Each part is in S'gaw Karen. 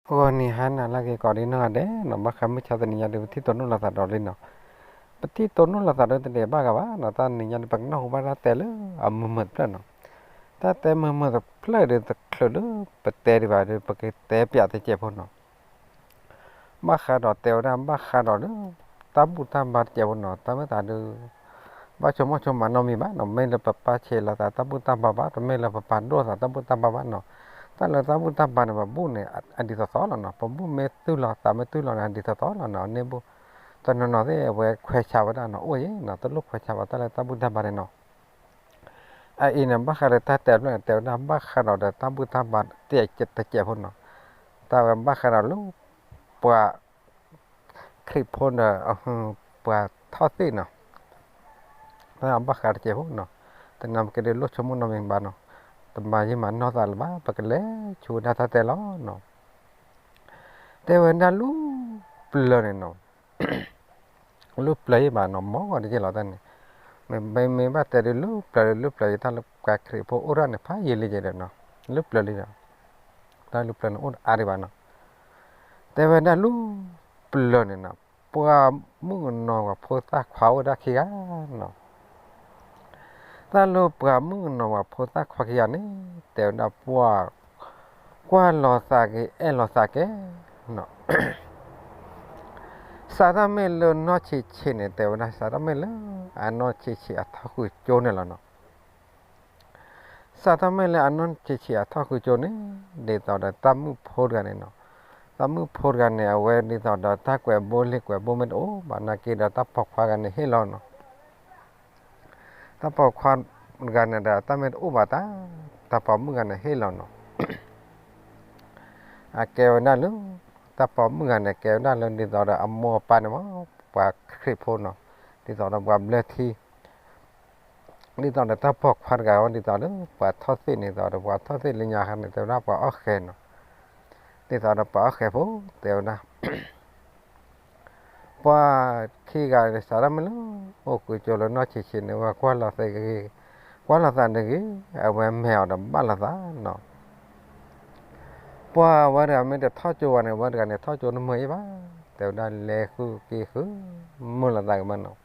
ဂီၤနံၤဟါနၤလၢအဂ့ၤကိးဒံနီၢ်ဂၤဒဲးနီၤ, ဘၣ်ဃးမုၢ်ဆါတနံၤညါဒီး ပထံၣ်တိၢ်နီၣ်လိာ်သးဒီးလံနီၤ. ပထံၣ်တိၢ်နီၣ်လိာ်သးဒီးတဒဲးဘၣ်ဂၤဘၣ်နီၤ, တနံၤညါဒီး ပကနၢ်ဟူဘၣ်တၢ်တဲလၢအမုာ်မုာ်တဖျၢၣ်နီၤ. တၢ်တဲမုာ်မုာ်တဖျၢၣ်ဒီး တချုးလၢပတဲဒံးဘၣ်ဒီး ပကတဲပၠးတစဲးဖိနီၤ. ဘၣ်ဃးဒီးတဲဝဲဒၣ် ဘၣ်ဃးဒီးလၢ တၢ်ဘူၣ်တၢ်ဘါတစဲးဖိနီၤ, တၢ်မ့ၢ်သးဒုး ဘၣ်ဆိကမိၣ်ဆိကမးနီတမံၤဘၣ်နီၤ, မ့ၢ်လၢပပာ်ဆဲးလိာ်သးတၢ်ဘူၣ်တၢ်ဘါဘၣ်, တမ့ၢ်လၢပပာ်ဒိၣ်သးတၢ်ဘူၣ်တၢ်ဘါဘၣ်နီၤ. တၢ်လၢတၢ်ဘူၣ်တၢ်ဘါန့ၣ် ပဘူၣ်န့ၣ် အဒ်သိးသိးလီၤနီၤ, ပဘူၣ်မ့ၢ်တုၤလီၤ သးမ့ၢ်တုၤလီၤန့ၣ် အဒ်သိးသိးလီၤနီၤ. န့ၢ်ဘူၣ် တနီၤနီၤသ့ၣ် အဝဲခွဲးဆါဝဲဒၣ်နီၤ, အိၣ်ယံၤနီၤ, တလိၣ်ခွဲးဆါဘၣ် တၢ်လၢတၢ်ဘူၣ်တၢ်ဘါန့ၣ်နီၤ. အအံၤန့ၣ် ဘၣ်ဃးဒီးတၢ်တဲဖျၢၣ်န့ၣ် တဲဝဲဒၣ် ဘၣ်ဃးဒီးဒီးတၢ်ဘူၣ်တၢ်ဘါတစဲးဖိနီၤ. တၢ်ဝဲဘၣ်ဃးဒီးလၢ ပှၤ ခရံာ်ဖိဒီး ပှၤထီၣ်သ့ၣ်နီၤ. တၢ်ဘၣ်ဃးတစဲးဖိနီၤ, တနၤပကဒုးလိၣ်ဆိကမိၣ်နီတမံၤဘၣ်နီၤ, တမၤယံာ်မၤနီၢ်သးလၢၤဘၣ်, ပကလဲၤဆူဝဲဒၣ်တၢ်တဲလီၤနီၤ. တဲဝဲဒၣ်လၢပျၢၤန့ၣ်နီၤ, လၢပျၢၤယံၤဘၣ်နီၤ, မ်ဂီၤတက့ၢ်လီၤတၢ်န့ၣ်, မ့မ့ၢ်ဘၣ်တဲဒုးလၢပျၢၤ လၢပျၢၤယံၤ တၢ်လၢပှၤခရံာ်ဖိအိၣ်ဒၣ်န့ၣ် ဖးယံာ်လံကဒီးနီၤ, လၢပျၢၤလံဒီး တၢ်လၢပျၢၤန့ၣ်အိၣ်အါဒံးဘၣ်နီၤ. တဲဝဲဒၣ်လၢပျၢၤန့ၣ်နီၤ, ပှၤမုၣ်ကနီၤပှၤဖိသၣ်ခွါအိၣ်ဝဲဒၣ်ခံဂၤနီၤ. တၢ်လၢပှၤမုၣ်ကနီၤပှၤဖိသၣ်ခွါခံဂၤန့ၣ် တဲဝဲဒၣ်ပှၤ ကွၢ်လီၤသးဂ့ၤ အဲၣ်လီၤသးကဲနီၤ. စးထီၣ်မ့ၢ်လၢနီၢ်ဆံးဆံးန့ၣ် တဲဝဲဒၣ် စးထီၣ်မ့ၢ်လၢအနီၢ်ဆံးဆံးအထီၣ်ဃုာ်ကၠိန့ၣ်လီၤနီၤ. စးထီၣ်မ့ၢ်လၢအနီၢ်ဆံးဆံးအထီၣ်ဃုာ်ကၠိန့ၣ် ဒ်သိးဒီးတၢ်မုၣ်ဖိတဂၤန့ၣ်နီၤ, တၢ်မုၣ်ဖိတဂၤန့ၣ် အဝဲဒ်သိးဒီးတၢ်ကွဲးဘိလံာ်ကွဲးဘိမ့ၢ်တအိၣ်ဘၣ် နာ်က့ဒီးတၢ်ပိာ်ခွါတဂၤန့ၣ်ဟ့ၣ်လီၤနီၤ. တၢ်ပိာ်ခွါတဂၤန့ၣ်ဒီး တၢ်မ့ၢ်တအိၣ်ဘၣ်တၢ် တၢ်ပိာ်မုၣ်တဂၤန့ၣ်ဟ့ၣ်လီၤနီၤ. အကဲဝဲဒၣ်လၢ တၢ်ပိာ်မုၣ်တဂၤန့ၣ် ကဲဝဲဒၣ်လၢဒ်သိးဒီးအမိၢ်အပၢ်န့ၣ်မ့ၢ် ပှၤခရံာ်ဖိနီၤ, ဒ်သိးဒီးပှၤဘျၢထံ ဒ်သိးဒီးတၢ်ပိာ်ခွါတဂၤ ဒ်သိးလၢပှၤထီၣ်သ့ၣ်န့ၣ် ဒ်သိးဒီးပှၤထီၣ်သ့ၣ်လၢညါခါန့ၣ် တဲဝဲဒၣ်ပှၤအီၣ်ဃဲၤနီၤ, ဒ်သိးဒီးပှၤအီၣ်ဃဲၤဖိ တဲဝဲဒၣ် ပှၤခံဂၤန့ၣ် စးထီၣ်မ့ၢ်လၢ အိၣ်ဃုာ်ကၠိလၢနီၢ်ဆံးဆံးန့ၣ် ဝဲကွၢ်လီၤသးဂ့ၤ ကွၢ်လီၤသးတဂ့ၤ အဝဲမဲာ်အီၤဒီးဘၣ်လီၤသးနီၤ. ပှၤဝဲတဂၤမ့ၢ်တထီၣ်ကၠိဘၣ်န့ၣ် ဝဲတဂၤန့ၣ်ထီၣ်ကၠိတမုာ်အံၤဘၣ်, တဲဝဲဒၣ်လဲၤဃုက့ၤဃု မုာ်လီၤသးကမၢ်နီၤ.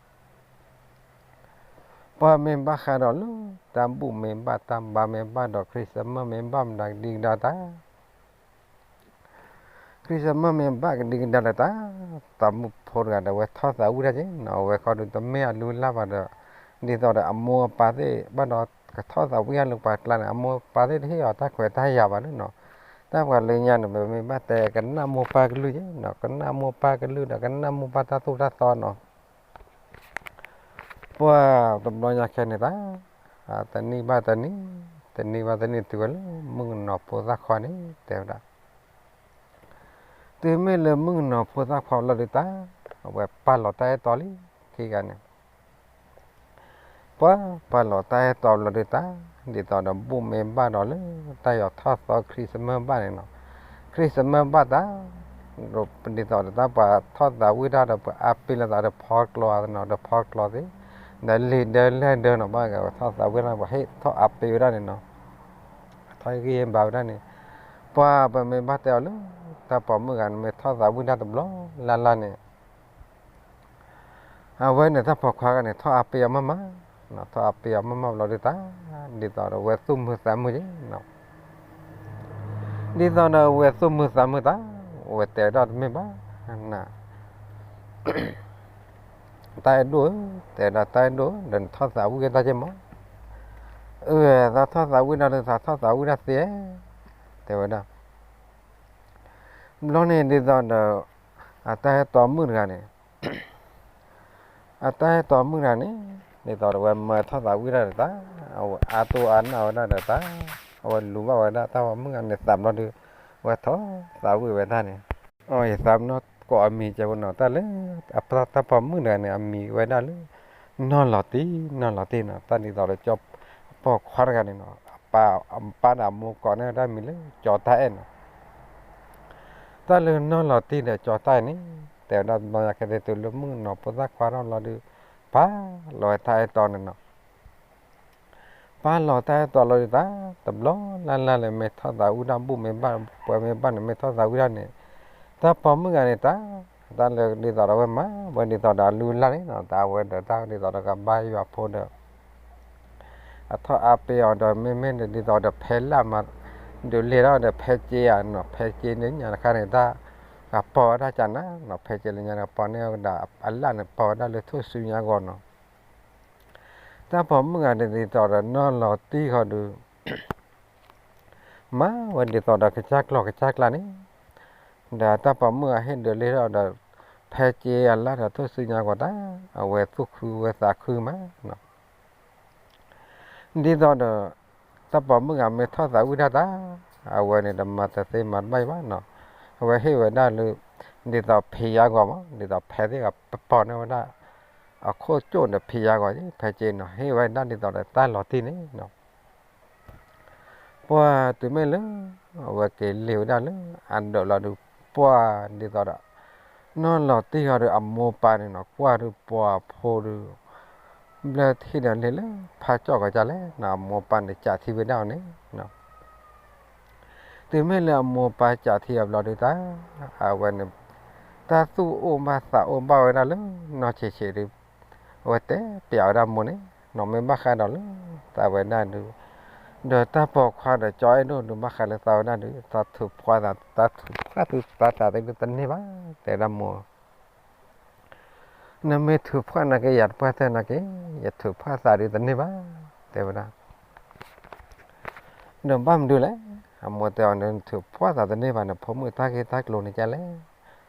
ပှၤမ့ၢ်ဘၣ်ဃးဒီးလၢ တၢ်ဘူၣ်မ့ၢ်ဘၣ် တၢ်ဘါမ့ၢ်ဘၣ်ဒီး Christmas မ့ၢ်ဘၣ်မတၤကဒံကဒါတၢ် Christmas မ့ၢ်ဘၣ်ကဒံကဒါလၢတၢ်, တၢ်မုၣ်ဖိတဂၤဒီးအဝဲထီၣ်သးဝံၣ်တၢ်က့နီၤ, အဝဲဃီဒီးတမ့ၢ်အလုၢ်အလၢ်ဘၣ်ဒီး ဒ်သိးဒီးအမိၢ်အပၢ်သ့ၣ် ဘၣ်ဒီးကထီၣ်သးဝံၣ်တၢ်လၢပှၤကျါန့ၣ် အမိၢ်အပၢ်သ့ၣ်တဟ့ၣ်အီၤတၢ်ခွဲးတၢ်ယာ်ဘၣ်န့ၣ်နီၤ. တၢ်ပှၤလၢညါန့ၣ် ပမ့ၢ်ဘၣ်တဲကနၣ်မိၢ်ပၢ်ကလုၢ်က့နီၤ, ကနၣ်မိၢ်ပၢ်ကလုၢ်ဒီးကနၣ်မိၢ်ပၢ်တၢ်သိၣ်တၢ်သီနီၤ. ပှၤတဘျီညါခဲန့ၣ်တၢ်, တနံၣ်ဘၣ်တနံၣ်, တနံၣ်ဘၣ်တနံၣ်တုၤဝဲလၢမုၣ်ကနီၤဖိသၣ်ခွါန့ၣ် တဲဝဲဒၣ်, တုၤမ့ၢ်လၢမုၣ်ကနီၤဖိသၣ်ခွါလီၤဒုးတၢ်, အဝဲပာ်လီၤတၢ်အဲၣ်တီလံ, ခံဂၤန့ၣ် ပှၤပာ်လီၤတၢ်အဲၣ်တီလီၤဒုးတၢ်, ဒ်သိးဒီးဘူၣ်မ့ၢ်ဘၣ်ဒီးလၢ တၢ်ယီၤထီၣ်သီ Christmas ဘၣ်န့ၣ်နီၤ, Christmas ဘၣ်တၢ်, ဒ်သိးဒီးတၢ်ပှၤထီၣ်သးဝံၣ်တၢ်ဒီး ပှၤအါပ့ၤလိာ်သးဒီးဖီကျိၤနီၤ, ဒီးဖီကျိၤသ့ၣ်, ဒီးလံာ်ဒၢလၢၢ်ဒၢနီၤ, ဘၣ်ဂၤထီၣ်သးဝံၣ်တၢ် ပှၤဟ့ၣ်ထီၣ်အါပ့ၤဝဲဒၣ်န့ၣ်နီၤ, ထီၣ်ဂံၢ်ဘါဝဲဒၣ်န့ၣ်, ပှၤပမ့ၢ်ဘၣ်တဲအီၤလၢ တၢ်ပိာ်မုၣ်ဂၤန့ၣ် မ့ၢ်ထီၣ်သးဝံၣ်တၢ်တဘျီလၢ်လၢ်န့ၣ် အဝဲန့ၣ်တၢ်ပိာ်ခွါဂၤန့ၣ် ထီၣ်အါပ့ၤအီၤမးမး, ထီၣ်အါပ့ၤအီၤမးမးဘျီဒုးတၢ်, ဒ်သိးဒီးဝဲသူၣ်မုာ်သးမုာ်က့နီၤ, ဒ်သိးဒီးဝဲသူၣ်မုာ်သးမုာ်တၢ်, ဝဲတဲဝဲဒၣ်တမ့ၢ်ဘၣ်, န တၢ်အဲၣ်ဒိၣ်ဧၢ, တဲဝဲဒၣ်တၢ်အဲၣ်ဒိၣ်ဧၢ, ဒီးနထီၣ်သးဝံၣ်က့ၤတၢ်က့မး, အၢ သးထီၣ်သးဝံၣ်တၢ်ဒီး သးထီၣ်သးဝံၣ်တၢ်သ့, တဲဝဲဒၣ် ဘျီန့ၣ်ဒ်သိးဒီး အတၢ်အဲၣ်တီမုၣ်တဂၤန့ၣ်, အတၢ်အဲၣ်တီမုၣ်တဂၤန့ၣ် ဒ်သိးဒီးဝဲမၢထီၣ်သးဝံၣ်တၢ်ဒီးတၢ်, အဝဲအါတိၢ်အါနၢ်ဝဲဒၣ်ဒီးတၢ်, အဝဲလူၤဘၣ်ဝဲဒၣ်တၢ်ပိာ်မုၣ်ဂၤန့ၣ်သးဘျီဒုး, ဝဲထီၣ်သးဝံၣ်ဝဲဒၣ်န့ၣ်, အဝဲယသးပ့ၤနီၣ်ကိးအမံၤကဲဖိနီၤ, တၢ်လၢ အတၢ်ပိာ်မုၣ်တဂၤန့ၣ် အမံၤဝဲဒၣ်လၢ နီၢ်လီၤတံၢ် နီၢ်လီၤတံၢ်နီၤ, တၢ်ဒ်သိးဒီးကၠီ ပိာ်ခွါတဂၤန့ၣ်နီၤ, အပၢ်ဒီးအမိၢ်ကိးန့ၢ်ဝဲဒၣ်မံၤလၢကၠီတၢ်အဲၣ်နီၤ, တၢ်လၢနီၢ်လီၤတံၢ်ဒီးကၠီတၢ်အဲၣ်န့ၣ် တဲဝဲဒၣ်ဘျီညါခဲအံၤတုၤလၢမုၣ်ကနီၤဖိသၣ်ခွါထီၣ်လီၤဒုး, ပာ်လီၤဝဲတၢ်အဲၣ်တီန့ၣ်နီၤ, ပာ်လီၤတၢ်အဲၣ်တီလီၤဒုးတၢ်, တဘျီလၢ်လၢ်လၢမ့ၢ်ထီၣ်သးဝံၣ်တၢ်ဘူၣ်မ့ၢ်ဘၣ်, ပှၤမ့ၢ်ဘၣ်န့ၣ် မ့ၢ်ထီၣ်သးဝံၣ်တၢ်န့ၣ်, တၢ်ပိာ်မုၣ်ဂၤန့ၣ်တၢ်, တၢ်လၢဒ်သိးဒီးဝဲမၤ, ဝဲဒ်သိးဒီးအလုၢ်အလၢ်န့ၣ်နီၤ, တၢ်ဝဲဒီးတၢ်ဒ်သိးဒီးကဘါယွၤဖိဒီး အထီၣ်အါပ့ၤအီၤဒီး မ့မ့ၢ်ဒ်သိးဒီးဖဲလၢ်မၤ ဒုးလဲၤထီၣ်ဒီး ဖဲက့ဧါနီၤ, ဖဲက့န့ၣ်ညါတခါန့ၣ် တၢ်ကပီၤဝဲဒၣ်ကနၤနီၤ, ဖဲက့လၢညါန့ၣ် ပီၤန့ၢ်ဝဲဒၣ်အလၢ်န့ၣ် ပီၤဝဲဒၣ်လၢထိၣ်စုညါဂီၤနီၤ. တၢ်ပိာ်မုၣ်ဂၤဒ်သိးဒီးနီၢ်လီၤတံၢ်ဃီဒုး မၤဝဲဒ်သိးဒီးကစၢ်ကျီၢ်ကစၢ်ကျါန့ၣ်, ဒီးတၢ်ပိာ်မုၣ်ဂၤဟ့ၣ်ဒုးလဲၤထီၣ်ဒီး ဖဲက့အလၢ်ဒီးထိၣ်စုညါဂီၤတၢ်, အဝဲသူၣ်ခုဝဲသးခုမးနီၤ. ဒ်သိးဒီး တၢ်ပိာ်မုၣ်ဂၤမ့ၢ်ထီၣ်သးဝံၣ်တၢ်တၢ်, အဝဲန့ၣ်တမၤတသ့မၤတဘၣ်ဘၣ်နီၤ, အဝဲဟ့ၣ်ဝဲဒၣ်လၢ ဒ်သိးဖံးယါဂီၤမး, ဒ်သိးဖဲသ့ၣ်ဂၤပပီၤန့ၢ်ဝဲဒၣ် အခိၣ်ကၠိၣ်ဒီးဖံးယါဂီၤ, ဖဲက့နီၤ ဟ့ၣ်ဝဲဒၣ်ဒ်သိးဒီးတၢ်လီၤတံၢ်န့ၣ်နီၤ. ပှၢ်တုၤမ့ၢ်လၢ အဝဲက့ၤလ့ၤဝဲဒၣ်လၢအဒၢးလီၤဒုး ပှၢ်ဒ်သိးဒီး နီၢ်လီၤတံၢ်ဃီဒီး အမိၢ်ပၢ်န့ၣ်နီၤ ကွၢ်ဒုးပှၤဖိဒုး ဘျၢထံဒီးလ့ၤလၢဖးကၠီၣ်ကီးကၢ်လဲၣ်နီၤ, အမိၢ်ပၢ်န့ၣ်ကးထံဝဲဒၣ်အီၤန့ၣ် တုၤမ့ၢ်လၢအမိၢ်ပၢ်ကးထံအဘျီဒုးတၢ်, အဝဲန့ၣ် တၢ်သူၣ်အိၣ်ဘၣ်သးအိၣ်ဘၣ်ဝဲဒၣ်လၢနီၢ်ဆံးဆံးဒုး အဝဲတဲပျးဝဲဒၣ်မိၢ်န့ၣ်နီၤ, မ့ၢ်ဘၣ်ဃးဒီးလၢ သးဝဲဒၣ်ဒုး ဒီးတၢ်ပိာ်ခွါဒီးကၠီအဲၣ်ဒိၣ်ဒုး ဘၣ်ဃးလၢသးဝဲဒၣ်ဒုး သးထုးဖှၣ်သး တၢ်ထုးဖှၣ်သုသးသးသုတန့ၢ်ဘၣ်, တဲဝဲဒၣ်မိၢ် နမ့ၢ်ထုးဖှၣ်နာ်က့ ယၤတပှၢ်တၢၢ်နာ်က့ ယထုးဖှၣ်သးဒုးတန့ၢ်ဘၣ်, တဲဝဲဒၣ်. ဒီးဘၣ်မနုၤလဲၣ်, အမိၢ်တဲအီၤန့ၣ် နထုးဖှၣ်သးတန့ၢ်ဘၣ်န့ၣ် ဖိမုၣ်တၢ်ဂ့ၢ်တၢ်ကျိၤန့ၣ်ကလဲၣ်,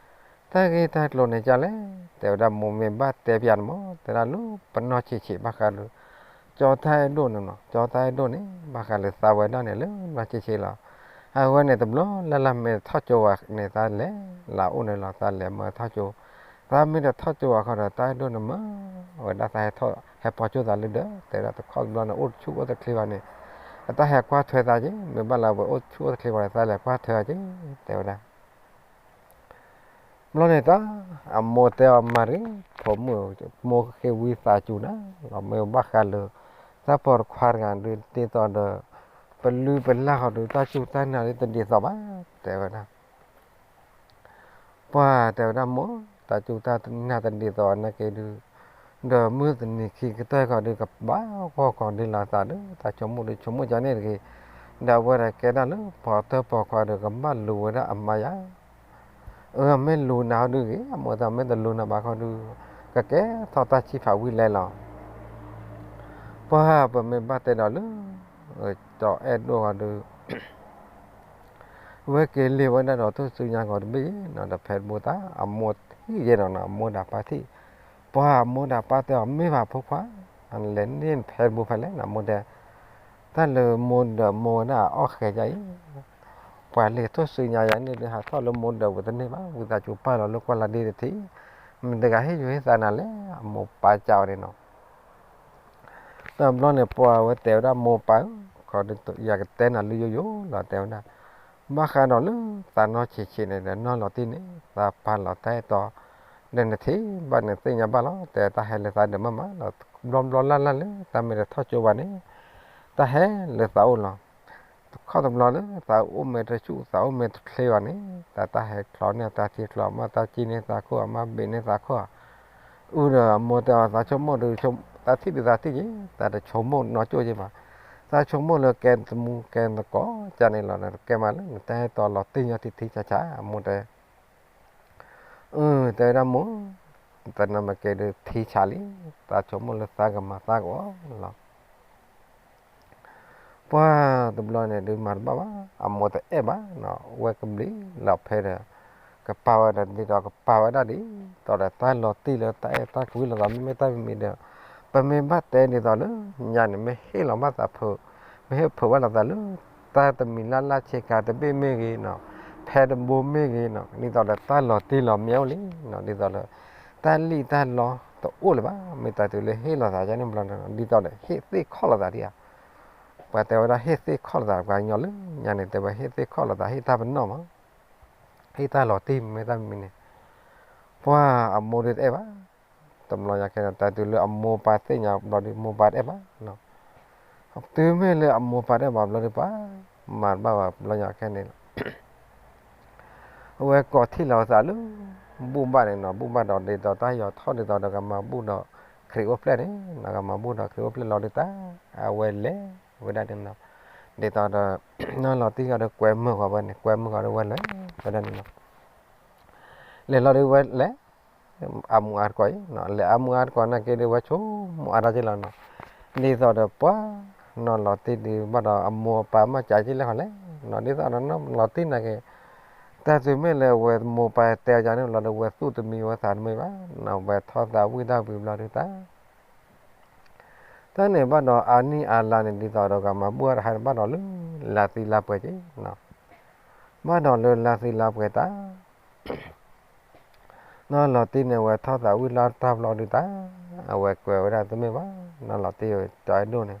တၢ်ဂ့ၢ်တၢ်ကျိၤန့ၣ်ကလဲၣ်, တဲဝဲဒၣ်မိၢ်မ့ၢ်ဘၣ်တဲပျးန့ၣ်မး တဲဒၣ်လၢပနီၢ်ဆံးဆံးဘၣ်ဃးဒီး ကၠီတၢ်အဲၣ်ဒိၣ်န့ၣ်နီၤ, ကၠီတၢ်အဲၣ်ဒိၣ်န့ၣ် ဘၣ်ဃးလၢသးဝဲဒၣ်န့ၣ်လၢနီၢ်ဆံးဆံးလီၤ. အဝဲန့ၣ်တဘျီလၢ်လၢ်မ့ၢ်ထီၣ်ကၠိဝဲန့ၣ် သးလဲၤလၢအအိၣ်န့ၣ်လီၤ, သးလဲၤမၤထီၣ်ကၠိ, သးမ့ၢ်တထီၣ်ကၠိဝဲဃီဒီး တၢ်အဲၣ်ဒိၣ်န့ၣ်မၤဝဲဒၣ်သးဟဲထီၣ်ဟဲပီကၠိသးလၢဒၢး, တဲဝဲဒၣ်တခီတဘျီန့ၣ် အိၣ်တဆူၣ်အိၣ်တချ့ဘၣ်န့ၣ် အတၢ်ဟဲကွၢ်ထွဲသးက့, မ့ၢ်ဘၣ်လၢအဝဲအိၣ်တဆူၣ်အိၣ်တချ့ဘၣ်န့ၣ် သးလဲၤကွၢ်ထွဲအီၤက့, တဲဝဲဒၣ် ဘျီန့ၣ်တၢ် အမိၢ်တဲအီၤမၤရံ ဖိမုၣ်, မိၢ်ဃ့ဝံသးစူၤနၤလီၤ, မ့ၢ်ဘၣ်ဃးလၢ တၢ်ပိာ်တခွါတဂၤဒုး ဒ်သိးဒီး ပလုၢ်ပလၢ်ဃီဒုး တၢ်စူၢ်တၢ်နာ်ဒုးတဒ်သိးဘၣ်, တဲဝဲဒၣ်. ပှၢ်တဲဝဲဒၣ်မိၢ်, တၢ်စူၢ်တၢ်နာ်တဒ်သိးနာ်က့ဒုး ဒီးမုၢ်တနံၤခံကတၢၢ်ဃီဒုး ကဘၣ်ဂီၢ်ကီၤဒ်လီၤသးဒီး တၢ်ဆိကမိၣ်ဒုးဆိကမိၣ်ကန့ၣ်တဂ့ၤ, ဒီးအဝဲဒၣ်ကဲဒၣ်လၢပှၤတၢၢ်ပိာ်ခွါဒီး ကဘၣ်လူၤဝဲဒၣ်အမါယၤ, အမ့ၢ်လူၤနၤဟီဒုးဂ့ၤ, အမိၢ်တဲမ့ၢ်တလူၤနၤဘၣ်ဃီဒုး ကကဲထီၣ်တၢ်ဆံးဖးဝံၤလဲၣ်လီၤ. ပှၢ်ပမ့ၢ်ဘၣ်တဲဒီးလၢ ကၠီအဲၣ်ဒိၣ်ဃီဒုး ဝဲက့ၤလ့ၤဝဲဒၣ်ဒီးထိၣ်စုညါဂီၤတဘ့ၣ်နီၤ, ဒီးဖဲတဘိသၣ် အမိၢ်ထံၣ်ယဲနီၤ, အမိၢ်ဒီးပၢ်ထံၣ်, ပှၢ်အမိၢ်ဒီးပၢ်တဲအီၤ မ့ၢ်ဘၣ်ဖိခွါ, လဲၤန့ၢ်ဖဲတဘိဖဲလဲၣ်နီၤ, အမိၢ်တဲ, တၢ်လၢမိၢ်ဒီးမိၢ်ဝဲဒၣ်အီၣ်ဃဲၤယၤအံၤ, ပှၤလ့ၤထိၣ်စုညါယၤန့ၣ်ဒုး ဟးထီၣ်လၢမိၢ်ဒီးဝဲတန့ၢ်ဘၣ်, ဝံသးစူၤပာ်လီၤလၢကွၢ်လၢဒ့တထံၣ်, မ့ၢ်တဂၤဟ့ၣ်ယိၤဟ့ၣ်သးနၤလဲၣ်, အမိၢ်ပၢ်ကးအီၤန့ၣ်နီၤ. တဘျီန့ၣ် ပှၢ်ဝဲတဲဝဲဒၣ်မိၢ်ပၢ်ဧၢ, ခီဒုးယကတဲနၤလၢယိယိလီၤ တဲဝဲဒၣ်, ဘၣ်ဃးဒီးလၢသးနီၢ်ဆံးဆံးန့ၣ်ဒီး နီၢ်လီၤတံၢ်န့ၣ် သးပာ်လီၤတၢ်အဲၣ်တီ ဒီးနထံၣ်ဘၣ်န့ၣ်သ့ၣ်ညါဘၣ်လီၤ, တဲတၢ်ဟဲလၢသးဒီးမ့ၢ်မးလီၤ, ဘျီဘျီလၢ်လၢ်လၢ သးမ့ၢ်တထီၣ်ကၠိဘၣ်န့ၣ် တၢ်ဟဲလၢသးအိၣ်လီၤ. တခီတဘျီလၢသးအိၣ်မ့ၢ်တဆူၣ် သးအိၣ်မ့ၢ်တချ့ဘၣ်န့ၣ် တၢ်တၢ်ဟဲချီန့ၢ်တၢ်ထံချီ, အမ့ၢ်တၢ်ကံၣ်န့ၢ်သးခိၣ်, အမ့ၢ်ဘ့ၣ်န့ၢ်သးခိၣ်, အုဒီးအမိၢ်တဲအီၤ သးဆိကမိၣ်ဒုး, တၢ်ထံၣ်ဒုးသးထံၣ်က့ၤ, တၢ်တဆိကမိၣ်နီၢ်ကၠိက့ၤဘၣ်, သးဆိကမိၣ်လၢကဲတမူကဲတကိးကန့ၣ်လီၤ, ကဲမးလၢနတၢ်အဲၣ်တီလီၤတံၢ်ညီထံထံဆးဆး, အမိၢ်တဲ အၢ တဲဝဲဒၣ်မိၢ်, တနၤမ့ၢ်ကဲဒုးထံဆးလံ, သးဆိကမိၣ်လၢသးကမၤသးကအိၣ်လီၤ. ပှၢ်တဘျီန့ၣ်ဒုးမၤတဘၣ်ဘၣ်, အမိၢ်တအဲၣ်ဘၣ်နီၤ, ဝဲကဘျံးလီၤဖဲဒီး ကပာ်ဝဲဒၣ်ဒ်သိးကပာ်ဝဲဒၣ်ဒ်သိးဒီးတၢ်လီၤတံၢ်လၢတၢ်အဲၣ်တၢ်ကွံလိာ်သး မ့မ့ၢ်တၢ်မံၤမံၤဒီး ပမ့ၢ်ဘၣ်တဲဒ်သိးလၢညါန့ၣ် မ့ၢ်ဟ့ၣ်လီၤဘၣ်သးဖုး, မ့ၢ်ဟ့ၣ်ဖုးဘၣ်လိာ်သးလၢ တၢ်တမံၤလၢ်လၢ်ဆ့ကၤတဘ့ၣ်မ့ၢ်ဂ့ၤနီၤ, ဖဲတဘိမ့ၢ်ဂ့ၤနီၤ, ဒ်သိးဒီးတၢ်လီၤတံၢ်လီၤမ့ၢ်အိၣ်လံနီၤ, ဒ်သိးလၢ တၢ်လံၣ်တၢ်လီတအိၣ်လၢၤဘၣ်, မ့ၢ်တၢ်တုၤလၢဟ့ၣ်လီၤသးန့ၣ်ဘျီန့ၣ် ဒ်သိးဒီးဟ့ၣ်သ့ၣ်ခီၣ်လိာ်သးဒံးဧါ. ပှၤတဲဝဲဒၣ်ဟ့ၣ်သ့ၣ်ခီၣ်လိာ်သး ပှၤကညီလၢညါန့ၣ် တဲဝဲဟ့ၣ်သ့ၣ်ခီၣ်လိာ်သး ဟ့ၣ်တၢ်ပနီၣ်မး, ဟ့ၣ်တၢ်လီၤတံၢ်မ့ၢ်တၢ်မံၤန့ၣ်, ပှၢ်အမိၢ်ဒုးတအဲၣ်ဘၣ်. တဘျီညါခဲန့ၣ် တၢ်တုၤလၢအမိၢ်ပၢ်သ့ၣ်ညါဘျီဒုး မိၢ်ပၢ်တအဲၣ်ဘၣ်နီၤ. တုၤမ့ၢ်လၢအမိၢ်ပၢ်တအဲၣ်ဘၣ်ဘျီဒုးပှၤ မၤတဘၣ်ဘၣ်ဘျီညါခဲန့ၣ်လီၤ. အဝဲကိးထံၣ်လီၤအသးလၢ ဘူၣ်ဘၣ်န့ၣ်နီၤ, ဘူၣ်ဘၣ်ဒီးဒ်သိးတၢ်ယီၤထီၣ်ဒ်သိးဒီးကမၤဘူၣ်ဒီးခရံာ်အိၣ်ဖျဲၣ်န့ၣ်နီၤ, ကမၤဘူၣ်ဒီးခရံာ်အိၣ်ဖျဲၣ်လီၤဒုးတၢ် အဝဲလဲၤဝဲဒၣ်န့ၣ်နီၤ, ဒ်သိးဒီး နီၢ်လီၤတံၢ်ဂီၤဒီးကွဲမုာ်ဃီၤဝဲန့ၣ်, ကွဲမုာ်ဃီၤဒီးဝဲလဲၤဝဲဒၣ်န့ၣ်နီၤ, လဲၤလီၤဒုးဝဲလဲၤ အမူးအါတကိးအံၤ, လဲၤအမူးအါတကိးနာ်က့ဒုးဝဲဆိကမိၣ်အါတၢ်က့လီၤနီၤ, ဒ်သိးဒီးပှၤ နီၢ်လီၤတံၢ်ဒုးဘၣ်ဒီးအမိၢ်အပၢ်မ့ၢ်ကးက့လဲၣ်ဃီလဲၣ်နီၤ, ဒ်သိးဒီးနီၢ်လီၤတံၢ်နာ်က့ တၢ်တုၤမ့ၢ်လၢအဝဲမိၢ်ပၢ်တဲအီၤန့ၣ်လီၤဒီး ဝဲသူၣ်တမံၤဝဲသးတမုာ်ဘၣ်, ဝဲထီၣ်သးဝံၣ်တၢ်ဝံၤဘျီဒုးတၢ် တၢ်န့ၣ်ဘၣ်ဒီးအနံၣ်အါလါန့ၣ် ဒ်သိးဒီးကမၤဘူၣ်အါတဟါန့ၣ် ဘၣ်ဒီးလၢ လါသံလါပှဲၤက့နီၤ, ဘၣ်ဒီးလၢလါသံလါပှဲၤတၢ် နီၢ်လီၤတံၢ်န့ၣ် အဝဲထီၣ်သးဝံၣ်လီၤတၢ်ဘျီဒုးတၢ်, အဝဲကွဲးဝဲဒၣ်တမ့ၢ်ဘၣ်, နီၢ်လီၤတံၢ်ကၠီအဲၣ်ဒိၣ်န့ၣ်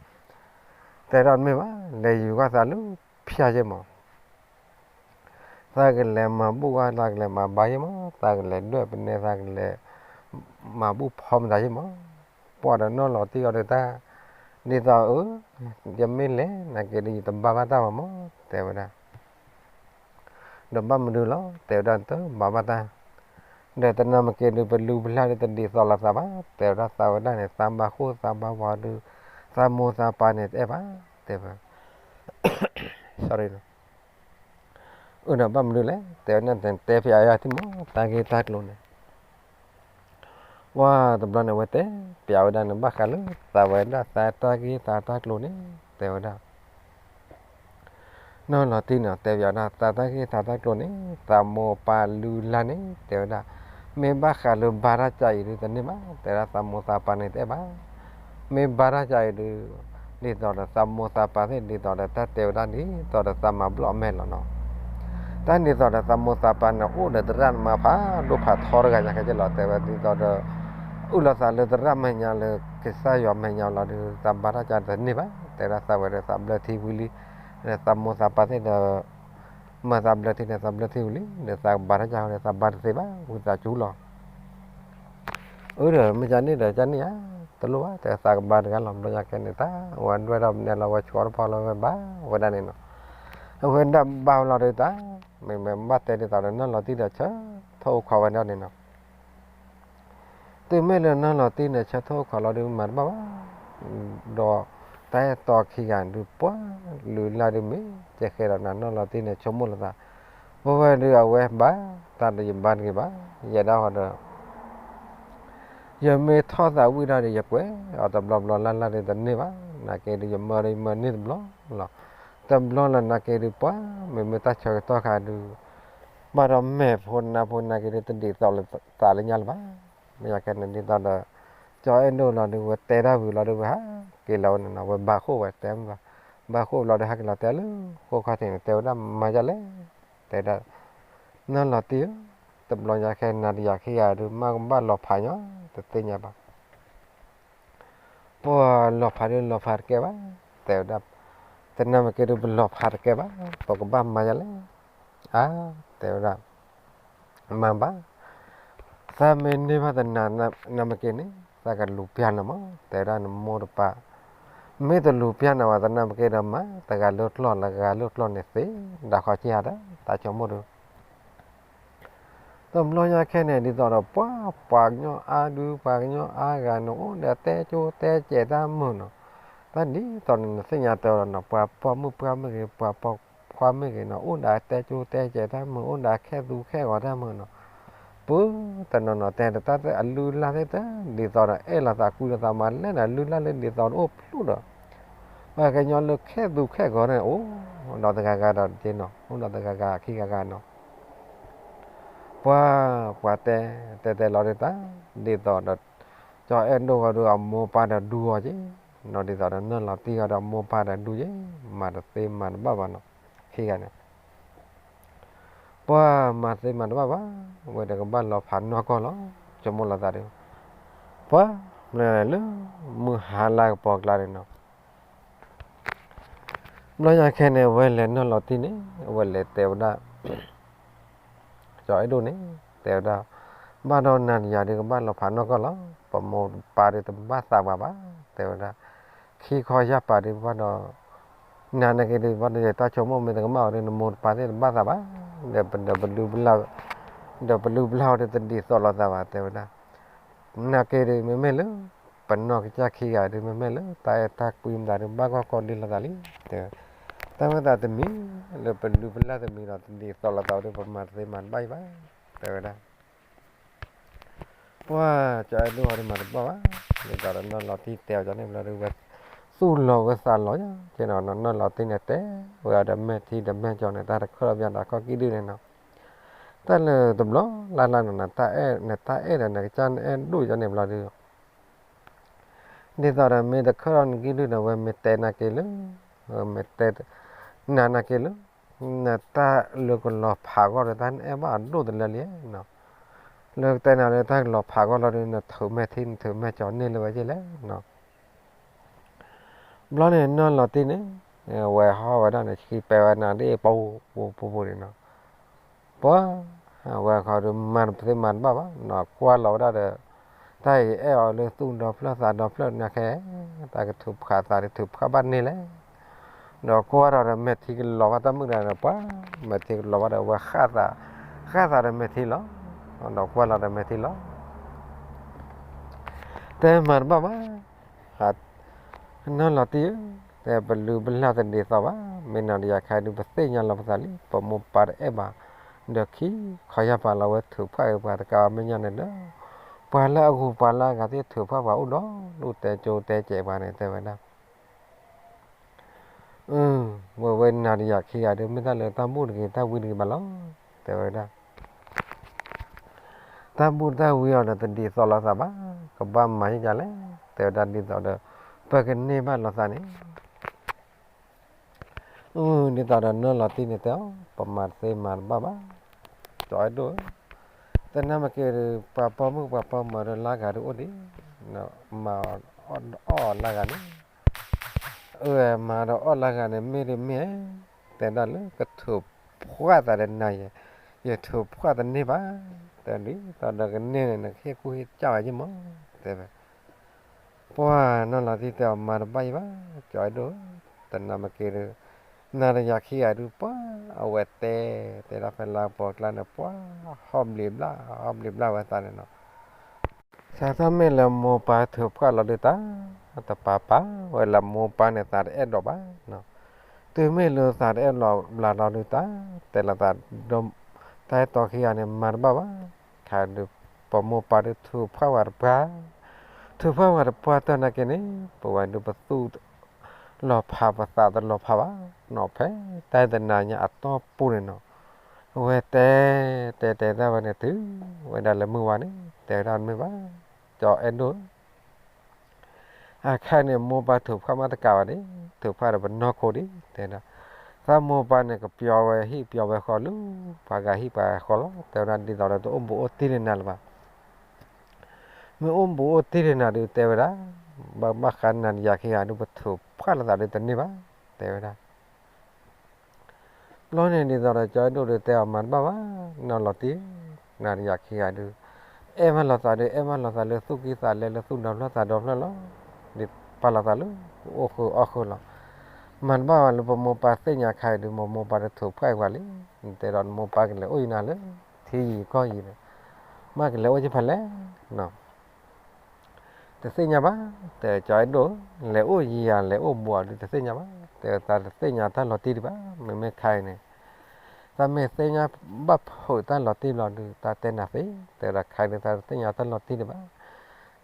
တဲဒၣ်တမ့ၢ်ဘၣ်, လဲၤယူၤကွၢ်သးလၢဖၠါယ့ၢ်မး, သးကလဲၤမၤဘူၣ်ကွၢ် သးကလဲၤမၤဘါယ့ၢ်မး, သးကလဲၤဒွဲၣ်ပနဲ သးကလဲၤ မၤဘူၣ်ဖီမတၤယ့ၢ်မး, ပှၤဒီးနီၢ်လီၤတံၢ်အီၤဒုးတၢ်, ဒ်သိးအၢ ယမ့ၢ်လဲၤနာ်က့ဒုး ယတဘါဘၣ်တၢ်ဘၣ်မး တဲဝဲဒၣ် ဒီးဘၣ်မနုၤလီၤ တဲဝဲဒၣ် တဘါဘၣ်တၢ်, ဒီးတနၤမ့ၢ်က့ဒုး ပလူပလၢ်ဒုးတဒ်သိးလိာ်သးဘၣ် တဲဝဲဒၣ် သးဝဲဒၣ်န့ၣ် သးဘၣ်ဃိၣ်သးဘၣ်ဝါဒုး သးမိၢ်သးပၢ်န့ၣ်တအဲၣ်ဘၣ် တဲဝဲ အၢ ဒီးဘၣ်မနုၤလဲၣ် တဲဝဲဒၣ် တဲဖျါယၤထံၣ်မး တၢ်ဂ့ၢ်တၢ်ကျိၤန့ၣ် ပှၤတဘျီန့ၣ် အဝဲတဲဖျါဝဲဒၣ်န့ၣ် ဘၣ်ဃးလၢသးဝဲဒၣ်သးတၢ်ဂ့ၢ်သးတၢ်ကျိၤန့ၣ် တဲဝဲဒၣ် နီၢ်လီၤတံၢ်န့ၣ် တဲဖျါဝဲဒၣ် သးတၢ်ဂ့ၢ်သးတၢ်ကျိၤန့ၣ် သးမိၢ်ပၢ်လူလၢ်န့ၣ် တဲဝဲဒၣ် မ့ၢ်ဘၣ်ဃးလၢဘါတၢ်ကၢအံၤဒုးတန့ၢ်ဘၣ် တဲဝဲဒၣ် သးမိၢ်သးပၢ်န့ၣ်တအဲၣ်ဘၣ် မ့ၢ်ဘါတၢ်ကၢအံၤဒုး ဒ်သိးဒီးသးမိၢ်သးပၢ်သ့ၣ် ဒ်သိးဒီးတၢ်တဲဝဲဒၣ်ဒ်သိးဒီးသးမၤဘျီၣ်အမဲာ်လီၤနီၤ တၢ်ဒ်သိးဒီးသးမိၢ်သးပၢ်န့ၣ် အိၣ်ဒီးသရၣ်မါဖးဒိၣ်ဖးထီတဂၤညါခဲကဲလီၤ တဲဝဲဒ်သိးဒီး အုၣ်လီၤသးလၢသရၣ်မဲာ်ညါလၢကစၢ်ယွၤမဲာ်ညါလီၤဒုး သးဘါတၢ်ကၢတန့ၢ်ဘၣ် တဲဝဲဒၣ် သးဝဲဒီးသးဘျၢထံဝံၤလံ သးမိၢ်သးပၢ်သ့ၣ်ဒီး မၤသးဘျၢထံန့ၣ် သးဘျၢထံဝံၤလံ ဒီးသးကဘါတၢ်ကၢဃီဒီး သးဘါတသ့ဘၣ် ဝံသးစူၤလီၤ အၢ ဒီးမ့ၢ်ကန့ၣ်ဒီးကန့ၣ်ဧါ တလိၣ်ဘၣ် တဲသးကဘါတဂၤလီၤ ဘျီညါခဲန့ၣ် တၢ်ဝဲဒွဲၣ်ထီၣ်ပနဲလီၤ ဝဲဆှီတပှၢ်လီၤ ဝဲဘါဝဲဒၣ်န့ၣ်နီၤ အဝဲဒၣ်ဘါဝဲလီၤဒုးတၢ် မ့မ့ၢ်ဘၣ်တဲဒ်သိးဒီး နီၢ်လီၤတံၢ်ဒီးဆၢထီၣ်အိၣ်ခိးဝဲဒၣ်န့ၣ်နီၤ တုၤမ့ၢ်လၢနီၢ်လီၤတံၢ်န့ၣ် ဆၢထီၣ်အိၣ်ခိးလီၤဒုး မၤတဘၣ်ဘၣ် ဒီးတၢ်အဲၣ်တီခံဂၤဒုး ပှၤလုၢ်လၢ်ဒုးမ့ၢ်ကဲဃဲဒီးနၤ နီၢ်လီၤတံၢ်န့ၣ် ဆိကမိၣ်လီၤသး ပဝဲဒုးအဝဲဘါ တၢ်ဒီးယဘါတဂ့ၤဘၣ် ယဲဒၣ်ဃီဒီး ယမ့ၢ်ထီၣ်သးဝံၣ်ဒၣ်ဒီး ယကွဲးအီၤတဘျီဘျီလၢ်လၢ်ဒုးတန့ၢ်ဘၣ် နာ်က့ဒုး ယမၢဒီးယမၢန့ၢ်တဘျီလီၤ တဘျီလၢ်နာ်က့ဒုး ပှၤမ့မ့ၢ်တၢ်ဆၢကတီၢ်ခါဒုး ဘၣ်ဒီးမဲာ်ဖိနါဖိနာ်က့ဒုး တဒ်သိးလိာ်သးလၢညါလၢၤဘၣ် မ့ၢ်ယၤခဲန့ၣ်ဒ်သိးဒီး ကၠီအဲၣ်ဒိၣ်လီၤဒုး ဝဲတဲတၢ်ဝံၤလီၤဒုး ဝဲဟးက့ၤလီၤဝဲန့ၣ်နီၤ ဝဲဘါဃိၣ်ဝဲတဲမ့ၢ်ဘၣ် ဘါဃိၣ်ဘျီဒုး ဟးက့ၤလီၤတဲလၢဃိခီၣ်ထံးန့ၣ် တဲဝဲဒၣ်မၤယၤလဲၣ် တဲဝဲဒၣ် နီၢ်လီၤတံၢ်ဧၢ တဘျီညါခဲနၤဒီးယၤခံဂၤဒုး မ့ၢ်ကဘၣ်လီၤဖးညီ တသ့ၣ်ညါဘၣ် ပှၤလီၤဖးဒုးလီၤဖးတကဲဘၣ် တဲဝဲဒၣ် တနၤမ့ၢ်က့ဒုး ပလီၤဖးတကဲဘၣ် ပကဘၣ်မၤယၤလဲၣ် အါ တဲဝဲဒၣ် မၤဘၣ် သးမ့ၢ်န့ၢ်ဘၣ်တနၤနမ့ၢ်က့န့ၣ် သးကလူၤပျၢ်နၤမး တဲဝဲဒၣ်နမိၢ်တပၢ် မ့ၢ်တလူၤပျၢ်နၤဝဲ တနၤမ့ၢ်က့ဒီးမၤ တဂၤလၢကျီၢ်လၢဂၤလၢကျီၢ်န့ၣ်သ့ ဒၣ်ခီက့ၤဟးဒီး သးဆိကမိၣ်ဒုး တဘျီညါခဲန့ၣ် ဒ်သိးဒီးပှၤ ပှၤကညီအါဒုး ပှၤကညီအါဂၤန့ၣ် အိၣ်ဒီးတဲကၠိတဲကဲးတၢ်မုာ်နီၤ တၢ်ဒ်သိးန့ၣ် နသ့ၣ်ညါတဲလီၤနီၤ ပှၤပိာ်မုၣ်ပှၢ်မ့ၢ်ဂ့ၤ ပှၤပိာ်ခွါမ့ၢ်ဂ့ၤနီၤ အိၣ်ဒီးတဲကၠိတဲကဲးတၢ်မုာ် အိၣ်ဒီးခဲသူခဲဂီၤတၢ်မုာ်နီၤ ပှၤတနီၤနီၤ တဲတၢ်အလုၢ်အလၢ်သ့ၣ်တဒ်သိးဒီး အဲၣ်လီၤသးကွံလိာ်သးမၤလဲၣ်ဒီး လုၢ်လၢ်လၢဒ်သိးဒီးအိၣ်ဖျိဒီး ပှၤကညီလၢခဲသူခဲဂီၤန့ၣ် အိၣ်ဒီးတဂၤဂၤဒီးတက့ၢ်နီၤ အိၣ်ဒီးတဂၤဂၤခံဂၤဂၤနီၤ ပှၤ ပှၤတဲ တဲတဲလီၤဒုးတၢ် ဒ်သိးဒီး ကၠီအဲၣ်ဒိၣ်ဂီၤဒုးအမိၢ်ပၢ်ဒီးဒူအီၤက့ၤ နီၤဒ်သိးဒီးနီၢ်လီၤတံၢ်ဂီၤဒီးအမိၢ်ပၢ်ဒီးဒူက့ၤ မၤတသ့မၤတဘၣ်ဘၣ်နီၤ ခံဂၤန့ၣ် ပှၤမၤသ့မၤတဘၣ်ဘၣ် ဝဲဒီးကဘၣ်လီၤဖးနီၢ်ကီၢ်လီၤ ဆိကမိၣ်လီၤသးဒုး ပှၤ လၢ မုၢ်ဟါလၢကပီၤကျါန့ၣ်နီၤ ဘျီညါခဲန့ၣ် အဝဲလဲၤနီၢ်လီၤတံၢ်န့ၣ် အဝဲလဲၤတဲဝဲဒၣ် ကၠီအဲၣ်ဒိၣ်န့ၣ် တဲဝဲဒၣ် ဘၣ်ဒီးနၤဒီးယၤဒုးကဘၣ်လီၤဖးနီၢ်ကီၢ်လီၤ ပမိၢ်ပပၢ်ဒုးတဘၣ်သးပှၤဘၣ် တဲဝဲဒၣ် ခံခီယၢ်ပာ်ဒုးဘၣ်ဒီး, နၤနာ်က့ဒုးဘၣ်ဒီး ယတၢ်ဆိကမိၣ်မ့ၢ်တကမၣ်အီၤဒုး နမိၢ်တပၢ်သ့ၣ်တဘၣ်သးဘၣ်, ဒီးပလုၢ်ပလၢ်, ဒီးပလုၢ်ပလၢ်အီၤဒုးတဒ်သိးလိာ်သးဘၣ် တဲဝဲဒၣ်. နာ်က့ဒုး မ့မ့ၢ်လၢ ပနီၢ်ကစၢ်ခံဂၤဒုး မ့မ့ၢ်လၢတၢ်အဲၣ်တၢ်ကွံမတၤဒုး ဘၣ်ဂီၢ်ကီဒ်လိာ်သးလံ, တဲဝဲ, တၢ်မ့ၢ်သးတမံၤ လၢပလုၢ်ပလၢ်တမံၤဒီး တဒ်သိးလိာ်သးဒုး ပမၤတသ့မၤတဘၣ်အံၤဘၣ်, တဲဝဲဒၣ်. ပှၢ် ကၠီအဲၣ်ဒိၣ်အီၤဒုးမၤတဘၣ်ဘၣ်, ဒ်သိးဒီးနီၢ်လီၤတံၢ်တဲအီၤကန့ၣ်ဘျီဒုး ဝဲသူၣ်လီၤဝဲသးလီၤ, ကဲနီၤ နီၢ်လီၤတံၢ်န့ၣ်တဲဝဲအီၤဒီး မဲာ်ထံဒီးမဲာ်ကၠီန့ၣ် တၢ်တခၢၣ်ဘၣ်ဒီး ခီၣ်ကံၣ်ဒုၣ်န့ၣ်နီၤ, တၢ်လၢတဘျီလၢ်လၢ်နီၤ နတၢ်အဲၣ်ဒီးနကစၢ်အဲၣ်ဒိၣ်ကန့ၣ်ဘျီဒုး ဒ်သိးဒီးမ့ၢ်တခၢၣ်ထီၣ်နကံၣ်ဒုၣ်န့ၣ် ဝဲမ့ၢ်တဲနာ်က့လၢ, မ့ၢ်တဲ, နၤနာ်က့လၢ, နတၢ်လၢကလီၤဖးဂီၢ်ဒီး တၢ်နအဲၣ်ဘၣ်အဒိၣ်တလၢလံနီၤ, လၢကတဲနၤလၢတၢ်ကလီၤဖးဂီၢ်လီၤဒီး နထုးမဲာ်ထံ နထုးမဲာ်ကၠီန့ၢ်လၢၤဝဲက့လဲၣ်နီၤ. ဘျီန့ၣ်နီၢ်လီၤတံၢ်န့ၣ်, ဝဲဟီၣ်ဝဲဒၣ်န့ၣ် ဆှံပဲဝဲနၤဒ်ပူၤပူၤပူၤပူၤန့ၣ်နီၤ, ပှၢ်, ဝဲခီဒုးမၤတသ့မၤတဘၣ်ဘၣ်, နီၤကွၢ်လီၤဝဲဒၣ်ဒီး, တၢ်အံၤအဲၣ်အီၤလၢသူၣ်ဒီဖျၢၣ်သးဒီဖျၢၣ်နာ်က့, တၢ်ကထုးဖးသးဒုးထုးဖးဘၣ်န့ၢ်လဲၣ်, ဒီးကွၢ်ထီၣ်ဒီးမဲာ်ထံကလီၤဘၣ်တၢ်မုၣ်ဒီး ပှၢ်, မဲာ်ထံကလီၤဘၣ်ဒီးဝဲဃၣ်သး, ဃၣ်သးဒီးမဲာ်ထံလီၤ, ဒီးကွၢ်လီၤဒီးမဲာ်ထံလီၤ တဲမၤတဘၣ်ဘၣ်, နီၢ်လီၤတံၢ်ဧၢ, တဲပလုၢ်ပလၢ်တဒ်သိးဘၣ်, မ့ၢ်နၤဒီးယၤခဲဒုး ပသ့ၣ်ညါလီၤပသးလံ ပမိၢ်ပၢ်တအဲၣ်ဘၣ်, ဒီးခံ, ခီယၢ်ပာ်လီၤဝဲထုးဖးအံၤပှၤတကးဘၣ်မဲာ်ညါန့ၣ်ဒီး, ပှၤလၢအဂုၤပှၤလၢအဂၤသ့ၣ်ထုးဖးပှၤအိၣ်ဒီးဒူၣ်တဲကၠိတဲကဲးပှၤန့ၣ် တဲဝဲဒၣ် ဝဲဝဲနၤဒီးယၤခံဂၤဒုး မ့ၢ်တၢ်လၢတၢ်ဘူၣ်တဂ့ၤတၢ်ဝံတဂ့ၤဘၣ်လီၤ, တဲဝဲဒၣ် တၢ်ဘူၣ်တၢ်ဝံအီၤဒီးတဒ်သိးလိာ်သးဘၣ်, ကဘၣ်မၤယဲယလဲၣ်, တဲဝဲဒၣ်ဒ်သိးဒီး, ပကန့ၢ်ဘၣ်လိာ်သးန့ၣ်, ဒ်သိးဒီးနီၢ်လီၤတံၢ်န့ၣ်တဲအီၤ ပမၤတသ့မၤတဘၣ်ဘၣ်, ကၠီအဲၣ်ဒိၣ်ဧၢ, တနၢ်မ့ၢ်က့ၤဒီး ပှၤပိာ်မုၣ်ပှၤပိာ်မၢၤဒီးလၢဂၤဒုးအိၣ်ဒံး, မၤအီၣ်လၢဂၤန့ၣ် အၢ မၤဒီးအီၣ်လၢဂၤန့ၣ် မ့ၢ်ဒ်မ့ၢ်, တဲဒၣ်လၢကထုးဖှၣ်သးဒီးနၤယဲ, ယထုးဖှၣ်တန့ၢ်ဘၣ်, တဲဒ်သိးဒီးကန့ၢ်န့ၣ် နကဟ့ၣ်ကူၣ်ဟ့ၣ်ကၢ်ဝဲယ့ၢ်မး, တဲဝဲ, ပှၢ်နီၢ်လီၤတံၢ်တဲအီၤ မၤတဘၣ်ယံၤဘၣ်, ကၠီအဲၣ်ဒိၣ်, တနၢ်မ့ၢ်က့ၤဒီး, နၤဒီးယၤခံဂၤဒုးပှၢ်, အဝဲတဲ, တဲဒၣ်ဖဲလၢပှၤကျါန့ၣ် ပှၢ်, ဟီၣ်ဘျံးဘျၣ်, ဟီၣ်ဘျံးဘျၣ်ဝဲသးန့ၣ်နီၤ စးထီၣ်မ့ၢ်လၢမိၢ်ပၢ်ထုးဖှၣ်လီၤဒုးတၢ်, တပာ်ပာ်ဝဲလၢမိၢ်ပၢ်န့ၣ်သးတအဲၣ်ဒိးဘၣ်, တုၤမ့ၢ်လၢသးတအဲၣ်ဒိးဘၣ်လီၤဒုးတၢ်, တဲလီၤသး, တၢ်အဲၣ်တီခံဂၤန့ၣ် မၤတဘၣ်ဘၣ်, ခဲဒုး, ပမိၢ်ပၢ်ဒုးထုးဖှၣ်ဝဲတပှၢ်, ထုးဖှၣ်ဝဲတပှၢ်တၢ်နာ်က့န့ၣ်, ပဝဲဒုးပသူၣ် လီၤဖးပသးတလီၤဖးဘၣ်, နီၤဖဲ, တၢ်တနၤညါအတီၢ်ပူၤန့ၣ်နီၤ, အဝဲတဲ, တဲတဲတၢ်ဝဲန့ၣ်တုၤ, ဝဲဒၣ်လၢမုၢ်ဝါန့ၣ်, တဲဝဲဒၣ်မ့ၢ်ဘၣ်, ကၠီအဲၣ်ဒိၣ်, အခဲန့ၣ် မိၢ်ပၢ်ထုးဖှၣ်မးတကးဘၣ်ဒံး, ထုးဖှၣ်ဒီးပနီၢ်ခိဒံး, တဲဒၣ်, သးမိၢ်ပၢ်န့ၣ်ကပျီဝဲဟံၣ်ပျီဝဲဃီလၢ, ပှၤဂၤဟံၣ်ပှၤဂၤဃီလီၤ, တဲဝဲဒၣ်ဒ်သိးဒီးတအိၣ်ဘူးအိၣ်တံၢ်လၢနၤလၢၤဘၣ် မ့ၢ်အိၣ်ဘူးအိၣ်တံၢ်ဒံးနၤဒုးတဲဝဲဒၣ်, ဘၣ်ဘၣ်ဃးနၤဒီးယၤခံဂၤဒုး ပထုးဖှၣ်လိာ်သးဒုးတန့ၢ်ဘၣ်, တဲဝဲဒၣ်. ဘျီန့ၣ်ဒ်သိးဒီးကၠီအဲၣ်ဒိၣ်ဒုးတဲအီၤမၤတဘၣ်ဘၣ်, နီၢ်လီၤတံၢ်, နၤဒီးယၤခံဂၤဒုး, အဲၣ်ဘၣ်လိာ်သးဒုး အဲၣ်ဘၣ်လိာ်သးလၢသူၣ်ကံၢ်သးလဲလၢသူၣ်ဒီဖျၢၣ်သးဒီဖျၢၣ်လီၤ, ဒ်ပာ်လိာ်သးလၢ, အိၣ်ဃုာ်အီၣ်ဃုာ်လီၤ. မၤတဘၣ်ဘၣ်လၢပမိၢ်ပၢ်သ့ၣ်ညါခါအံၤဒုး မိၢ်မိၢ်ပၢ်ဒုးထုးဖှၣ်အံၤပှၤလံ, နတဲဒီးနမိၢ်ပၢ်ကလဲၤအိၣ်ယံၤနၤလၢ, ထံယံၤကီၢ်ယံၤန့ၣ်, မ့ၢ်ကလဲၤအိၣ်ယဖဲလဲၣ် တသ့ၣ်ညါဘၣ်, တဲကၠီအဲၣ်ဒိၣ်, လဲၤအိၣ်ယံၤဧါ လဲၤအိၣ်ဘူးဧါဒုးတသ့ၣ်ညါဘၣ်, တဲသးတသ့ၣ်ညါတၢ်လီၤတံၢ်ဒံးဘၣ်, မ့မ့ၢ်ခါအံၤန့ၣ်, သးမ့ၢ်သ့ၣ်ညါဘၣ်ဖုးတၢ်လီၤတံၢ်ဘျီဒုး တၢ်တဲနၤသ့, တဲဒီးခါအံၤဒုးသးတသ့ၣ်ညါတၢ်လီၤတံၢ်ဒံးဘၣ်,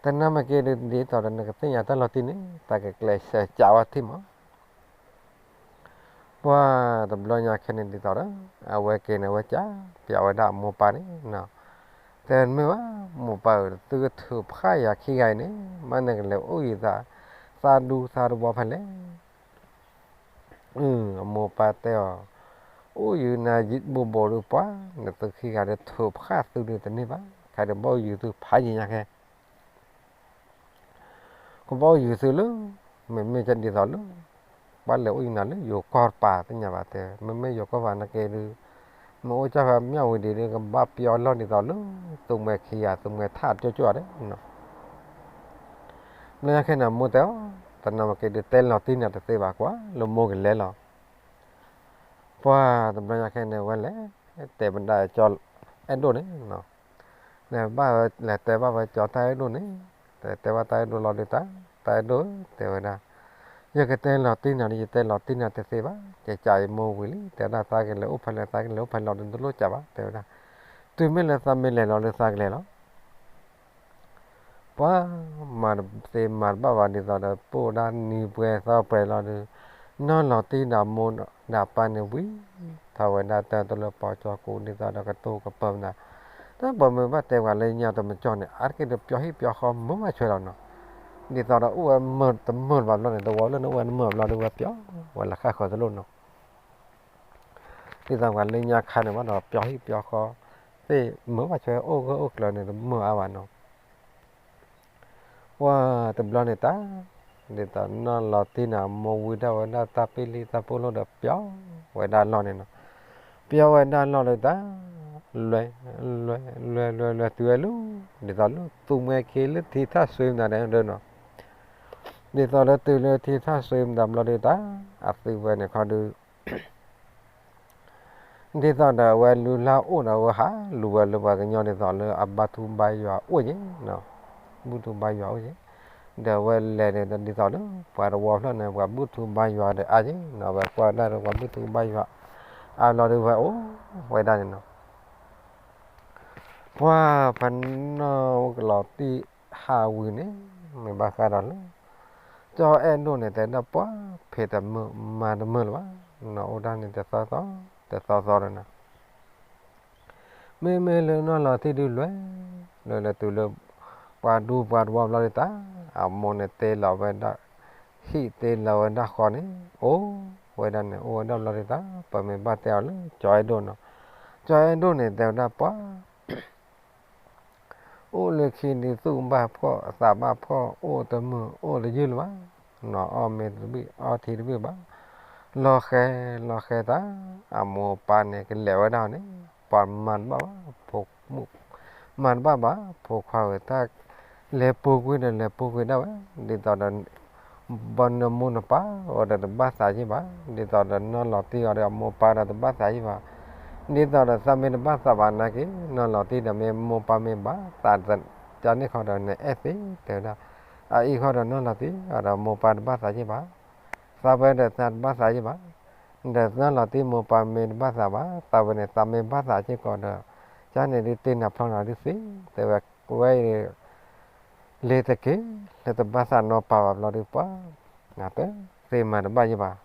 တနၢ်မ့ၢ်က့ၤဒုး ဒ်သိးဒီးနကသ့ၣ်ညါတၢ်လီၤတံၢ်န့ၣ် သးကကျဲးစၢးကးဝဲထံၣ်မး ပှၢ်တဘျီညါခဲန့ၣ်ဒ်သိးဒီး, အဝဲက့ၤန့ၣ် အဝဲကးပၠးဝဲဒၣ်အမိၢ်ပၢ်န့ၣ်, တဲမ့ၢ်ဘၣ်, မိၢ်ပၢ်ဧၢ, သုကထုးဖှၣ်ယၤခံဂၤအံၤန့ၣ်, မ့ၢ်နကလဲၤအိၣ်ယံၤသး, သးဒူသးတဝီဖဲလဲၣ်. အမိၢ်ပၢ်တဲအီၤ, အိၣ်ယံၤနၤဘိးဘိးဒုးပှၢ်, နသုခံဂၤဒုးထုးဖှၣ်သုဒုးတန့ၢ်ဘၣ်, ခဲဒုးဘၣ်အိၣ်ယံၤသုဖးယံၤညါခဲ ကဘၣ်အိၣ်ယံၤသုလၢ, မ့မ့ၢ်ဒ်သိးလၢ, ဘၣ်လဲၤအိၣ်ယံၤနၤလၢယိၤကီၢ်တပၤသ့ၣ်ညါဘၣ်တဲ, မ့မ့ၢ်ယိၤကီၢ်ပၤနာ်က့ဒုး, မ့ၢ်အိၣ်ကၢ်ဖဲမၠၣ်ဝတံၤဒုး ကဘၣ်ပျီလီၢ်ဒ်သိးလၢ, သူမှဲခံဂၤ သူမှဲထၣ်ကၠိကၠိဧါဒဲး, ဘျီညါခဲန့ၣ် မိၢ်တဲအီၤ, တနၤမ့ၢ်က့ၤဒုးတဲလီၤတံၢ်နၤတသ့ဘၣ်ကွၢ် လၢမိၢ်ကလဲၤလီၤ. ပှၤတဘျီညါခဲန့ၣ် ဝဲလဲၤတဲဘၣ်ဒၣ်ကၠီအဲၣ်ဒိၣ်န့ၣ်, လဲၤဘၣ်ဝဲ လဲၤတဲဘၣ်ဝဲကၠီတၢ်အဲၣ်ဒိၣ်န့ၣ်, တဲဘၣ်တၢ်အဲၣ်ဒိၣ်လီၤဒုးတၢ်, တၢ်အဲၣ်ဒိၣ်ဧၢ တဲဝဲဒၣ်, ယကတဲလီၤတံၢ်နၤဒီး ယတဲလီၤတံၢ်နၤတသ့ဘၣ်, ကကးယမိၢ်ဝံၤလံ တဲဒၣ်သးကလဲၤအိၣ်ဖဲလဲၣ် သးကလဲၤအိၣ်ဖဲလဲၣ်ဒီး တလိၣ်ကးဘၣ် တဲဝဲဒၣ်, တုၤမ့ၢ်လၢသးမ့ၢ်လဲၤလီၤလၢသးကလဲၤလီၤ ပှၤမၤတသ့မၤတဘၣ်ဘၣ် ဒ်သိးဒီးပိၢ်ဒၣ်နံၤပှဲၤသီပှဲၤလီၤဒုး, နီၢ်လီၤတံၢ်ဒီးမိၢ်ဒီးပၢ်န့ၣ်ဝံၤထီၣ်ဝဲဒၣ်တၢ်တလၢပီကၠီကိး ဒ်သိးဒီးကတိၤကပၢမနၤ, တၢ်ပှၤမ့ၢ်ဘၣ်တဲပှၤလၢညါတမကၠီန့ၣ် အါတက့ၢ်ဒီးပျီဟံၣ်ပျီဃီမုာ်မးဆွဲလီၤနီၤ, ဒ်သိးဒီးအိၣ်ဝဲမုာ်တမုာ်ဘၣ်ဘျီန့ၣ် တဝီလၢနအိၣ်ဝဲနမုာ်ဘျီဒုးဝဲပျီဝဲလၢဃၣ်ဃၢၤတလိၣ်နီၤ ဒ်သိးပှၤလၢညါခါန့ၣ်ဘၣ်ဒီး ပျီဟံၣ်ပျီဃီသ့ၣ်မုာ်ဘၣ်ဆွဲ အိၣ်ဂၢၢ်အိၣ်ကျၢၤန့ၣ် တမုာ်အါဘၣ်နီၤ, ပှၤတဘျီန့ၣ်တၢ်, ဒ်သိးနီၢ်လီၤတံၢ်န့ၣ် အမိၢ်ဝံထီၣ်ဝဲဒၣ်တၢ်ပ့လံတၢ်ပူလိၣ်ဒီးပျီဝဲဒၣ်လီၢ်န့ၣ်နီၤ, ပျီဝဲဒၣ်လီၢ်လၢတၢ်, လွဲ, လွဲ, လွဲ, လွဲ, လွဲတုၤဝဲလၢ, ဒ်သိးလၢသူမှဲခ့လၢထံထၣ်စွ့မတၤဒဲးနီၤ, ဒ်သိးလၢတုၤလၢထံထၣ်စွ့မတၤဘျီဒုးတၢ်, အသုဝဲန့ၣ်ခီဒုး ဒ်သိးဒီးအဝဲလုၢ်လၢ်အိၣ်ဒီးအဝဲဟးလူၤဝဲလၢပှၤကညီဒ်သိးလၢအဘါထူဘါယွၤအိၣ်က့ၤ, ဘူၣ်ထူဘါယွၤအိၣ်က့ၤ, ဒီးအဝဲလဲၤန့ၣ်ဒီး ဒ်သိးလၢပှၤတဝီဖျၢၣ်န့ၣ် ပှၤဘူၣ်ထူဘါယွၤဒီးအါက့ၤနီၤ, အဝဲကွၢ်ဝဲဒၣ်ဒီးပှၤဘူၣ်ထူဘါယွၤအါလီၤဒုးဝဲအိၣ်ဝဲဒၣ်န့ၣ်နီၤ, ပှၤဖဲနီၢ်အိၣ်ကလီၤတံၢ်ဟးဝံၤန့ၣ် မ့ၢ်ဘၣ်ဃးဒီးလၢ ကၠီအဲၣ်ဒိၣ်န့ၣ် တဲဒၣ်ပှၤဖံးတမုာ်မၤတမုာ်လၢၤဘၣ်, နီၢ်အိၣ်ဒၣ်န့ၣ်တသီသီ, တသီသီဒီးနီၤ, မ့မ့ၢ်လၢနီၢ်လီၤတံၢ်ဒုးလွဲ, လွဲလၢတုၤလၢ ပှၤဒူပှၤတဝီဘျီဒုးတၢ်, အမိၢ်န့ၣ်တဲလီၤဝဲဒၣ်, ဟံၣ်တဲလီၤဝဲဒၣ်ဃီန့ၣ်, အိၣ်ဝဲဒၣ်န့ၣ် အိၣ်ဝဲဒၣ်ဘျီဒုးတၢ်, ပမ့ၢ်ဘၣ်တဲအီၤလၢကၠီအဲၣ်ဒိၣ်နီၤ, ကၠီအဲၣ်ဒိၣ်န့ၣ် တဲဝဲဒၣ်ပှၤ အိၣ်လၢခံဒုးသူၣ်ဘၣ်ဖှီၣ်သးဘၣ်ဖှီၣ် အိၣ်တမုာ်အိၣ်တယုၢ်လၢၤဘၣ်, နီၤအီၣ်မ့ၤတဘ့ၣ်အီထံတဘ့ၣ်ဘၣ်, လီၤဃဲၤလီၤဃဲၤတၢ်, အမိၢ်ပၢ်န့ၣ်ကလဲၤဝဲဒၣ်န့ၣ်, ပှၤမၤတဘၣ်ဘၣ်, ဖိမုၣ်မၤတဘၣ်ဘၣ်, ဖိခွါဧၢ တၢ်လဲၤပူၤကွံာ်ဒီးလဲၤပူၤကွံာ်ဒၣ်ဝဲ, ဒ်သိးဒီး ဘီနမိၢ်နပၢ်အီၤဒီးတဘၣ်သးယ့ၢ်ဘၣ်, ဒ်သိးဒီးနီၢ်လီၤတံၢ်အီၤဒီးအမိၢ်ပၢ်ဒီးတဘၣ်သးယ့ၢ်ဘၣ်, ဒ်သိးဒီးသးမ့ၢ်တဘၣ်သးဘၣ်နာ်က့ၤ, နီၢ်လီၤတံၢ်ဒီးမ့ၢ်မိၢ်ပၢ်မ့ၢ် ဘၣ်သးကန့ၢ်ခီဒီးနအဲၣ်သ့တဲဝဲဒၣ်, အအံၤခီဒီးနီၢ်လီၤတံၢ်အီၤဒီးမိၢ်ပၢ်တဘၣ်သးယ့ၢ်ဘၣ်, သးဝဲဒီးသးတဘၣ်သးယ့ၢ်ဘၣ်, ဒီးနီၢ်လီၤတံၢ်မိၢ်ပၢ်မ့ၢ်တဘၣ်သးဘၣ်, သးဝဲန့ၣ်သးမ့ၢ်ဘၣ်သးစ့ၢ်ကီးဒီး, ကန့ၣ်ဒုးတ့နၤဖျီနၤဒုးသ့, တဲဝဲဝဲ လ့ၤတက့ၢ်, လၢတဘၣ်သးနီၢ်ပၢ်ဘၣ်ဘျီဒုးပှၤ, နတသ့မၤတဘၣ်ယ့ၢ်ဘၣ်,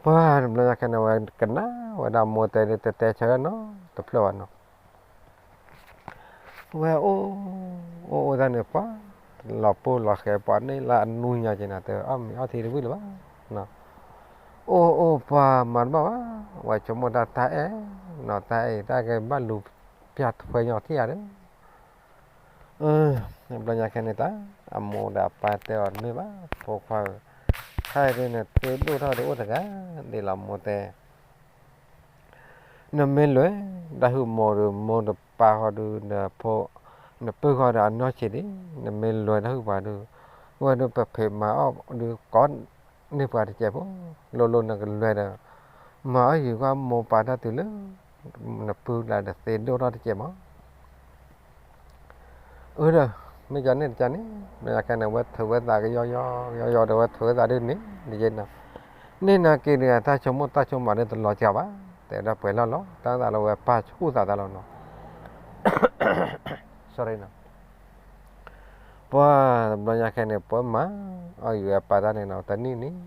ပှၤတဘျီညါခဲန့ၣ်ဝဲကနၣ်ဝဲဒၣ်မိၢ်တဲဒုးတတဲဆၢနီတဖျၢၣ်ဘၣ်နီၤ, ဝဲအိၣ်, အိၣ်အိၣ်တၢ်န့ၣ်ပှၤ, လီၤပူၤလီၤဃဲၤပှၤန့ၣ်လၢအနူညါက့ၤနၤ တဲအီၣ်မ့ၤအီထံတဝံၣ်လၢၤဘၣ်, အိၣ်အိၣ်ပှၤမၤတဘၣ်ဘၣ်, ဝဲဆိကမိၣ်တၢ်တၢ်အဲၣ်, နီၤတၢ်အဲၣ်အံၤတၢ်ကဘၣ်လူၤပျၢ်ထွဲညီထံၣ်ဧါဒီး ဘျီညါခဲန့ၣ်တၢ်, အမိၢ်ဒီးအပၢ်တဲအီၤတမ့ၢ်ဘၣ်, ဖိခွါဧၢ, ခဲအံၤဒုးနသ့ဒိၣ်ထီၣ်ဒုးအိၣ်တဂၤ, ဒ်လီၤမိၢ်တဲ, နမ့ၢ်လဲၤ, ဒီးဟုၣ်မိၢ်ဒီးမိၢ်တပၢ်ဃီဒုး, နဖိ, နပုၢ်ဃီဒီးအနီၢ်ဆံးဒံး, နမ့ၢ်လဲၤဒီးဟုၣ်ပှၤဒုး, ဝဲဒုးပဖံးမၤအီၣ်ဒုးကိးန့ၢ်ပှၤတစဲးဖိ, လိၤလိၤနကလဲၤဒီး, မၤအီၣ်ယံၤကွၢ်မိၢ်ပၢ်တၢ်တုၤလၢ နပုၢ်ဒၣ်ဒီးသ့ဒိၣ်ထီၣ်တစဲးမး အၢဒီး, မ့ၢ်ကန့ၣ်တကန့ၣ်, မ့ၢ်ကန့ၣ်ဝဲထုးဝဲသးကယီယီ, ကယီယီဒီးဝဲထုးဝဲသးဒ်န့ၣ်, ဒ်ယဲနီၤ, န့ၢ်နာ်က့ၤဒုးတၢ်ဆိကမိၣ်တၢ်ဆိကမးဒ်တလီၤစှၤဘၣ်, တဲဝဲဒၣ်ပှဲၤလီၤလီၤ, တၢ်သးလၢဝဲပၢ်ဆူၣ်သးတၢ်လီၤနီၤ, sorry နီၤ, ပှၤတဘျီညါခဲန့ၣ် ပှၤမၤအီၣ်ယံၤဝဲပၢ်တၢ်န့ၣ်နီၤ, တနံၣ်န့ၣ်,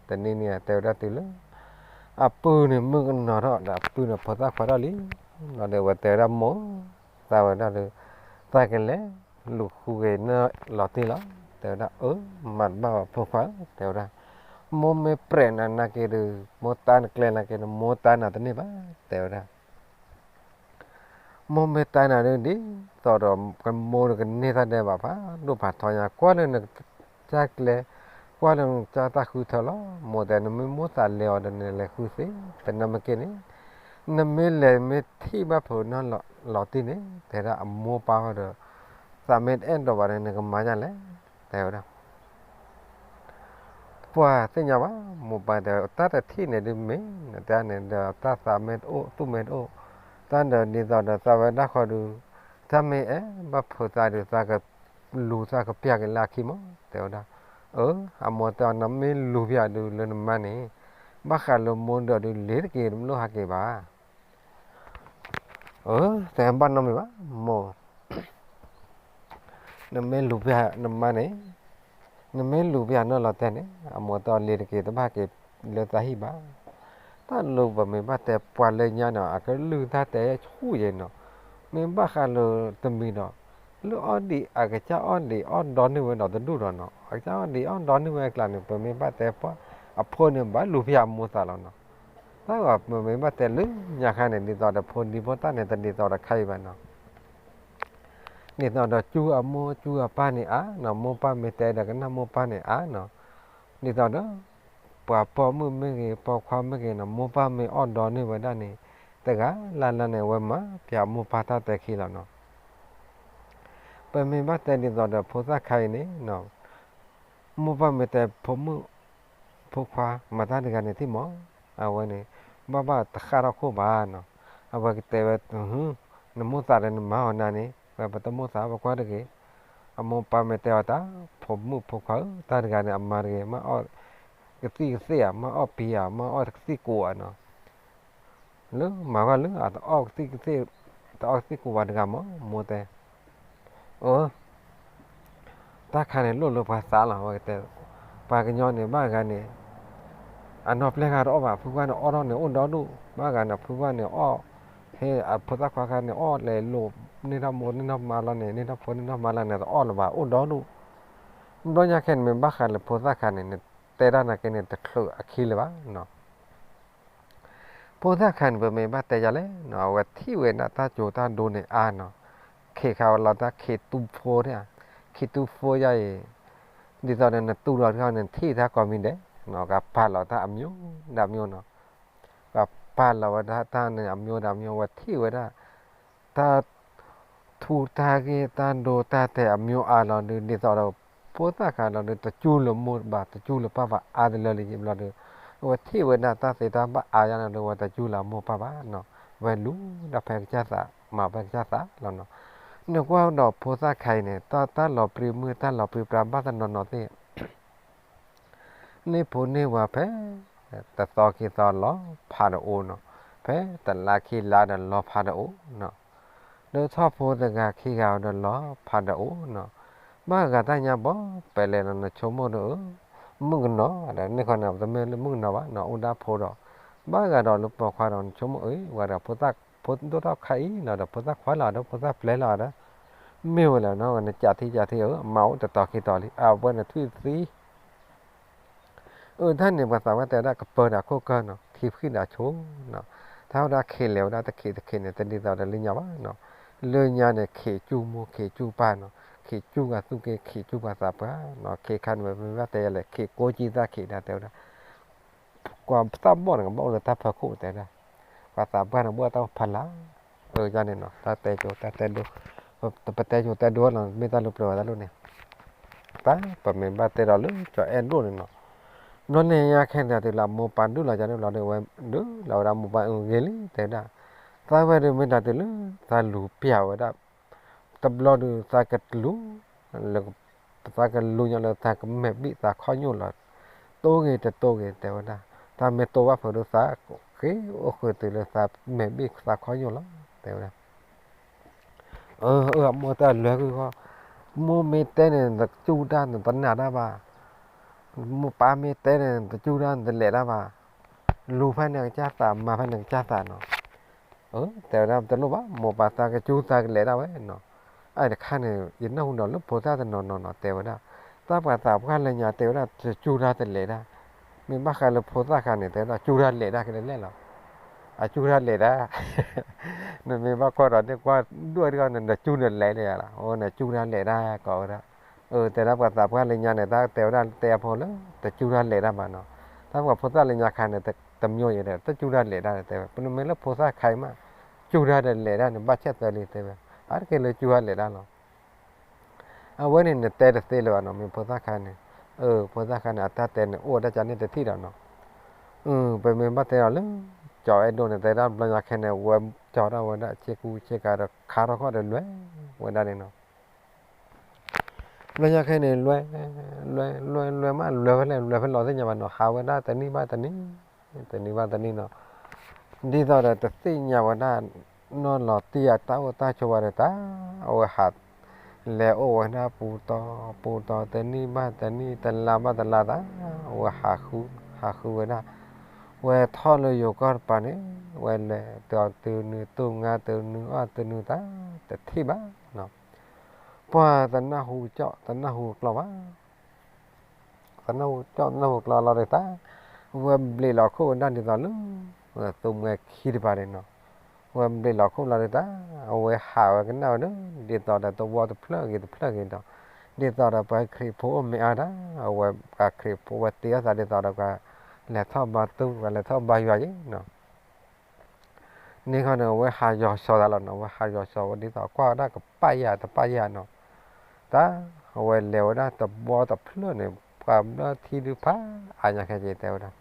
တနံၣ်န့ၣ်တဲဝဲဒၣ်တုၤလၢ အပုၢ်န့ၣ်မုၣ်ကနီၤထီၣ်ဒီးအပုၢ်န့ၣ်ဖိသၣ်ခွါထီၣ်လံ, ဒီးဝဲတဲဝဲဒၣ်မိၢ်, သးဝဲဒၣ်ဒီး, သးကလဲၤလူၤဃုက့ၤနီၢ်လီၤတံၢ်လီၤ, တဲဝဲဒၣ်အၢ, မၤတဘၣ်ဘၣ်ဖိခွါ, တဲဝဲဒၣ်, မိၢ်မ့ၢ်ပြဲးနၤနာ်က့ၤဒီး, မိၢ်တၢ်နကျဲနာ်က့ၤဒီး, မိၢ်တၢ်နၤတန့ၢ်ဘၣ်, တဲဝဲဒၣ် မိၢ်မ့ၢ်တၢ်နၤဒုးဒ်သိးဒီးကမိၢ်ဒီးကန့ၢ်တၢ်ဒဲးဘးဖးဒိၣ်ဖးထီညါ, ကွၢ်လၢနကစၢ်ကျဲ, ကွၢ်လၢနကစၢ်တၢ်ဃုထၢလီၤ, မိၢ်တဲနမ့ၢ်မိၣ်သးလဲၤအီၤဒီး နလဲၤဃုသ့, တနၢ်မ့ၢ်က့ၤန့ၣ်, နမ့ၢ်လဲၤမ့ၢ်ထံၣ်ဘၣ်ဖုးနီၢ်လီၤတံၢ်န့ၣ်, တဲဒၣ်အမိၢ်ပၢ်ဃီဒီး, သးမ့ၢ်တအဲၣ်ဒိးဘၣ်ဒီး နကမၤဒ်လဲၣ်, တဲဝဲဒၣ် ပှၤသ့ၣ်ညါဘၣ်, မိၢ်ပၢ်တဲ တၢ်တထံၣ်န့ၣ်ဒုးမ့ၢ် တဲန့ၣ်ဒီး တၢ်သးမ့ၢ်တအိၣ် သူၣ်မ့ၢ်တအိၣ်, တၢ်ဒီးဒ်သိးဒီးသးဝဲဒၣ်ဃီဒုး, တၢ်မ့ၢ်အဲၣ်ဘၣ်ဖိသၣ်ဒုး သးကလူၤသးကပျၢ်က့ၤလၢအခံမး တဲဝဲဒၣ်. အၢ အမိၢ်တဲအီၤ နမ့ၢ်လူၤပျၢ်ဒုးလၢနမါန့ၣ် ဘၣ်ဃးလၢမိၢ်ဒၢးဒုး လ့ၤတက့ၤတမ့ၢ်လိၣ်ဟးက့ၤဘၣ်. အၢ တဲဘၣ်နီတမံၤဘၣ် မိၢ် နမ့ၢ်လူၤပျၢ်နမါန့ၣ်, နမ့ၢ်လူၤပျၢ်နီၢ်လီၤတဲာ်န့ၣ် အမိၢ်တဲအီၤ လ့ၤတက့ၤ တဘၣ်က့ၤလၢသးဟံၣ်ဘၣ်. တၢ်လိၣ်ပမ့ၢ်ဘၣ်တဲပှၤလၢညါန့ၣ် အကလုၢ်တၢ်တဲဆူၣ်ယဲနီၤ, မ့ၢ်ဘၣ်ဃးလၢတမံၤဒီး လၢအီၣ်ဒံး အကစၢ်အီၣ်ဒံးအီၣ်ဒီနုၢ်ဝဲဒီးတဒူၣ်ဒီးနီၤ, အကစၢ်အီၣ်ဒံးအီၣ်ဒီနုၢ်ဝဲအကျါန့ၣ် ပမ့ၢ်ဘၣ်တဲပှၤ အဖိန့ၣ်ဘၣ်လူၤပျၢ်အမိၢ်သးလီၤနီၤ. တၢ်ဂီၤပမ့ၢ်ဘၣ်တဲလၢညါခါန့ၣ် ဒ်သိးဒီးဖိဒံဖိသၣ်န့ၣ် တဒ်သိးဒီးခဲအံၤဘၣ်နီၤ. ဒ်သိးဒီးစူအမိၢ်စူအပၢ်န့ၣ်အါနီၤ, မိၢ်ပၢ်မ့ၢ်တဲဒီးကနၣ်မိၢ်ပၢ်န့ၣ်အါနီၤ. ဒ်သိးဒီး ပှၤပိာ်မုၣ်မ့ၢ်ဂ့ၤ ပိာ်ခွါမ့ၢ်ဂ့ၤနီၤ, မိၢ်ပၢ်မ့ၢ်အီၣ်ဒီနုၢ်ဝဲဒၣ်န့ၣ် တဂၤလၢ်လၢ်န့ၣ် အဝဲမၤပျၢ်မိၢ်ပၢ်တၢ်တဲခံလီၤနီၤ. ပမ့ၢ်ဘၣ်တဲဒ်သိးဒီးဖိသၣ်ခါအံၤန့ၣ် မိၢ်ပၢ်မ့ၢ်တဲဖိမုၣ် ဖိခွါမၤတၢ်တဂၤန့ၣ်ထံၣ်မး, အဝဲန့ၣ် ဘၣ်ဘၣ်တဃၣ်ထီၣ်ခိၣ်ဘၣ်နီၤ. အဝဲကတဲဝဲ နမိၢ်သးဒီးနမၤအီၤနၤန့ၣ် ဝဲပတမိၢ်သးပကွၢ်တဂ့ၤ. အမိၢ်ပၢ်မ့ၢ်တဲအီၤတၢ် ဖိမုၣ်ဖိခွါဧၢ တၢ်တဂၤန့ၣ် အမၤတဂ့ၤ, မ့ၢ်အီၣ်ကသံၣ်ကသ့ၣ်ဧါ, မ့ၢ်အီၣ်ပံဧါ, မ့ၢ်အီၣ်ကသံၣ်ကိးဧါနီၤ. လၢမၤကွၢ်လၢအတအီၣ်ကသံၣ်ကသ့ၣ် တအီၣ်ကသံၣ်ကိးဘၣ်တဂၤမး မိၢ်တဲ အၢ တၢ်ခါန့ၣ်လိၣ်လၢပှၤသးလီၤ ဝဲကတဲ, ပှၤကညီန့ၣ် ဘၣ်ဂၤန့ၣ် အနီၢ်ပျဲၢ်ဂၤတအီၣ်ဘၣ်, ဖုဝါန့ၣ်အီၣ်ထီၣ်န့ၣ်အိၣ်ဒီဒူၣ်, ဘၣ်ဂၤန့ၣ် ဖုဝါန့ၣ်အီၣ်, ဟ့ၣ်အဖိသၣ်ခွါခါန့ၣ် အီၣ်လဲၤလိာ်န့ၢ်ထီၣ်မိၢ်န့ၢ်ထီၣ်မါလီၤန့ၣ် န့ၢ်ထီၣ်ဖိန့ၢ်ထီၣ်မါလီၤန့ၣ် တအီၣ်လၢၤဘၣ် အိၣ်ဒီဒူၣ်. ဘျီညါခဲန့ၣ် မ့ၢ်ဘၣ်ဃးလၢဖိသၣ်ခါန့ၣ် နတဲတၢ်နာ်က့န့ၣ် တချုးအခံလၢၤဘၣ်နီၤ. ဖိသၣ်ခါန့ၣ် ပမ့ၢ်ဘၣ်တဲယၤလဲၣ်နီၤ, အဝဲထံၣ်ဝဲဒၣ်တၢ်ကၠိတၢ်ဒိန့ၣ်အါနီၤ, ခ့ခါဝဲလီၤတၢ်ခ့တူဖိန့ၣ်, ခ့တူဖိယါအံၤ, ဒ်သိးဒီးနတူလီၤတခါန့ၣ် ထံၣ်တၢ်ကိးမံၤဒဲးနီၤ, ကပာ်လီၤတၢ်အမျိုးတမျိုးနီၤ, ကပာ်လီၤဝဲဒၣ်တၢ်န့ၣ်အမျိုးတမျိုး ဝဲထံၣ်ဝဲဒၣ် တၢ် ထူတၢ်ဂ့ၢ်တၢ်ဒိတၢ်တဲာ်အမျိုးအါလီၤဒုး ဒ်သိးဒီး ဖိသၣ်ခါလီၤဒုး တစူလၢမိၢ်ဘၣ် တစူလၢပၢ်ဘၣ်အါတလၢလံဘျီဒုး အဝဲထံၣ်ဝဲဒၣ်တၢ်သ့တၢ်ဘၣ်အါယါန့ၣ်ဒုး ဝဲတစူလၢအမိၢ်ပၢ်ဘၣ်နီၤ, ဝဲလူၤဒၣ်ဖဲကစၢ်သး မၤဖဲကစၢ်သးလီၤနီၤ. နကွၢ်ဒီးဖိသၣ်ခါအံၤန့ၣ် တၢ် တၢ်လီၤပြံမုၢ် တၢ်လီၤပြံပြါဘၣ်တနီၤနီၤသ့ၣ် န့ၢ်ဖိန့ၢ်ဝၤဖဲ တသီခံသီလီၤဖးတအိၣ်နီၤ, ဖဲတလါခံလါဒီးလီၤဖးတအိၣ်နီၤ, ဒီးထီၣ်ဖိတဂၤခံဂၤဒီးလီၤဖးတအိၣ်နီၤ, ဘၣ်ဂၤတၢ်ညါဘီ ပလဲၤလီၤနဆိကမိၣ်ဒီး မုၣ်ကနီၤဒီး န့ၣ်ခီန့ၣ် တမ့ၢ်လၢမုၣ်ကနီၤဘၣ်နီၤ, အိၣ်ဒၣ်ဖိဒီး ဘၣ်ဂၤဒီးလၢပိာ်ခွါဒီး နဆိကမိၣ်အံၤ ဝဲဒီးဖိသၣ် ဖိဒိၣ်ထီၣ်ခါအံၤနီၤ ဒီးဖိသၣ်ခွါလီၤဒီး ဖိသၣ်ပျဲလီၤဒီး မ့ၢ်ဝဲလဲၣ်နီၤ နကးထံကးထံဧၢ မၤအိၣ်တတီၤခံတီၤလံ အဝဲန့ၣ်ထွံၣ်သံ အၢ တၢ်န့ၣ် ပှၤသးပှၢ်တဲဝဲဒၣ် ကပၢၤဒီးခိၣ်ကၢနီၤ ခံဖှံဒီးဆိနီၤ, တၢ်ဝဲဒၣ်ခ့လဲၤဝဲဒၣ်တခ့တခ့န့ၣ် တဒ်သိးဒီးလၢညါဘၣ်နီၤ, လၢညါန့ၣ် ခ့စူၢ်မိၢ်ခ့စူၢ်ပၢ်နီၤ, ခ့စူၢ်ပှၤသူၣ်က့ ခ့စူၢ်ပှၤသးပှၢ်နီၤ, ခ့ခါန့ၣ် ပမ့ၢ်ဘၣ်တဲယၤလဲၣ် ခ့ကိးကံသၣ်ခ့ဒၣ်တဲဝဲဒၣ် ကွၢ်သးဘီၣ်န့ၣ် ကဘၣ်အိၣ်လၢတၢ်ဖီခိၣ်တဲဒၣ်, ပှၤသးပှၢ်န့ၣ် ဘၣ်တၢ်ဖီလာ်, အၢ ယန့ၣ်နီၤ တၢ်တဲကိးတၢ်တဲဒိ, ပတဲကိးတဲဒိလီၤ မ့ၢ်တၢ်လၢပျၢၤဝဲတၢ်လိၣ်န့ၣ်, တၢ်ပမ့ၢ်ဘၣ်တဲဒီးလၢကၠီၤအဲၣ်ဒိၣ်န့ၣ်နီၤ, ဘျီန့ၣ်ညါခဲန့ၣ်တုၤလၢမိၢ်ပၢ်ဒုးလီၤယန့ၣ်ဘျီဒီး ဝဲဒုးလီၤဝဲဒၣ်မိၢ်ပၢ် အဂ့ၤလံတဲဒၣ်, သးဝဲဒုးမ့ၢ်တၢ်တုၤလၢ သးလူၤပျၢ်ဝဲဒၣ် တဘျီဒုး သးကလူၤ လၢ သးကလူၤညါလၢသးကမဲာ်ဘံၣ်သးခီၣ်ညိၣ်လီၤ, တိၢ်ဂ့ၤတတိၢ်ဂ့ၤတဲဝဲဒၣ်, တၢ်မ့ၢ်တိၢ်ဘၣ်ဖုးဒုးသးဃ့အိၣ်ဃုာ်တုၤလၢသးမဲာ်ဘံၣ်သးခီၣ်ညိၣ်လီၤ တဲဝဲဒၣ်. အၢ အၢအမိၢ်တၢ်လဲၤဂုၢ်ဃီ, မိၢ်မ့ၢ်တဲန့ၣ် နတစူၢ်တၢ်နတနာ်တၢ်ဘၣ်, မိၢ်ပၢ်မ့ၢ်တဲန့ၣ် နတစူၢ်တၢ်နတလဲၤတၢ်ဘၣ်, လူၤဖဲန့ၣ်ကစၢ်သး မၤဖဲန့ၣ်ကစၢ်သးနီၤ. အၢ တဲဝဲဒၣ်တလိၣ်ဘၣ် မိၢ်ပၢ်သးကစူၢ်သးကလဲၤဒၣ်ဝဲနီၤ. အတခါန့ၣ် ယနၢ်ဟူဒီးလၢဖိသၣ်တနီၤနီၤနီၤ တဲဝဲဒၣ်, တၢ်ပှၤသးပှၢ်လၢညါတဲဝဲဒၣ် တစူၢ်တၢ်တလဲၤတၢ်, မ့ၢ်ဘၣ်ဃးလၢဖိသၣ်ခါန့ၣ် တဲဝဲဒၣ်စူၢ်တၢ်လဲၤတၢ်ကလဲၤလဲၣ်လီၤ. အစူၢ်တၢ်လဲၤတၢ် နမ့ၢ်ဘၣ်ကွၢ်ဒီးန့ၣ်ကွၢ်ဒိၣ်တဂီၢ်န့ၣ် နစူၢ်နလဲၤလၢယၤလီၤ. အိၣ်နစူၢ်တၢ်လဲၤတၢ်ကိးဝဲဒၣ်. အၢ တဲဒၣ်ပှၤသးပှၢ်လၢညါန့ၣ် တၢ်တဲဝဲဒၣ်တဲအဖိလၢ တစူၢ်တၢ်လဲၤတၢ်ဘၣ်နီၤ. တၢ်ပှၤဖိသၣ်လၢညါခါန့ၣ် တမျိုးယဲဒီး တစူၢ်တၢ်လဲၤတၢ်တဲဝဲ ပနမ့ၢ်လၢဖိသၣ်ခါအံၤမး စူၢ်တၢ်တလဲၤတၢ်န့ၣ် ဘၣ်ဆဲးသၢလံတဲဝဲ အါတက့ၢ်လၢစူၢ်တၢ်လဲၤတၢ်လီၤ. အဝဲန့ၣ်နတဲတသ့လၢၤဘၣ်နီၤ မ့ၢ်ဖိသၣ်ခါန့ၣ် ဖိသၣ်ခါန့ၣ် အတၢ်တဲန့ၣ် အိၣ်ဝဲဒၣ်ကန့ၣ်တထံၣ်ဒီးနီၤ. ပမ့ၢ်ဘၣ်တဲအီၤလၢ ကၠီအဲၣ်ဒိၣ်န့ၣ် တဲဒၣ်ဘျီညါခဲန့ၣ် ဝဲကၠီဒၣ်ဝဲဒၣ် ဆ့ကူဆ့ကၤဒီး ခါထီၣ်ခီၣ်ဒီးလွဲၢ်ဝဲဒၣ်န့ၣ်နီၤ. ဘျီညါခဲန့ၣ် လွဲၢ် လွဲၢ် လွဲၢ် လွဲၢ်မး လွဲၢ်ဖဲလဲၣ် လွဲၢ်ဖဲလဲၣ်သ့ၣ်ညါဘၣ်နီၤ ဟးဝဲဒၣ်တနံၣ်ဘၣ်တနံၣ် တနံၣ်ဘၣ်တနံၣ်နီၤ. ဒ်သိးဒီးတသ့ၣ်ညါဝဲဒၣ် နီၢ်လီၤတံၢ်အတၢ်အိၣ်တၢ်ဆိးဘၣ်ဒီးတၢ် အဝဲဟး လဲၤအိၣ်ဝဲဒၣ်ပူၤတီၤ ပူၤတီၤ တနံၣ်ဘၣ်တနံၣ် တလါဘၣ်တလါတၢ် အဝဲဟးဃု ဟးဃုဝဲဒၣ် ဝဲထီၣ်လၢယိၤကီၢ်တပၤန့ၣ် ဝဲလဲၤတီၤတုၤနုၤ တူၢ်ငါတုၤနုၤ အီၣ်တုၤနုၤတၢ် တထံၣ်ဘၣ်နီၤ. ပှၤတနၢ်ဟူကၠီ တနၢ်ဟူကျီဘၣ် တနၢ်ဟူကၠီ တနၢ်ဟူကျီလီၤဒီးတၢ် ဝဲဘျ့းလီၤခိၣ်ဝဲဒၣ်ဒ်သိးလၢ သူမှဲခံတပၤန့ၣ်နီၤ. ဝဲဘျ့းလီၤခိၣ်လီၤဒီးတၢ် အဝဲဟးဝဲကနၣ်ဝဲဒၣ် ဒ်သိးဒီးတဝီတဖျၢၣ်ဂ့ၤတဖျၢၣ်ဂ့ၤဒီး ဒ်သိးဒီးပှၤခရံာ်ဖိအိၣ်မ့ၢ်အါတၢ် အဝဲပှၤခရံာ်ဖိဝဲတ့အီၣ်သးဒ်သိးဒီးပှၤလဲၤထီၣ်ဘါသူ ပှၤလဲၤထီၣ်ဘါယွၤယ့ၣ်နီၤ. န့ၣ်ခီန့ၣ် အဝဲဟးယီၤစီၤသးလီၤနီၤ အဝဲဟးယီၤစီၤဝဲဒ်သိးကွၢ်ဝဲဒၣ်ကပၣ်ယၤတပၣ်ယၤနီၤ. တၢ် အဝဲလဲၤဝဲဒၣ်တဘီတဖျၢၣ်န့ၣ် ပှၤဘျၢထံဒုးဖးအါညါခဲက့ၤတဲဝဲဒၣ်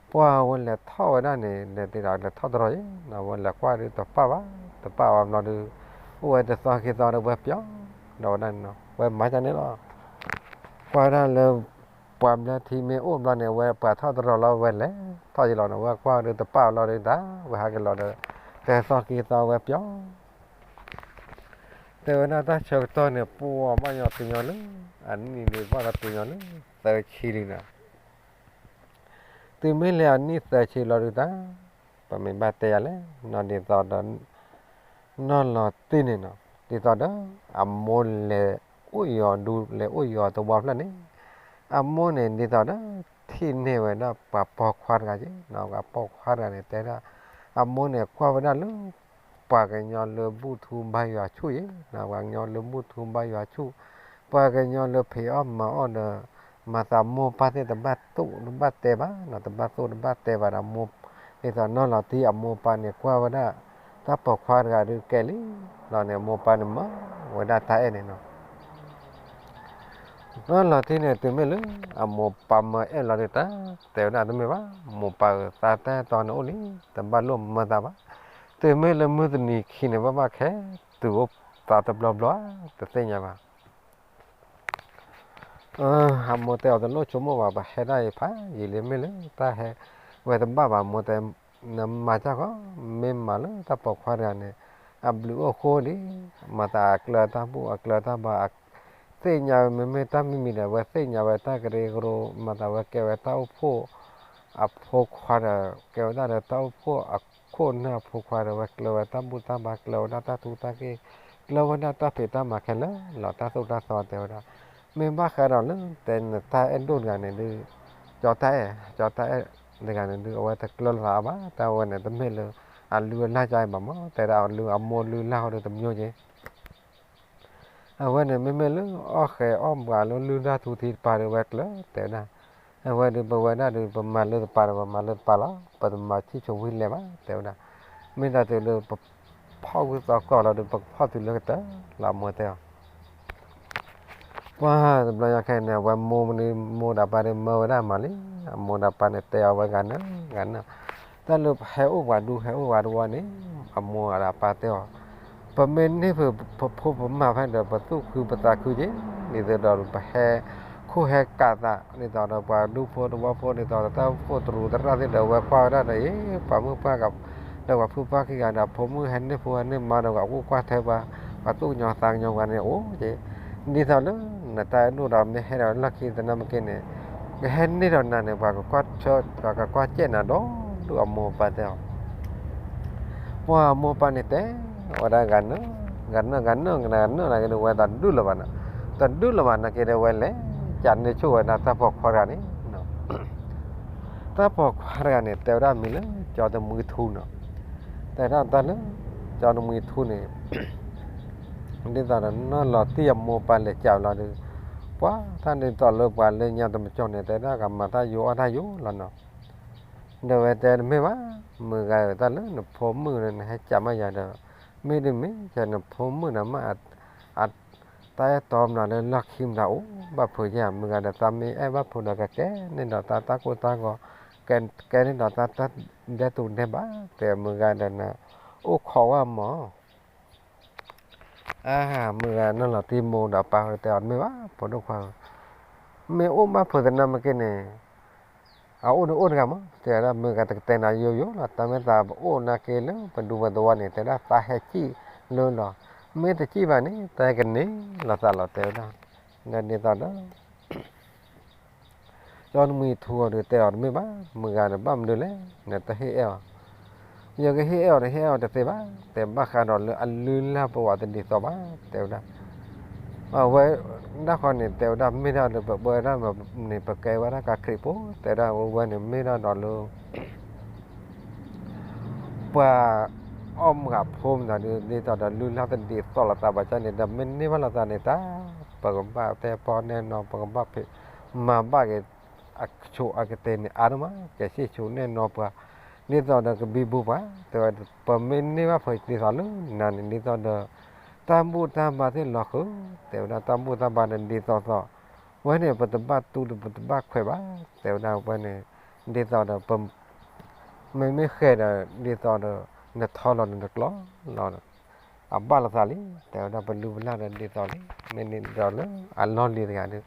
ပှၤဝဲလဲၤထီၣ်ဝဲဒၣ်န့ၣ် လဲၤတ့ဒီးလဲၤထီၣ်တရီၤယ့ၣ်နီၤ ဝဲလဲၤကွၢ်ဒုးတပၣ်ဘၣ် တပၣ်ဝဲဘျီဒုး အိၣ်ဝဲတသီခံသီဒီးဝဲပျီ ဒီးဝဲဒၣ်န့ၣ်နီၤ ဝဲမၤကန့ၣ်လီၤ. ကွၢ်ဝဲဒၣ်လၢ ပှၤဘျၢထံမ့ၢ်အိၣ်ဘျီန့ၣ် ဝဲပှၤထီၣ်တရီၤလီၤဝဲလဲၤထီၣ်ယ့ၣ်လီၤနီၤ ဝဲကွၢ်ဒုးတပၣ်ဝဲလီၤဒုးတၢ် ဝဲဟးက့ၤလီၤဒီး တသီခံသီဝဲပျီ တဲဝဲဒၣ်တၢ်ဆၢကတီၢ်န့ၣ် ပှၤဘၣ်ညီတုၤညီလၢ အနံၣ်ဒုးဘၣ်ဒီးတုၤညီလၢ သၢဆံလံနီၤ. တုၤမ့ၢ်လၢအနံၣ်သၢဆံလီၤဒုးတၢ် ပမ့ၢ်ဘၣ်တဲယၤလဲၣ်နီၤ ဒ်သိးဒီး နီၢ်လီၤတံၢ်န့ၣ်နီၤ ဒ်သိးဒီး အမိၢ်လဲၤအိၣ်ယီၤဒုး လဲၤအိၣ်ယီၤတဝီဖျၢၣ်န့ၣ် အမိၢ်န့ၣ်ဒ်သိးဒီး ထံၣ်န့ၢ်ဝဲဒၣ်ပှၤပိာ်ခွါတဂၤက့ၤနီၤ ပှၤပိာ်ခွါတဂၤန့ၣ် တဲဒၣ် အမိၢ်န့ၣ်ကွၢ်ဝဲဒၣ်လၢ ပှၤကညီလၢဘူၣ်ထူဘါယွၤဆူၣ်ယ့ၣ်နီၤ ပှၤကညီလၢဘူၣ်ထူဘါယွၤဆူၣ် ပှၤကညီလၢဖံးအီၣ်မၤအီၣ်ဒီး မၤသးမိၢ်ပၢ်သ့ၣ်တဘၣ်သိၣ်တဘၣ်တဲဘၣ်နီၤ တဘၣ်သိၣ်တဘၣ်တဲဘၣ်ဒီးမိၢ် ဒ်သိးနီၢ်လီၤတံၢ်အမိၢ်ပၢ်န့ၣ် ကွၢ်ဝဲဒၣ် တၢ်ပိာ်ခွါတဂၤဒုးကဲလံလီၤန့ၣ် အမိၢ်ပၢ်န့ၣ်မၤဝဲဒၣ်တၢ်အဲၣ်န့ၣ်နီၤ. နီၢ်လီၤတံၢ်န့ၣ် တုၤမ့ၢ်လၢ အမိၢ်ပၢ်မၤအဲၣ်လီၤဒုးတၢ် တဲဝဲဒၣ်တမ့ၢ်ဘၣ် မိၢ်ပၢ်ဧၢ သးတၢ်အဲၣ်တီန့ၣ်အိၣ်လံ တဘၣ်လိၣ်မၤသးဘၣ်. တုၤမ့ၢ်လၢမုၢ်တနံၤခံန့ၣ် ဘၣ်ဘၣ်ခဲ တုၤအိၣ်သးတဘျီဘျီ တသ့ၣ်ညါဘၣ်. အမိၢ်တဲအီၤတလိၣ်ဆိကမိၣ်ဘၣ် ပဟဲဒၣ်အံၤဖးယံာ်လံ မ့ၢ်လၢတၢ်ဟဲဝဲတဘၣ်ဘၣ် မိၢ်တဲ နမၤတၢ်ဃီ မ့ၢ်မၤလၢတၢ်ပိာ်ခွါတဂၤန့ၣ် အဘျုးအိၣ်ဃိဒံး မၤသးအကျၢၤတၢ်ဘူၣ်အကျၢၤတၢ်ဘါ သ့ၣ်ညါဝဲ မ့မ့ၢ်တၢ်မံၤမံၤဒီး ဝဲသ့ၣ်ညါဝဲတၢ်ကရၢကရိ မၤသးဝဲကဲဝဲတၢ်အိၣ်ဖှိၣ်အဖိခွါဒီး ကဲဝဲဒၣ်ဒီးတၢ်အိၣ်ဖှိၣ်အခိၣ်နၢ်အဖိခွါဒီး ဝဲကျၢၤဝဲတၢ်ဘူၣ်တၢ်ဘါ ကျၢၤဝဲဒၣ်တၢ်ထူတၢ်က့ၢ် ကျၢၤဝဲဒၣ်တၢ်ဖံးတၢ်မၤခဲလၢာ်လီၤ တၢ်သိၣ်တၢ်သီတဲဝဲဒၣ်. မ့ၢ်ဘၣ်ဃးဒီးလၢ တဲနတၢ်အဲၣ်ဒိၣ်တဂၤန့ၣ်ဒုး ကၠီတၢ်အဲၣ် ကၠီတၢ်အဲၣ်တဂၤန့ၣ်ဒုး အဝဲတကျၢၤလီၤသးအါဘၣ် တၢ်ဝဲန့ၣ် တမ့ၢ်လၢ အလုၢ်အလၢ်ကၠီအံၤဘၣ်မး တဲဒၣ်အလုၢ်အမိၢ်လုၢ်လၢ်ဟီဒုးတမံၤက့ အဝဲန့ၣ် မ့မ့ၢ်လၢအီၣ်ဃဲၤအီၣ်ဘှးလၢ လုၢ်တၢ်ထူထံတပၤဒီး ဝဲကျၢၤတဲဝဲဒၣ်. အဝဲဒုး ပဝဲဒၣ်ဒုး ပမၤလၢတပၤဒီး ပမၤလၢတပၤလီၤ ပတမၤထံၣ်ဆိဝံၤလဲၣ်ဘၣ် တဲဝဲဒၣ်. မ့ၢ်တၢ်တုၤလၢပဖီၣ်ဝံသီကီၢ်လီၤဒုး ပကဖီၣ်တုၤလၢကတၢၢ်လီၤ အမိၢ်တဲအီၤ ပှၤတဘျီညါခဲအံၤန့ၣ် အဝဲမိၢ်မနုၤ မိၢ်ဒီးပၢ်ဒုးမၢဝဲဒၣ်မးလံ. အမိၢ်ဒီးပၢ်န့ၣ်တဲအီၤဝဲဂၤနၢၤ ဂၤနၢၤ တၢ်လၢပဟဲအိၣ်ပှၤဒူဟဲအိၣ်ပှၤတဝီန့ၣ် အမိၢ်ဒီးပၢ်တဲအီၤ ပမ့ၢ်န့ၢ်ဖုးပဖိပမါဖဲဒီး ပသူၣ်ခုပသးခုက့ၤ ဒ်သိးဒီး ပဟဲခိၣ်ဟဲကးသး ဒ်သိးဒီးပှၤဒူဖိတဝီဖိ ဒ်သိးဒီးတၢ်အိၣ်ဖှိၣ်တရူးသရၣ်သ့ၣ်ဒီး ဝဲကွၢ်ဝဲဒၣ်ဒီး အ့ ပှၤမုၣ်ပှၢ် ဒီးပှၤဖုပှၢ်ခံဂၤဒီး ဖိမုၣ်ဟဲန့ၢ်ဖိဟဲန့ၢ်မါဒီး ပှၤကူၣ်ကွၢ်ထွဲပှၤ ပှၤသူၣ်ကညီၤသးကညီၤပှၤန့ၣ်အိၣ်က့ၤ ဒ်သိးလၢ နတၢ်အဲၣ်ဒိၣ်ဒီးမ့ၢ်ဟဲဒီးလီၢ်ခံသနာ်က့န့ၣ် ကဟဲန့ၢ်ဒီးနၤန့ၣ် ပှၤကကွၢ်ဆၢ ပှၤကကွၢ်စဲးနၤဒီဒူၣ် အမိၢ်ပၢ်တဲအီၤ ပှၤမိၢ်ပၢ်န့ၣ်တဲ ဝဲဒၣ်ဂၤနၢၤ ဂၤနၢၤ ဂၤနၢၤ ဂၤနၢၤ နာ်က့ဒီး ဝဲတဒူၣ်လၢၤဘၣ်နီၤ တဒူၣ်လၢၤဘၣ်နာ်က့ဒီး ဝဲလဲၤ ကးန့ၢ်ဆိၣ်ဝဲဒၣ်တၢ်ပိာ်ခွါတဂၤန့ၣ် တၢ်ပိာ်ခွါတဂၤန့ၣ် တဲဝဲဒၣ်မံၤလၢ ကၠီတမှံထူနီၤ တဲဒၣ်တၢ်လၢ ကၠီတမှံထူန့ၣ် ဒ်သိးဒီးနီၢ်လီၤတံၢ်အမိၢ်ပၢ်လဲၤကးလီၤဒီး ပှၤတၢ်ဒ်သိးလၢပှၤလၢညါတမကၠီန့ၣ် တဲဒၣ်ကမၤတၢ်ယိအီၣ်တၢ်ယိလီၤနီၤ ဒီးဝဲတဲတမ့ၢ်ဘၣ် မုၢ်ဂၤဧၢ တၢ်လၢနဖိမုၣ်န့ၣ် နဟဲကးမးယၤဒီး မ့ၢ်တမ့ၢ် ကနဖိမုၣ်န့ၣ်မး အ တၢ်အဲၣ်တီမနုၤလၢလီၢ်ခံမတၤအိၣ်ဘၣ်ဖုးယဲၢ် မုၢ်ဂၤဒီး သးမ့ၢ်အဲၣ်ဘၣ်ဖုးဒီး ကကဲန့ၣ်ဒီးတၢ်တၢ်ကိၢ်တၢ်ဂီၤ, ကကဲန့ၣ်ဒီးတၢ်တၢ်ဒဲတူၢ်ဒဲဘၣ် တဲမုၢ်ဂၤဒီးနၤ အိၣ်ခိးဝဲမၢ်. အါ မုၢ်ဂၤနီၢ်လီၤတံၢ်မိၢ်ဒီးပၢ်တဲအီၤတမ့ၢ်ဘၣ် ဖိဒိၣ်ခွါဧၢ, မ့ၢ်အိၣ်ဘၣ်ဖုးသနာ်က့န့ၣ် အအိၣ်န့ၣ်အိၣ်တဂၤမး တဲဝဲဒၣ် မုၢ်ဂၤတကတဲနၤယိယိလီၤ တၢ်မ့ၢ်သးပအိၣ်နာ်က့လၢပဒူပသဝီန့ၣ် တဲဝဲဒၣ်သးဟဲကံၣ်လၢလီၤ, မ့ၢ်တကံၣ်ဘၣ်န့ၣ် တၢ်ဟဲကန့ၢ်လီၤသးလီၤ တဲဝဲဒၣ်, ဒ်သိးဒီး ကၠီနမှံထူအီၤဒီးတဲအီၤတမ့ၢ်ဘၣ် မုၢ်ဂၤဒီးဘၣ်မနုၤလဲၣ် နတဟ့ၣ်အဲၣ်အီၤ, ယကဟ့ၣ်အဲၣ်အီၤတဟ့ၣ်အဲၣ်အီၤတသ့ဘၣ် တဲဘၣ်ဃးဒီးလၢအလုၢ်လၢ်ပဝးတဒ်သိးဘၣ် တဲဝဲဒၣ် အဝဲဒၣ်ဃီန့ၣ် တဲဝဲဒၣ်မ့ၢ်ဒၣ်ဒီး ပပၢဝဲဒၣ်န့ၣ် ပကဲဝဲဒၣ်ကးခရံာ်ဖိ တဲဝဲဒၣ်ဝဲန့ၣ် မ့ၢ်ဒၣ်ဒီးလၢ ပှၤအီၣ်မုၢ်ဂၤဖိမတၤဒ် ဒ်သိးဒီးလုၢ်လၢ်တဒ်သိးလိာ်သးဘၣ်ဆၣ်န့ၣ် ဒီးမ့ၢ်န့ၢ်ဘၣ်လိာ်သးန့ၣ်တၢ် ပကဘၣ်တဲပီၢ်နဲၣ်နီၢ် ပကဘၣ်ဖံး မၤဘၣ်က့ၤ အဆိးအကတၢၢ်န့ၣ်အါဒိၣ်မး ကဆံၣ်ဆူၣ်နဲၣ်နီၢ်ပှၤ ဒ်သိးဒီးကဘံဘူပှၤ တဲဝဲ ပမ့ၢ်န့ၢ်ဘၣ်ဖုးဒ်သိးလၢနၤန့ၣ် ဒ်သိးဒီး တၢ်ဘူၣ်တၢ်ဘါသ့ၣ်လီၤဃုာ် တဲဝဲဒၣ် တၢ်ဘူၣ်တၢ်ဘါဒီးဒ်သိးသိး ဝဲန့ၣ် ပတဘၣ်တူၢ်ဒီးပတဘၣ်ခွဲးဘၣ် တဲဝဲဒၣ်ဝဲန့ၣ် ဒ်သိးဒီး မ့မ့ၢ်ဃဲၤဒီး ဒ်သိးဒီး နထီလီၤဒီးနကျီလီၤ အဘၣ်လိာ်သးလံ တဲဝဲဒၣ် ပလုၢ်ပလၢ်ဒီးဒ်သိးလံ မ့ၢ်န့ၣ်ဒီးလၢအလီၢ်လံၤတဂၤဒီး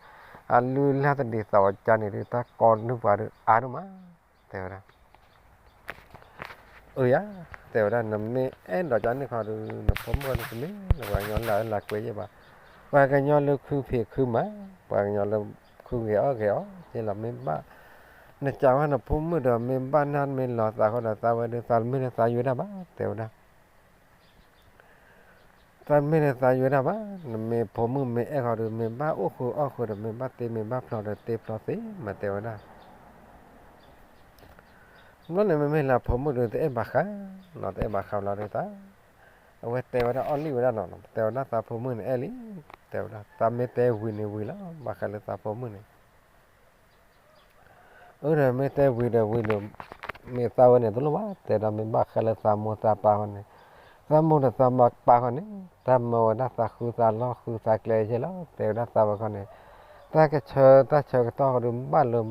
အလုၢ်လၢ်တဒ်သိးဝဲကန့ၣ်ဒီး တၢ်ကီနုာ်ပှၤဒီးအါဒိၣ်မး တဲဝဲဒၣ် အၢယၤ တဲဝဲဒၣ် နမ့ၢ်အဲၣ်ဒိးကန့ၣ်ခီဒီး နဖိမုၣ်န့ၣ်တမ့ၢ်လၢပှၤကညီလၢအလၢကွဲယဲၢ်ဘၣ်, ပှၤကညီလၢခုဖံးခုမၤ, ပှၤကညီလၢခုဂ့ၤအီၣ်ဂ့ၤအီ ယဲလီၤမ့ၢ်ဘၣ်, နကးဝဲနဖိမုၣ်ဒီး မ့ၢ်ဘၣ်နၢ်မ့ၢ်လီၤသးဃီဒီး သးဝဲဒၣ် သးမ့ၢ်လၢသးယွဲဒၣ်ဘၣ် တဲဝဲဒၣ် သးမ့ၢ်လၢသးယွဲဒၣ်ဘၣ်, နမ့ၢ်ဖိမုၣ်မ့ၢ်အဲၣ်ဃီဒီး မ့ၢ်ဘၣ်အိၣ်ဃုာ်အီၣ်ဃုာ်ဒီး မ့ၢ်ဘၣ်တ့မ့ၢ်ဘၣ်ဖျီဒီး တ့ဖျီသ့မး တဲဝဲဒၣ် ဘျီန့ၣ် မ့မ့ၢ်လၢဖိမုၣ်ဒီး တအဲၣ်ဘၣ်ဃးလီၤ, တအဲၣ်ဘၣ်ဃးဘျီဒီး အဝဲတဲဝဲဒၣ်အီၣ်လံဝဲဒၣ်လီၤ, တဲဝဲဒၣ်သးဖိမုၣ်န့ၣ်အဲၣ်လံ, တဲဝဲဒၣ် သးမ့ၢ်တဲဝံၤန့ၣ်ဝံၤလီၤ, ဘၣ်ဃးလၢသးဖိမုၣ်န့ၣ် အၢ ဒီးမ့ၢ်တဲဝံၤဒီးဝံၤလီၤ, မ့ၢ်သးဝဲန့ၣ်တလိၣ်ဘၣ်, တဲဒၣ်မ့ၢ်ဘၣ်ဃးလၢသးမိၢ်သးပၢ်ဃီန့ၣ်, သးမိၢ်ဒီးသးပၢ်ဃီန့ၣ် တၢ်မၢဝဲဒၣ်သးဃုသးလီၢ်ဃုသးကျဲယဲၢ်လီၤ, တဲဝဲဒၣ်သးဝဲခီန့ၣ်, တၢ်ကဆၢတၢ်ဆၢကတီၢ်ဃီဒီး ဘၣ်လၢ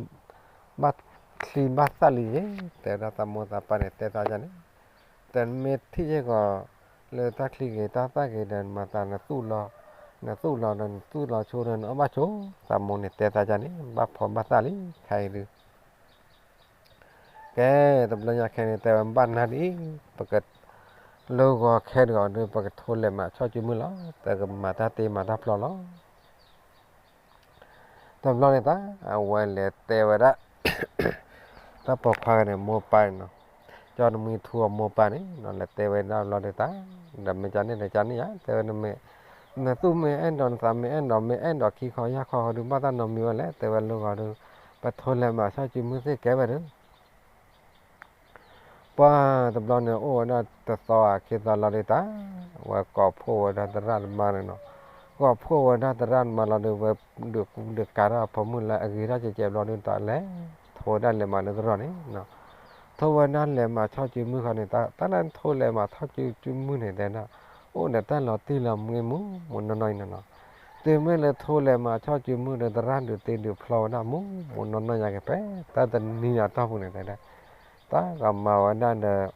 ဘၣ်ချံဘၣ်သၣ်လံယဲၢ်, တဲဝဲဒၣ်သးမိၢ်သးပၢ်န့ၣ် တဲသးယါန့ၣ်, တမ့ၢ်ထံၣ်ယဲၢ်ဂီၤ လၢတၢ်ချံဂ့ၤတၢ်သၣ်ဂ့ၤဒီး မၤသးနသူၣ်လီၤ, နသူၣ်လီၤဒီးနသူၣ်လီၤဆိဒီး နအီၣ်ဘၣ်ဆိ, သးမိၢ်န့ၣ်တဲသးယါန့ၣ် ဘၣ်ဖီဘၣ်သၣ်လံခဲအံၤဒုး ကဲ တဘျီညါခဲန့ၣ် တဲဝဲဘၣ်နၢ်ဒ်အံၤ, ပက လၢဂီၤခဲတဂီၤဒီး ပကထိလဲၤမၤဆီၣ်စုမုၢ်လီၤ, တကမၤတၢ်တ့မၤတၢ်ဖျီလီၤ. တဘျီန့ၣ်တၢ် အဝဲလဲၤတဲဝဲဒၣ် တၢ်ပိာ်ခွါဂၤန့ၣ် မိၢ်ပၢ်န့ၣ်နီၤ, ကၠီနမှံထူအမိၢ်ပၢ်န့ၣ်နီၤ လဲၤတဲဝဲဒၣ်ဘျီဒီးတၢ်, ဒီးမ့ၢ်ကန့ၣ်ဒီးကန့ၣ်ဧါ, တဲဝဲနမ့ၢ် နသူၣ်မ့ၢ်အဲၣ်ဒိး နသးမ့ၢ်အဲၣ်ဒိး မ့ၢ်အဲၣ်ဒိးခံခီယၢ်ခီဃီဒီး ဘၣ်တၢ်နီတမံၤဝဲလဲၣ်, တဲဝဲလၢဂီၤဒီး ပထိလဲၤမၤဆီၣ်စုမုၢ်သ့ၣ်ကဲဝဲဒီး ပှၢ်တဘျီန့ၣ် အိၣ်ဝဲဒၣ်တသီဧါခံသီလီၤဒီးတၢ်, ဝဲကိးဖှိၣ်ဝဲဒၣ်သရၣ်သမါန့ၣ်နီၤ, ကိးဖှိၣ်ဝဲဒၣ်သရၣ်သမါလီၤဒီး ဝဲဒုးကူဒုးကၤထီၣ်အဖိမုၣ်လၢအဂ့ၤထီၣ်ကဲးကဲးဘျီဒီး တၢ်လဲၤထိဝဲဒၣ်လဲၤမၤလၢသရိာ်န့ၣ်နီၤ, ထိဝဲဒၣ်လဲၤမၤဆီၣ်စုမုၢ်ဃီန့ၣ် တၢ်လၢထိလဲၤမၤဆီၣ်စုမုၢ်န့ၣ် တဲဒၣ် အိၣ်ဒီးတၢ်လီၤတံၢ်လီၤမွှ့မူးမူးနီၢ်နီၢ်အံၤနီၤနီၤ, တုၤမ့ၢ်လၢထိလဲၤမၤဆီၣ်စုမုၢ်ဒီး သရၣ်ဒုးတ့ဒုးဖျီဝဲဒၣ်မူးမူးနီၢ်နီၢ်ညါက့ၤ ဖဲတၢ်တနံၤအတီၢ်ပူၤန့ၣ် တဲဒၣ် တၢ်ကမၤဝဲဒၣ်ဒီး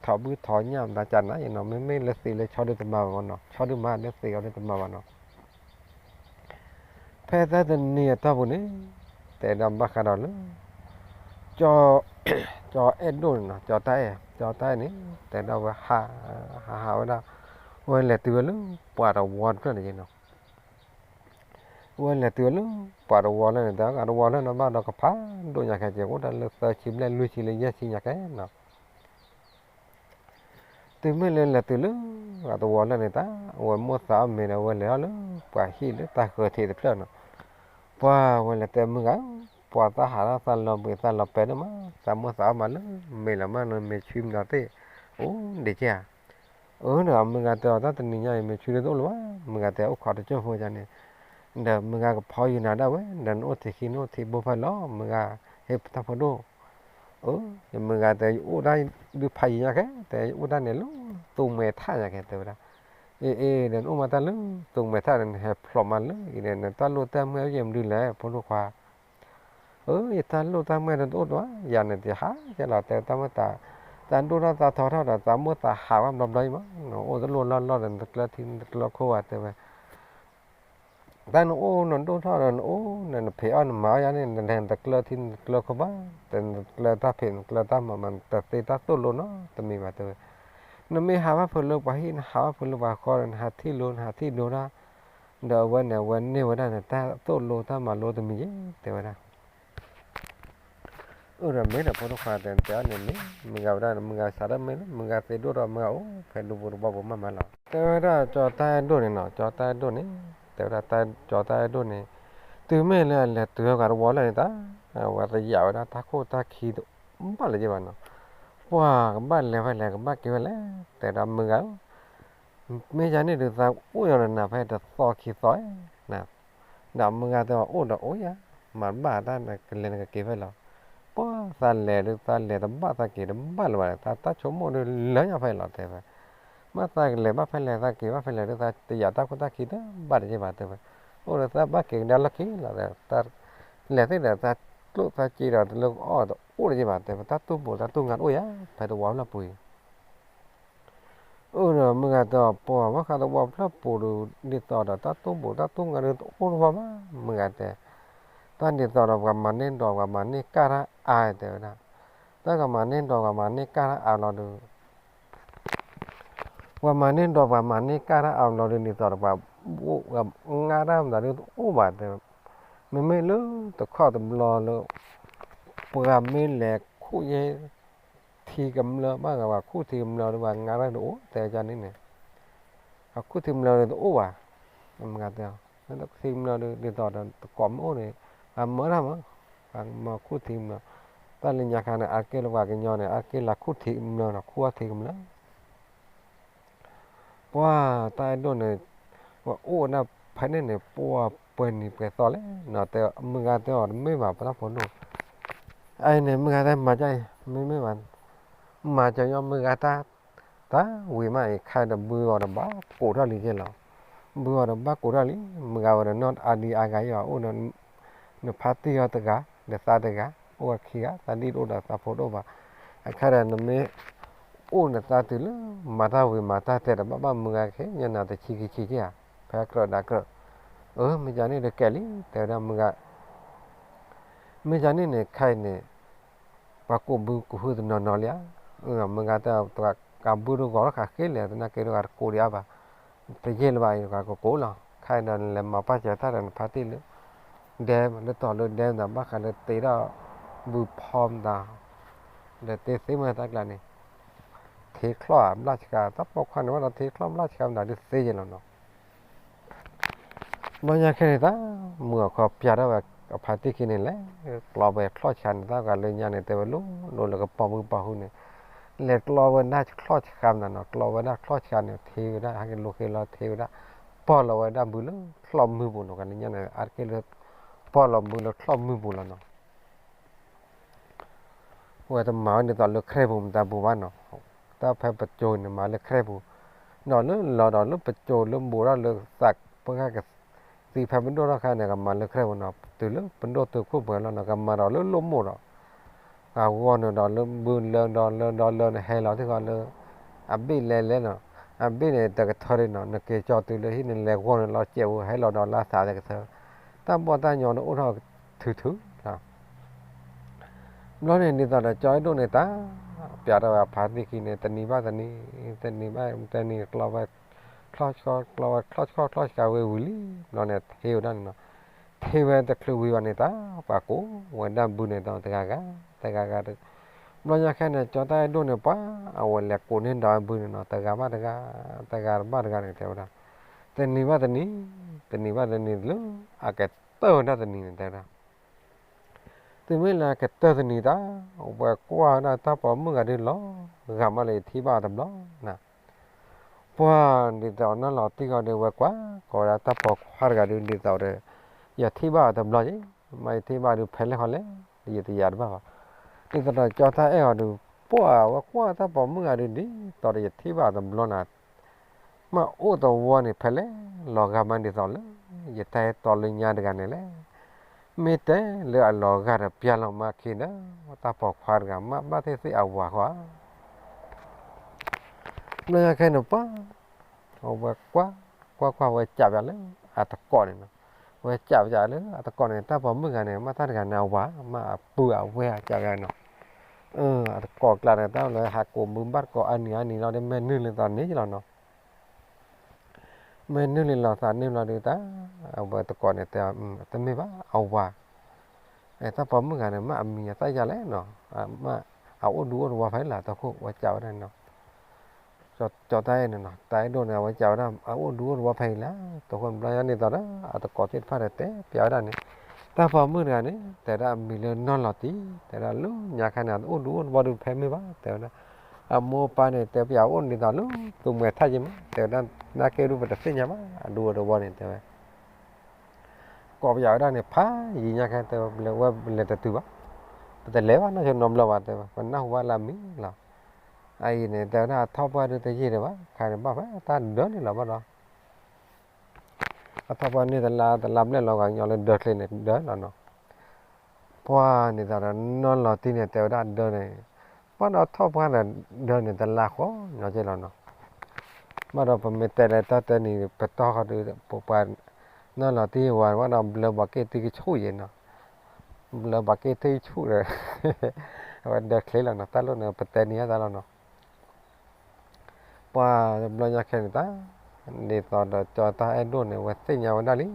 ထိးဘုထိးညၣ်မတၤကနၤအံၤနီၤ, မ့မ့ၢ်လၢသံးလၢဆီဒုးတမၤဘၣ်နီၤ, ဆီဒုးမၤလၢသံးအီၤဒုးတမၤဘၣ်နီၤ, ဖဲတၢ်တနံၤအတီၢ်ပူၤန့ၣ် တဲဒၣ်ဘၣ်ဃးဒီးလၢ ကၠီအဲၣ်ဒိၣ်န့ၣ်နီၤ, ကၠီတၢ်အဲၣ်, ကၠီတၢ်အဲၣ်န့ၣ် တဲဒၣ်ဝဲ ဟးဟးဝဲဒၣ်, ဝဲလဲၤတုၤဝဲလၢပှၤတဝီတဖျၢၣ်န့ၣ်နီၤ ဝဲလဲၤတုၤဝဲလၢပှၤတဝီလၢန့ၣ် တၢ်ဂၤတဝီလၢန့ၣ်ဘၣ်ဒီးကဖးဒိၣ်ညါခဲက့ၤ အိၣ်တၢ်လၢသၢဆံဘျဲၣ်လွံၢ်ဆံလၢယဲၢ်ဆံညါခဲနီၤ, တုၤမ့ၢ်လၢလဲၤတုၤလၢအတဝီလၢန့ၣ် တၢ်ဝဲမိၣ်သးအီၣ်မ့ၤဒီး ဝဲလဲၤအီၣ်လၢပှၤဟံၣ်လၢတၢ်ဃၢၤထံးတဖျၢၣ်နီၤ, ပှၤဝဲလဲၤတဲမုၢ်ဂၤ, ပှၤသးဟးထီၣ်သးလီၤဘှံးသးလီၤပဲာ်ဒိၣ်မး, သးမိၣ်သးအီၣ်မးလၢမ့ၤလီၤမးလၢမ့ၤဆှံမတၤသ့ၣ်, အိၣ်ဒံးကဲဧါ အၢ ဒီးမုၢ်ဂၤတဲအီၤ တၢ်တနံၤညါအံၤ မ့ၢ်ဆှံတအိၣ်လၢၤဘၣ်, မုၢ်ဂၤတဲအိၣ်ခိးတကၠိၢ်ဖိယါန့ၣ်, ဒီးမုၢ်ဂၤကဖီယုာ်နၤဒၣ်ဝဲ, ဒီးနအိၣ်ထံးခံနအိၣ်ထံးဘိဖဲလီၤ, မုၢ်ဂၤဟ့ၣ်တၢ်ဖိဒိၣ်, အၢ ယမုၢ်ဂၤတဲ ယအိၣ်ဒၣ်ဒုးဖးယံာ်ညါကဲ, တဲယအိၣ်ဒၣ်န့ၣ်လၢသူမှဲထးညါကဲ တဲဝဲဒၣ်, အ့ အ့ ဒီးနအိၣ်မးတၢ်လၢ သုးမဲာ်ထးဒီး နဟဲဖျိးမးလၢအံၤန့ၣ် နတၢ်လိၣ်တၢ်မုၢ်အယဲၢ်မနုၤလဲၣ် ဖိဒိၣ်ခွါ. အၢ ယတၢ်လိၣ်တၢ်မုၢ်ဒီးတအိၣ်ဒံးဘၣ် ယၤန့ၣ်တဟါကဲလီၤ တဲတၢ်မိၣ်သး, သးဒိၣ်ထီၣ်သးထီထီၣ်ဒီး သးမိၣ်သးဟးဝဲဘျီဘျီအံၤမး, နအိၣ်တလိၣ်လီၢ်လီၢ်ဒီး နတကျၢထံနတကျၢခိဘၣ် တဲဝဲ တၢ်နအိၣ်နဒိၣ်ထီၣ်ဒီးနအိၣ်န့ၣ် နဖံးအီၣ်နမၤအီၣ်ယၤန့ၣ် နလဲၤနတကျၢထံနတကျၢခိဘၣ်, တဲနတကျၢတၢ်ဖံးနတကျၢတၢ်မၤမး နတသ့တၢ်သိၣ်လိနီတမံၤဘၣ် တဲဝဲ. နမ့ၢ်ဟးဘၣ်ဖုးလၢပှၤဟံၣ် နဟးဘၣ်ဖုးလၢပှၤဃီဒီး နဟးထံၣ်လိ နဟးထံၣ်လိတၢ်, ဒီးအဝဲန့ၣ် အဝဲန့ၢ်ဝဲဒၣ်နတၢ်သိၣ်လိတၢ်မၤလိတမံၤယဲၢ် တဲဝဲဒၣ်. အၢ ဒီးမ့ၢ်ဒီးဖိဒိၣ်ခွါ တဲတဲအီၤန့ၣ် မ့ၢ်မုၢ်ဂၤဝဲဒၣ် မုၢ်ဂၤစးထီၣ်မ့ၢ်လၢ မုၢ်ဂၤသ့ဒိၣ်ဒီးမုၢ်ဂၤအိၣ်ဖဲဒူပူၤတဘီပူၤမးမးလီၤ. တဲဝဲဒၣ်ကၠီတၢ်အဲၣ်ဒိၣ်န့ၣ်နီၤ ကၠီတၢ်အဲၣ်ဒိၣ်န့ၣ် တဲဝဲဒၣ် ကၠီတၢ်အဲၣ်ဒိၣ်န့ၣ် တုၤမ့ၢ်လၢအလဲၤတုၤဝဲတဝီလၢန့ၣ်တၢ် အဝဲတယာ်ဝဲဒၣ်တၢ်ခိၣ်တၢ်ခံတဘၣ်လၢၤဘၣ်နီၤ. ပှၤကဘၣ်လဲၤဖဲလဲၣ် ကဘၣ်က့ၤဖဲလဲၣ် တဲဒၣ်မုၢ်ဂၤဧၢ မ့ၢ်ယၤန့ၣ်ဒုး သးအိၣ်ယီၤဒီးနၤဖဲတသီခံသီဧါ ဒီးမုၢ်ဂၤတဲအီၤ အိၣ်ဒီးအိၣ်ယၤ, မၤတဘၣ်တၢ်နကလဲၤနကက့ၤဖဲလဲၣ်. ပှၤသးလဲၤဒုး သးလဲၤတဘၣ်သးက့ၤတဘၣ်လၢၤဘၣ်ဒီး တၢ်ဆိကမိၣ်ဒုးလၢညါဖဲလဲၣ် တဲဝဲ. မ့ၢ်သးကလဲၤဘၣ်ဖဲလဲၣ် သးက့ၤဘၣ်ဖဲလဲၣ်ဒုး သးတယာ်တၢ်ခိၣ်တၢ်ခံတဘၣ်တယဲၢ်ဘၣ် တဲဝဲ. အိၣ်ဒီးသးဘၣ်က့ၤကဒါလီၢ်ခံလီၤ သးလဲၤသ့ဒီး သးကျိၣ်သးစ့ဒီးတလၢကအီၣ်တအိၣ်တယဲၢ်ဘၣ် တဲဝဲ. တၢ်တူၢ်ဘိးတၢ်တူၢ်ငါတအိၣ်ယၤ ဖဲတဝီလၢပူၤအံၤ အၢ ဒီးမုၢ်ဂၤတဲအီၤ ပှၤဝဲဃးတဝီဖျၢၣ်ပူၤဒီး ဒ်သိးဒီးတၢ်တူၢ်ဘိးတၢ်တူၢ်ငါဒုးတအိၣ်တဝီဘၣ် မုၢ်ဂၤတဲ. တၢ်ဒ်သိးဒီးပှၤမၤန့ၢ်ဒီးပှၤမၤန့ၢ်ကၢ်တၢ်အါ တဲဝဲဒၣ်. တၢ်ကမၤန့ၢ်ဒီးပှၤမၤန့ၢ်ကၢ်တၢ်အါလီၤဒုး ပှၤမၤန့ၢ်ဒီးပှၤမၤန့ၢ်ကၢ်တၢ်အါလီၤဒုး ဒ်သိးဒီးပှၤ ပှၤငါတၢ်မတၤဒုးတအိၣ်ဘၣ် တဲဝဲ. မ့မ့ၢ်လၢတခီတဘျီလၢ ပှၤမ့ၢ်လဲၤခူၣ်ယဲၢ် ထံကမျၢၢ်ဘၣ်ဂ့ၤ ပှၤခူၣ်ထံကမျၢၢ်ဒီးပှၤငါတၢ်တအိၣ် တဲဝဲန့ၣ်န့ၣ်, ပှၤခူၣ်ထံကမျၢၢ်ဒီးတအိၣ်ဘၣ်. မုၢ်ဂၤတဲအီၤ ထံကမျၢၢ်ဒုး ဒ်သိးဒီးတကိးမ့ၢ်အိၣ်န့ၣ် ပှၤမၢတၢ်မး, ပှၤမၢခူၣ်ထံကမျၢၢ်, တၢ်လၢညါခါန့ၣ် အါတက့ၢ်လၢပှၤကညီန့ၣ် အါတက့ၢ်လၢခူၣ်ထံကမျၢၢ်နီၤ ခူၣ်အီၣ်ထံကမျၢၢ် ပှၤတၢ်အဲၣ်ဒိၣ်န့ၣ် ပှၤအိၣ်ဝဲဒၣ်ဖဲန့ၣ်န့ၣ် ပှၤပှဲၤနံၤပှဲၤသီလဲၣ်နီၤ တဲမုၢ်ဂၤတဲအီၤ တမ့ၢ်ဘၣ်ပတၢ်ဖိဒိၣ်, အအံၤန့ၣ် မုၢ်ဂၤတဲမၤကၢ်အံၤ မ့မ့ၢ်ဘၣ် မၤကၢ်ညီမုၢ်ဂၤတၢ်, တၢ်ဝံၤမးအံၤ ခဲဒီးဘုဂီၤဒီးဘၣ်ကိးထီၣ်လံက့လီၤ, ဘုဂီၤဒီးဘၣ်ကိးထီၣ်လံ, မုၢ်ဂၤဝဲဒီးနီၢ်အါဒံအါဂၤအံၤအီၤ အိၣ်ဒီး နဖါတံၢ်အီၤတဂၤ ဒီးသးတဂၤ, အိၣ်ဝဲခံဂၤ, သးဒ်တအိၣ်ဒီးသးဖိတအိၣ်ဘၣ်, အခါဒီးနမ့ၢ် အိၣ်နသးတုၤလၢ မၤတၢ်ဝံၤမၤတၢ်တဲာ်ဒီး ဘၣ်ဘၣ်မုၢ်ဂၤခဲညါနၤတဆံခံဆံက့ဧါ, ဖဲကြၢးဒၣ်ကြၢး, အၢ မ့ၢ်ယၤန့ၣ်ဒီးကဲလံ တဲဝဲဒၣ်မုၢ်ဂၤ, မ့ၢ်ယၤန့ၣ်န့ၣ် ခဲအံၤန့ၣ် ပှၤကိးဘုကဟုတနီၤနီၤလံဧါ, မုၢ်ဂၤတဲ ကဘုတဂီၤလီၤဃးဃ့လဲၣ် သနာ်က့တဂၤတကိးဒံးအါဘၣ်, တယဲၢ်လၢၤဘၣ်အံၤ ကကိးလီၤ, ခဲအံၤဒီးနလဲၤမၤပာ်စၢၤတၢ်ဒီးနဖါတံၢ်လၢ ဒဲလၢတီၤလၢဒဲမတၤ ဘၣ်ဃးလၢတ့ထီၣ် ဘုဖီမတၤ ဒီးတ့သ့မ့ၢ်တၢ်ကျါန့ၣ်, ထံချီၣ်ဘျၣ်ဆှး တၢ်ပိာ်ခွါန့ၣ် ဘၣ်ဒီးထံချီၣ်ဘျၣ်ဆှးမတၤဒုးသ့ယဲၢ်လီၤနီၤ, ဘျီညါခဲန့ၣ်တၢ် မုၢ်အခီပၠးထီၣ်ဝဲ အဖါတံၢ်ခံန့ၣ်လဲၤ ကျီဝဲချီၣ်ဆှးန့ၣ် တၢ်ဂၤလၢညါန့ၣ် တဲဝဲလိၤလိၤလၢကပိာ်မုၣ်ပာ်ဟူန့ၣ်, လဲၤကျီဝဲဒၣ်ချီၣ်ဆှးမတၤနီၤ ကျီဝဲဒၣ်ချီၣ်ဆှးန့ၣ် ထံဝဲဒၣ် ဟဲက့ၤလိၤဃ့လီၤထံဝဲဒၣ်, ပီၢ်လီၤဝဲဒၣ်ဘုလၢချီၣ်မုၢ်ပူၤနီၤ ကလၢညါန့ၣ် အါတက့ၢ်လၢ ပီၢ်လီၤဘုလၢချီၣ်မုၢ်ပူၤလီၤနီၤ ဝဲတမၤဝဲဒ်သိးလၢ ခရဲၣ်ပူၤ မတၤပူၤဘၣ်နီၤ, တၢ်ဖဲပစိၤန့ၣ် မၤလၢ ခရဲၣ်ပူၤ, ဒီးလၢလီၤဒီးလၢပစိၤလၢဘူးထီၣ်လၢသးပှၢ်ကသံဖဲပဒိၣ်ထီၣ်ခါန့ၣ် ကမၤလၢခရဲၣ်ပူၤနီၤ, တုၤလၢပဒိၣ်တုၤခိၣ်ပှဲၤလီၤနီၤ ကမၤဒီးလၢလိၣ်မိၢ်ဒီး, အဂီၢ်န့ၣ်ဒီးလၢဘုလၢဒီးလၢဒီးလၢန့ၣ် ဟဲလီၤထံၣ်ဃီလၢ အဘ့ၣ်လဲၤလဲၤနီၤ, အဘ့ၣ်န့ၣ် တကထၢဒၣ်နီၤ, နက့ၤကၠီတုၤလၢဟံၣ်န့ၣ် လဲၤဂီၢ်န့ၣ်လီၤစဲးဝဲ ဟဲလီၤဒီးလၢသးတကထၢ, တၢ်ဘီၣ်တၢ်ညီန့ၣ်အိၣ်ထီၣ်ထုထုလီၤ ဘျီန့ၣ် ဒ်သိးဒီးကၠီအဲၣ်ဒိၣ်န့ၣ်တၢ် ပျးထီၣ်ဝဲအဖါတံၢ်ခံန့ၣ် တနံၤဘၣ်တနံၤ, တနံၤဘၣ်တနံၤ ကျီဝဲ, ချီၣ်ဆှီကျီဝဲ ချီၣ်ဆှီချီၣ်ဆှးဝဲဝံၤလံ, ဘျီန့ၣ် ထ့ဝဲဒၣ်န့ၣ်နီၤ, ထ့ဝဲတချုးဝံၤဘၣ်န့ၣ်တၢ် ပှၤကိးဝဲဒၣ်ဘုန့ၣ်ဒီးတဂၤဂၤ, တဂၤဂၤ, ဘျီညါခဲန့ၣ် ကၠီတၢ်အဲၣ်ဒိၣ်န့ၣ် ပှၤအဝဲလဲၤကိးန့ၢ်ဒီးဘုန့ၣ်နီၤ တဂၤဘၣ်တဂၤ, တဂၤဘၣ်တဂၤန့ၣ် တဲဝဲဒၣ်, တနံၤဘၣ်တနံၤ, တနံၤဘၣ်တနံၤလၢ အကတၢၢ်ဝဲဒၣ်တနံၤန့ၣ် တဲဝဲဒၣ် တုၤမ့ၢ်လၢကတၢၢ်တနံၤတၢ်, ဝဲကွၢ်ဝဲဒၣ်တၢ်ပိာ်မုၣ်ဂၤဒုးလီၤ, ဂၤမးလၢယထံၣ်ဘၣ်အီၤတဘျီ, ပှၤဒ်သိးနီၢ်လီၤတံၢ်ဂီၤဒုး ဝဲကွၢ်ကိးဝဲဒၣ်တၢ်ပိာ်ခွါတဂၤဒုး ဒ်သိးဒီး ယထံၣ်ဘၣ်အီၤတဘျီယဲ, မ့ၢ်ယထံၣ်ဘၣ်ဒုးဖဲလဲၣ်ဃီလဲၣ်, ယတယာ်တဘၣ်ဘၣ်, ဒ်သိးဒီးကၠီတၢ်အဲၣ်အီၤဒုး ပှၤဝဲကွၢ်တၢ်ပိာ်မုၣ်ဂၤဒုး ဒ်သိးဒီးယထံၣ်ဘၣ်အီၤတဘျီနၤ ပှၤ မ့ၢ်အိၣ်သဝီန့ၣ် ဖဲလဲၣ်လီၤဂာ်မးဒ်သိးလၢ ယတၢ်အဲၣ်တီလၢညါတဂၤန့ၣ်လဲၣ်. မ့ၢ်တဲလၢအလီၤဂာ်ဒီးပျၢ်လီၤမးခံဒီး တၢ်ပိာ်ခွါတဂၤမးဘၣ်သ့ၣ်သ့ၣ်အဝၤဃီဧါ. ဘျီညါခဲန့ၣ်ပှၤ အဝဲကွၢ် ကွၢ်ကွၢ်ဝဲကးပၠးလၢအတကိးန့ၣ်နီၤ. ဝဲကးပၠးလၢအတကိးန့ၣ် တၢ်ပိာ်မုၣ်ဂၤန့ၣ် မ့ၢ်တၢ်တဂၤန့ၣ်အဝၤ မ့ၢ်အပုၢ်အဝဲၢ်ကးပၠးနီၤ. အတကိးကျါန့ၣ် တၢ်လၢဟးကိးမုၢ်ဘၣ်တကိးအါနံၤအါနံၤလီၤဒီး မဲာ်နုာ်လံသးန့ၣ်လီၤနီၤ. မဲာ်နုာ်လံလီၤသးန့ၣ်လီၤဒုးတၢ် အဝဲတကိးန့ၣ်တဲ တမ့ၢ်ဘၣ်အဝၤ တၢ်ပိာ်မုၣ်ဂၤန့ၣ် မ့ၢ်အမံၤအသၣ်ယၤလဲၣ်နီၤ, မ့ၢ်အအိၣ်ဒူအိၣ်သဝီဖဲအံၤလၢတခိၣ် ဝဲကးဝဲဒၣ်န့ၣ်နီၤ. ကၠီတၢ်အဲၣ်န့ၣ်နီၤ တၢ်အဲၣ်ဒိၣ်န့ၣ် အဝဲကးဝဲဒၣ် အအိၣ်ဒူအိၣ်သဝီဖဲအံၤလၢတခိၣ် ဘျီညါန့ၣ်သိးဒီး အတကိးသ့ၣ်တဖၣ်ဒီးတဲပၠးဝဲဒၣ်န့ၣ် တၢ်ပိာ်မုၣ်တဂၤန့ၣ် တဲဝဲဒၣ်အမံၤလၢနီၢ်လီၤတံၢ် တဲဝဲဒၣ်လၢညါခါန့ၣ် အအိၣ်ဒူအိၣ်သဝီဒုးဖဲမ့ၢ်ဘၣ် တဲဝဲဒၣ် အမိၢ်အပၢ်န့ၣ် တဲပၠးအိၣ်န့ၣ်ဒ်သိးလၢ သူမှဲထၣ်က့မး တဲဝဲဒၣ် နာ်က့ဒုးပတသ့ၣ်ညါဘၣ် အဒူအိၣ်သဝီန့ၣ် တဲဝဲ ကိးပၠးဝဲဒၣ်န့ၣ် ဖးယံာ်ညါခဲ တဲဝဲ ပလဲၤဝဲပလဲၤတတုၤဘၣ်, ပတလဲၤဘၣ်နီၢ်ဆိနီတဘျီဘၣ် တဲဝဲ ပနၢ်ဟူဘၣ်လၢအမံၤလီၤ. အအံၤန့ၣ် တဲဝဲဒၣ်အထီၣ်ပှၢ်ဒုးတယံာ်ဒံးဘၣ် ခါန့ၣ်ဘၣ်ဖဲတၢ်ဒၢန့ၣ်လီၤဘၣ်ဒီး အထီၣ်ပှၢ်န့ၣ်တလါတလါဘျဲၣ်လီၤ ပှၤကညီလၢဒၢချ့န့ၣ်ဒၢလီၤနီၤ. ပှၤန့ၣ်သိးဒီးနီၢ်လီၤတံၢ်န့ၣ် တဲဝဲဒၣ်ဒၢန့ၣ် ဘၣ်ဒီးထီၣ်ပှၢ်ဒီးဒၢန့ၣ်တလါဃီညီက့လီၤနီၤ. ဘၣ်ဒီးပမ့ၢ်တဲလၢတၢ်တဲနံၤပတီၢ်ဃီဒီး ပပှၤနီၢ်လီၤတံၢ်ဝဲ ဘၣ်ဒီးဘျၢဘၣ်က့ၢ်တံၢ်ကဆူၣ်ယဲနီၤ, ဘျၢဘၣ်က့ၢ်တံၢ်ဆူၣ်ဒီး အဝဲဒၢချ့လီၤနီၤ တၢ်လိၣ်န့ၣ် ပတဲနံၤအသးလီၤနီၤ. ပှၤတဘျီညါခဲန့ၣ်တၢ် ဒ်သိးဒီးကၠီတၢ်အဲၣ်ဒိၣ်န့ၣ် ဝဲသ့ၣ်ညါဝဲဒၣ်လံ.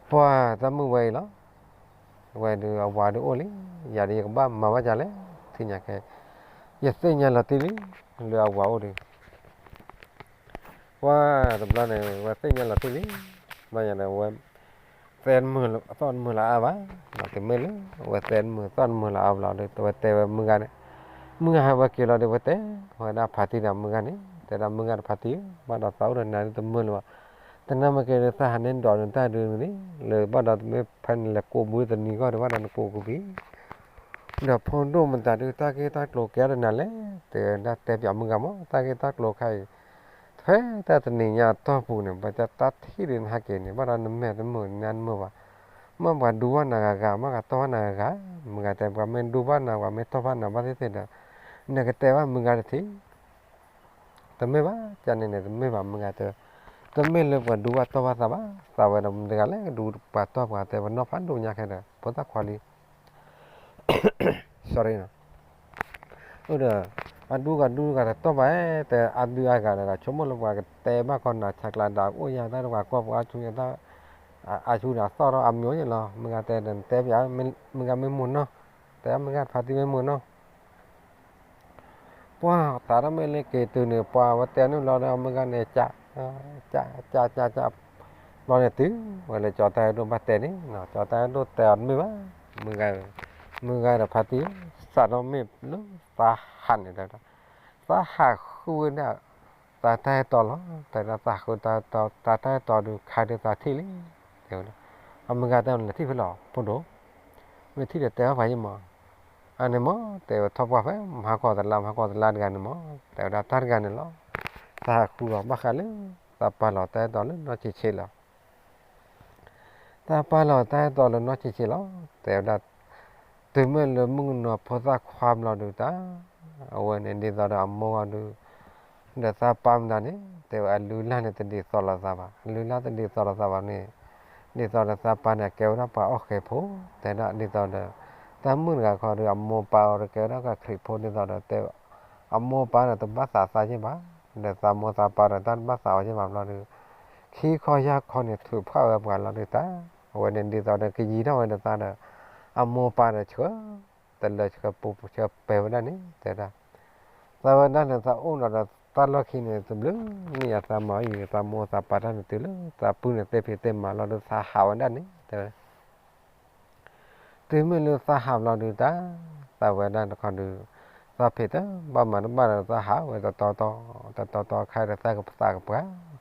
ပှၤတၢ်မုၣ်ဝဲအံၤလီၤ. ဝဲဒုးအဝၤဒုးအိၣ်လံ, ယၤဒုးယကဘၣ်မၤဘၣ်ယၤလဲၣ်, သ့ၣ်ညါခဲ, ယသ့ၣ်ညါလီၤတံၢ်လံ, လၢအဝၤအိၣ်ဒီး, ပှၤတဘျီန့ၣ် ဝဲသ့ၣ်ညါလီၤတံၢ်လံ, ဘျီညါန့ၣ်ဝဲ သဲမုာ်သီၣ်တမုာ်လီၤအါဘၣ်, တမ့ၢ်လၢ ဝဲသဲမုာ်သီၣ်တမုာ်လီၤအါဘၣ်လီၤဒီး ဝဲတဲဝဲမုၢ်ဂၤန့ၣ်, မုၢ်ဂၤဟဲဝဲက့ၤလီၤဒီး ဝဲတဲဝဲဒၣ်ဖါတံၢ်ဒီးမုၢ်ဂၤန့ၣ်, တဲဒၣ်မုၢ်ဂၤဒီးဖါတံၢ်ဧၢ, ဘၣ်ဒီးသးအိၣ်ဒီးနၤဒုးတမုာ်လၢၤဘၣ်, တနၢ်မ့ၢ်က့ၤဒီး သးဟးန့ၢ်ဒိးနတၢ်ဒုးန့ၣ်, လၢဘၣ်ဒီးတမ့ၢ်ဖဲနလဲၤကိးဘုတနံၤဂီၢ်ဒီး ဘၣ်ဒီးနကိးကဘံ ဒီးဖိဒိၣ်မတၤဒုး တၢ်ဂ့ၢ်တၢ်ကျိၤကဲဒီးနၤလဲၣ်, တဲဒၣ်တဲပၠးမုၢ်ဂၤမး တၢ်ဂ့ၢ်တၢ်ကျိၤခါအံၤ, ဖဲတၢ်တနံၤညါအတီၢ်ပူၤန့ၣ် ပတၢ်ထံၣ်ဒုးနဟဲက့ၤန့ၣ် ဘၣ်ဒီးနမဲာ်တမုာ်နါတမုာ်ဘၣ်, မ့ၢ်ပှၤဒူဘၣ်နၤဂၤဂၤ မ့ၢ်ပှၤတီၢ်ဘၣ်နၤဂၤဂၤ, မုၢ်ဂၤတဲ ပှၤမ့ၢ်ဒူဘၣ်နၤ ပှၤမ့ၢ်တီၢ်ဘၣ်နၤ ဘၣ်သ့ၣ်သ့ၣ်ဒီး, နကတဲဘၣ်မုၢ်ဂၤတထံၣ် တမ့ၢ်ဘၣ်, ကန့ၣ်န့ၣ် တမ့ၢ်ဘၣ် မုၢ်ဂၤတဲ, တမ့ၢ်လၢပှၤဒူဘၣ်တီၢ်ဘၣ်သးဘၣ်, သးဝဲဒီးမတၤတဂၤလဲၣ်ကဒူပှၤတီၢ်ပှၤတဲ ပနီၢ်ဖးဒိၣ်ညါခဲဒီး ဖိသၣ်ခွါလံ, sorry နီၤ, အိၣ်ဒီး, အဒူဂၤဒူဂၤတတီၢ်ဘၣ်, တဲအဒုအဂၤဒီး ဂၤဆိကမိၣ်လၢပှၤကတဲဘၣ်ကီးနၤ ဆဲးကျိးဒၣ်အိၣ်ယၤတၢ်တပှၤကီၢ်ပှၤအါဆူညါတၢ်, အါဆူန့ၣ်အသီၣ်ထီၣ်အါမံၤအိၣ်ယဲလီၤ, မုၢ်ဂၤတဲဒီး နတဲပၠး, မုၢ်ဂၤမ့ၢ်မိၢ်နီၢ်, တဲမုၢ်ဂၤဖါတံၢ်မ့ၢ်မိၢ်နီၢ် ပှၤသးတၢ်မ့ၢ်လၢက့ၤတုၤန့ၣ် ပှၤဝဲတဲန့ၣ်ဘျီဒီး မုၢ်ဂၤန့ၣ် ကး, ကး, ကး, ကး, ကး, ဘျီန့ၣ်တုၤဝဲလၢ ကၠီတၢ်အဲၣ်ဒိၣ်ဘၣ်တဲန့ၣ်, ကၠီတၢ်အဲၣ်ဒိၣ်တဲအီၤတမ့ၢ်ဘၣ်, မုၢ်ဂၤ, မုၢ်ဂၤဒီးဖါတံၢ်, စးထီၣ်မ့ၢ်လၢသးဟးန့ၣ်ဒီး, သးဟးဃုဝဲဒၣ်, သးတၢ်အဲၣ်တီလီၤ, တဲဒၣ်သးဃုတၢ်အဲၣ်တီ, သးတၢ်အဲၣ်တီဒုးခါဒုးသးထံၣ်လံ, တဲဝဲဒၣ်, အမုၢ်ဂၤတဲအီၤန့ၣ် လဲၤထံၣ်ဖဲလဲၣ် ဖိဒိၣ်, မ့ၢ်ထံၣ်ဒီးတဲဘၣ်ပှၤယံမး အန့ၣ်မး တဲဝဲထီၣ်ပှၢ်ဖဲ မဟါကီၢ်တလါ မဟါကီၢ်တလါတဂၤန့ၣ်မး တဲဝဲဒၣ်တၢ်တဂၤန့ၣ်လီၤ. သးဟးဃုလီၤဘၣ်ဃးလၢ သးပာ်လီၤတၢ်အဲၣ်တီလၢနီၢ်ဆံးဆံးလီၤ. သးပာ်လီၤတၢ်အဲၣ်တီလၢနီၢ်ဆံးဆံးလီၤ တဲဝဲဒၣ် တုၤမ့ၢ်လၢမုၣ်ကနီၤဖိသၣ်ခွါဘျီဒုးတၢ် အဝဲန့ၣ်ဒ်သိးဒီးအမိၢ်ဂီၢ်ဒုး ဒီးသးပၢ်မတၤန့ၣ် တဲဝဲအလုၢ်အလၢ်န့ၣ်တဒ်သိးလိာ်သးဘၣ် အလုၢ်အလၢ်တဒ်သိးလိာ်သးဘၣ်န့ၣ် ဒ်သိးဒီးသးပၢ်န့ၣ် အကဲဝဲဒၣ်ပှၤအီၣ်ဃဲၤဖိ တဲဒၣ်ဒ်သိးဒီး တၢ်မုၣ်တဂၤခီဒီး အမိၢ်ပၢ်အီၤဒီးကဲဝဲဒၣ်ပှၤခရံာ်ဖိဒ်သိးဒီးတဲ အမိၢ်ပၢ်ဒီးတဘၣ်သးသးယ့ၢ်ဘၣ် ဒီးသးမိၢ်သးပၢ်ဒီးတၢ်တဘၣ်သးအီၤယ့ၢ်ဘၣ်ဘျီဒီး ခံခီယၢ်ခီန့ၣ် ထုးဖှၣ်ဝဲပှၤလီၤဒုးတၢ် အဝဲန့ၣ်ဒ်သိးဒီးကယံၤထီၣ်ဝဲဒီးသးဒီး အမိၢ်ပၢ်ဒီးဆှၢ တလၢဆှၢပူၤဆှၢပဲာ်ဝဲဒၣ်န့ၣ် တဲဒၣ် သးဝဲဒၣ်န့ၣ် သးအိၣ်ဒီးတၢ်လီၢ်ခံန့ၣ် တဘျုးနံၣ်အသးမၤအံၤ သးမိၢ်သးပၢ်တၢ်န့ၣ်တုၤလၢ သးပုၢ်န့ၣ်သ့ဖံးသ့မၤလီၤဒီးသးဟးဝဲဒၣ်န့ၣ် တဲဝဲ တုၤမ့ၢ်လၢသးဟးဘျီဒုးတၢ် သးဝဲဒၣ်တခီဒုး သးဖံးတဘၣ်မၤတဘၣ်ဒီးသးဟးဝဲတတီတီ တတီတီခါဒီးသးကပသးကပှၢ်ဃီဒီး သး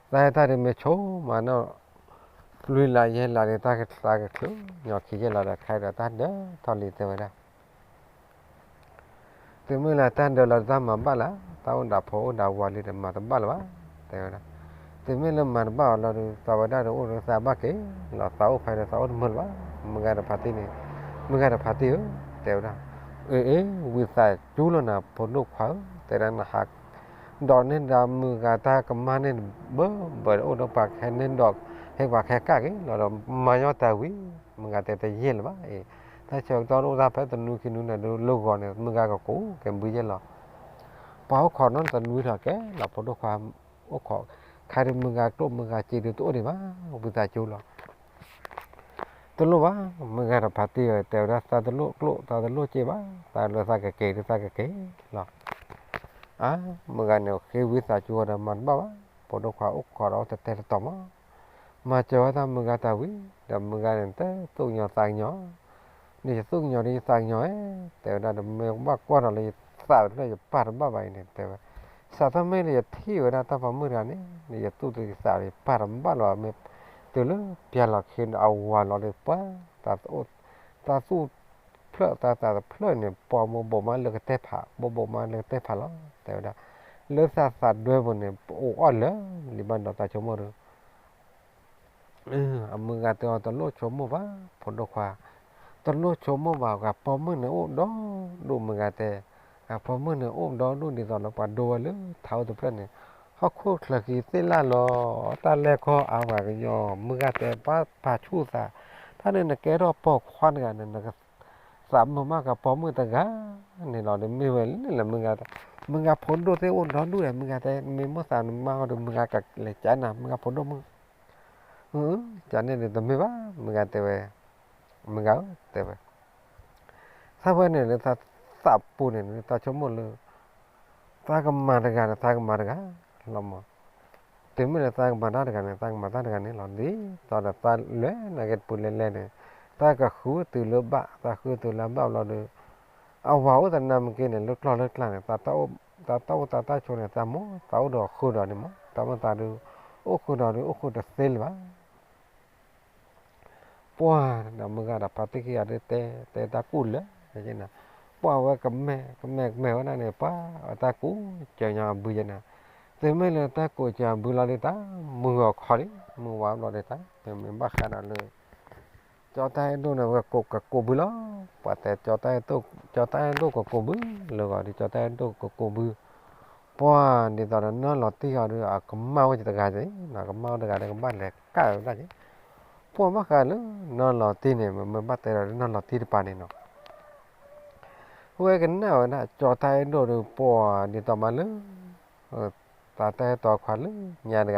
ဟဲတၢ်ဒုးမ့ၢ်ဆိမးနီၤ လွံၢ်လါယဲၢ်လါဒီးတၢ်ကသးကချုး ညီခံယဲၢ်လါဒီးခါဒီးတၢ်ဒၢထီၣ်လံတဲဝဲဒၣ် တုၤမ့ၢ်လၢတၢ်ဒၢလီၤတၢ်မၤဘၣ်လၢ သးအိၣ်ဒၣ်ဖိအိၣ်ဒၣ်ဝၤလံဒီး မၤတဘၣ်လၢၤဘၣ် တဲဝဲဒၣ်. တုၤမ့ၢ်လၢမၤတဘၣ်အီၤလီၤဒီး သးဝဲဒၣ်ဒီးအိၣ်ဒီးသးဘၣ်က့ၤလီၤ, သးအိၣ်ဖဲဒီးသးအိၣ်တမုာ်လၢၤဘၣ်. မုၢ်ဂၤတဖါတံၢ်န့ၣ်, မုၢ်ဂၤတဖါတံၢ်ဧၢ, တဲဝဲဒၣ်, အ့ အ့ ဝံသးစူၤလီၤနၤ ဖိဒိၣ်ခွါဧၢ, တဲဒၣ်နဟး ဒိးန့ၢ်ဒၣ်မုၢ်ဂၤတၢ်ကမၣ်န့ၣ် ဘၢဘၢဒီး အိၣ်ဒီးပှၤခဲန့ၣ်ဒီး ဟဲပှၤခဲကၣ်က့ၤလီၤဒီး မၤညီတၢ်ဝံၤ, မုၢ်ဂၤတဲတယဲၢ်လၢၤဘၣ်အံၤ, တၢ်ဆၢကတီၢ်အိၣ်တၢ်ဖဲတနွံခံနွံန့ၣ်ဒီး လၢဂီၤန့ၣ် မုၢ်ဂၤကကိးက့ၤဘုယဲၢ်လီၤ. ပှၤအိၣ်ခိးနီတနွံလီၤကဲလီၤ ဖိဒိၣ်ခွါအိၣ်ခိး, ခါဒီးမုၢ်ဂၤကျိၣ်မုၢ်ဂၤစ့ဒီးတအိၣ်ဒံးဘၣ်, ဝံသးစူၤလီၤ. တလိၣ်ဘၣ်, မုၢ်ဂၤတဖါတံၢ်ဧၢ, တဲဝဲဒၣ် သးတလိၣ်ကျိၣ်သးတလိၣ်စ့ဘၣ်, သးလၢသးကက့ၤဒီးသးကက့ၤလီၤ. အါ, မုၢ်ဂၤန့ၣ်ဃ့ဝံသးစူၤအီၤဒီးမၤတဘၣ်ဘၣ်, ဖိဒိၣ်ခွါအိၣ်ခိးဒီးအိၣ်တတဲတတီၤမး, မၤစၢၤဝဲဒၣ်မုၢ်ဂၤတၢ်ဝံၤ, ဒီးမုၢ်ဂၤန့ၣ်တဲသူၣ်ကညီၤသးကညီၤ, န့ၣ်ယသူၣ်ကညီၤဒီးယသးကညီၤဧၢ, တဲဝဲဒၣ် ဒီးမ့ၢ်ဘၣ်ကွၢ်ဒီးလၢယသးတဖျၢၣ် ယပၢ်တဘၣ်ဘၣ်အံၤန့ၣ် တဲဝဲ, စးထီၣ်မ့ၢ်လၢယထံၣ်ဝဲဒၣ်တၢ်ပိာ်မုၣ်တဂၤန့ၣ် ယသူၣ်ဒီးယသးဒီးယပၢ်တဘၣ်လၢၤဘၣ်, မ့ၢ်တုၤလၢပျၢ်လီၤခံဒီးအဝၤလီၤဒီးပှၤ တၢ်သူၣ်ဖျၢၣ်တၢ်သးတဖျၢၣ်န့ၣ် ပိာ်မုၣ်ဘိးမးလၢကတဲဖး, ဘိးဘိးမးလၢကတဲဖးလီၤ, တဲဝဲဒၣ်, လၢသးသးဒွဲပူၤန့ၣ် ပအိၣ်အီၣ်လၢာ်လံဘၣ်ဒီး သးဆိကမိၣ်ဒီး အမုၢ်ဂၤတဲအီၤ တလိၣ်ဆိကမိၣ်ဘၣ် ဖိဒိၣ်ခွါ, တလိၣ်ဆိကမိၣ်ဘၣ်, ဂၤပိာ်မုၣ်န့ၣ်အိၣ်ဒီဒူၣ် မုၢ်ဂၤတဲ, ဂၤပိာ်မုၣ်န့ၣ်အိၣ်ဒီဒူၣ်ဒ်သိးလၢပှၤဒိဝဲလၢထးအိၣ်တဖျၢၣ်န့ၣ်, ဟီၣ်ခိၣ်ချၢက့ၤသ့ၣ်လၣ်လီၤ, တၢ်လဲၤခီအါပှၤကညီ, မုၢ်ဂၤတဲ ပှၤဖးဆူၣ်သး, တၢ်န့ၣ်နကဲထီၣ်ပိာ်ခွါတဂၤန့ၣ် နကသးမုာ်မး ဂၤပိာ်မုၣ်တဂၤန့ၣ်လီၤ, ဒီးမ့ၢ်ဝဲလၢလၢမုၢ်ဂၤ, မုၢ်ဂၤဖိဒိၣ်သ့ၣ်အိၣ်ဒီဒူၣ်ဒီး မုၢ်ဂၤတဲ မ့ၢ်မိၣ်သးနမါအီၤဒီး မုၢ်ဂၤကလဲၤကနၤ မုၢ်ဂၤဖိဒိၣ်မုၣ် ကန့ၣ်ဒီးတမ့ၢ်ဘၣ်, မုၢ်ဂၤတဲဝဲ, မုၢ်ဂၤဧၢ တဲဝဲ, သးဝဲန့ၣ်လၢသးသးပူၤန့ၣ် သးဆိကမိၣ်လၢ သးကမၤတဂၤဒီးသးကမၤတဂၤလီၤမး, တုၤမ့ၢ်လၢသးကမၤတၢ်တဂၤန့ၣ် သးကမၤတၢ်တဂၤန့ၣ်လီၤ, ဒ်သိးဒီးသးလဲၤနာ်က့တပူၤလဲၤလဲၤန့ၣ် သးကဃုတုၤလၢဘၣ်, သးဃုတုၤလၢဘၣ်ဘျီဒီး အဝၤအိၣ်သနာ်က့န့ၣ် လၢကျီၢ်လၢကျါန့ၣ် သးတၢ်အိၣ်သးတၢ်ဆိးန့ၣ် သးမိၢ်သးအိၣ်ဒီးဃုာ်ဒီးန့ၣ်မး, တၢ်မိၢ်သးဒီး အိၣ်ဃုာ်ဒီးအိၣ်ဃုာ်တသ့လၢၤဘၣ် ပှၤဒီးမုၢ်ဂၤဒီးဖါတံၢ်ခံဂၤဒီးတဲ တဲတၢ်ကူၣ်လၢာ်န့ၣ်, ပှၤဝဲကမဲာ်ကမဲာ်ကမဲာ်ဝဲဒၣ်န့ၣ် ပှၤအတၢ်ကူၣ်စၢၤညီအဘုယဲန့ၣ်, တုၤမ့ၢ်လၢတၢ်ကူၣ်စၢၤအဘုလီၤဒ်တၢ် မုၢ်ဂီၤခီလံ, မုၢ်ဝါဘျီဒ်တၢ် မ့ၢ်ဘၣ်ဃးဒီးလၢ ကၠီတၢ်အဲၣ်ဒိၣ်န့ၣ် ဝဲကကိးကကိးဘုလီၤ, ပှၤတဲ ကၠီတၢ်အဲၣ်ဒိၣ်ကကိးဘုလၢဂီၤဒီး ကၠီတၢ်အဲၣ်ဒိၣ်ကကိးဘု ပှၤဒ်သိးဒီးနီၢ်လီၤတံၢ်အီၤဒီး အကမၣ်ဝဲတဂၤန့ၣ်, ကမၣ်ဝဲတဂၤဒီးကဘၣ်လဲၤကၣ်ဝဲဒၣ်က့ၤ, ပှၤဘၣ်ဃးလၢနီၢ်လီၤတံၢ်န့ၣ် မ့ၢ်ဘၣ်တဲဒီးနီၢ်လီၤတံၢ်တပၤန့ၣ်နီၤ, ဝဲကနၣ်ဝဲဒၣ် ကၠီတၢ်အဲၣ်ဒိၣ်ဒီး ပှၤဒ်သိးမးလၢ သးတၢ်အဲၣ်တီခွါလၢညါတဂၤန့ၣ် အမံၤသၣ်ကၢ်အံၤ, တနာ်မ့ၢ်က့ၤဒီးဘၣ်ဒီးတမ့ၢ်ဘၣ်, ဆိကမိၣ်ဝဲဒၣ် သးထံၣ်ပှၤတဂၤဒီး သးထံၣ်ပှၤတဂၤဒီး သးကွၢ်ဒီးလီၤဂာ်ဒီးလီၤဂာ်က့ၤ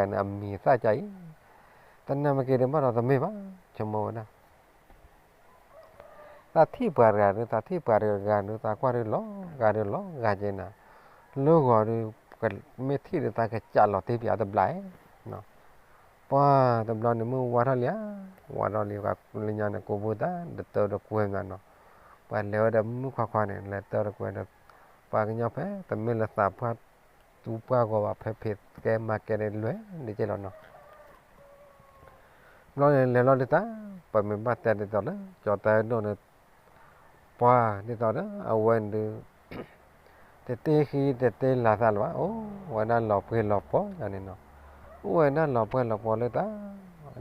နၤ, လၢဂီၤဒီး မ့ၢ်ထံၣ်ဒီးသးကစးလီၤတံၢ်ပၠးတဘျီ, ပှၤတဘျီန့ၣ် မုၢ်ဝါထီၣ်လံဧါ, ဝါထီၣ်လံ ပှၤလၢညါန့ၣ် ကိးဘုတၢ်ဒီးတၢ်တကွဲမးနီၤ, ပှၤလဲၤဝဲဒီးမုၣ်ခွါခွါန့ၣ် လဲၤတၢ်တကွဲဒီး ပှၤကညီဖဲတမ့ၢ်လၢသးပှၢ်သူပှၢ်ဂီၤဘၣ် ဖဲဖံးကဲမၤကဲန့ၣ်လွဲၢ်ဒ်က့လီၤနီၤ ဘျီန့ၣ် လဲၤလီၤဒ်တၢ် ပမ့ၢ်ဘၣ်တဲဒ်သိးလၢ ကၠီတၢ်အဲၣ်ဒိၣ်န့ၣ် ပှၤဒ်သိးဒီး အဝဲန့ၣ်ဒုး တတ့ဃံတတ့လၤသးလၢၤဘၣ်, အိၣ်ဝဲဒၣ်လီၤပှဲၤလီၤပှီၤယၤန့ၣ်နီၤ, အိၣ်ဝဲဒၣ်လီၤပှဲၤလီၤပှီၤလၢတၢ်,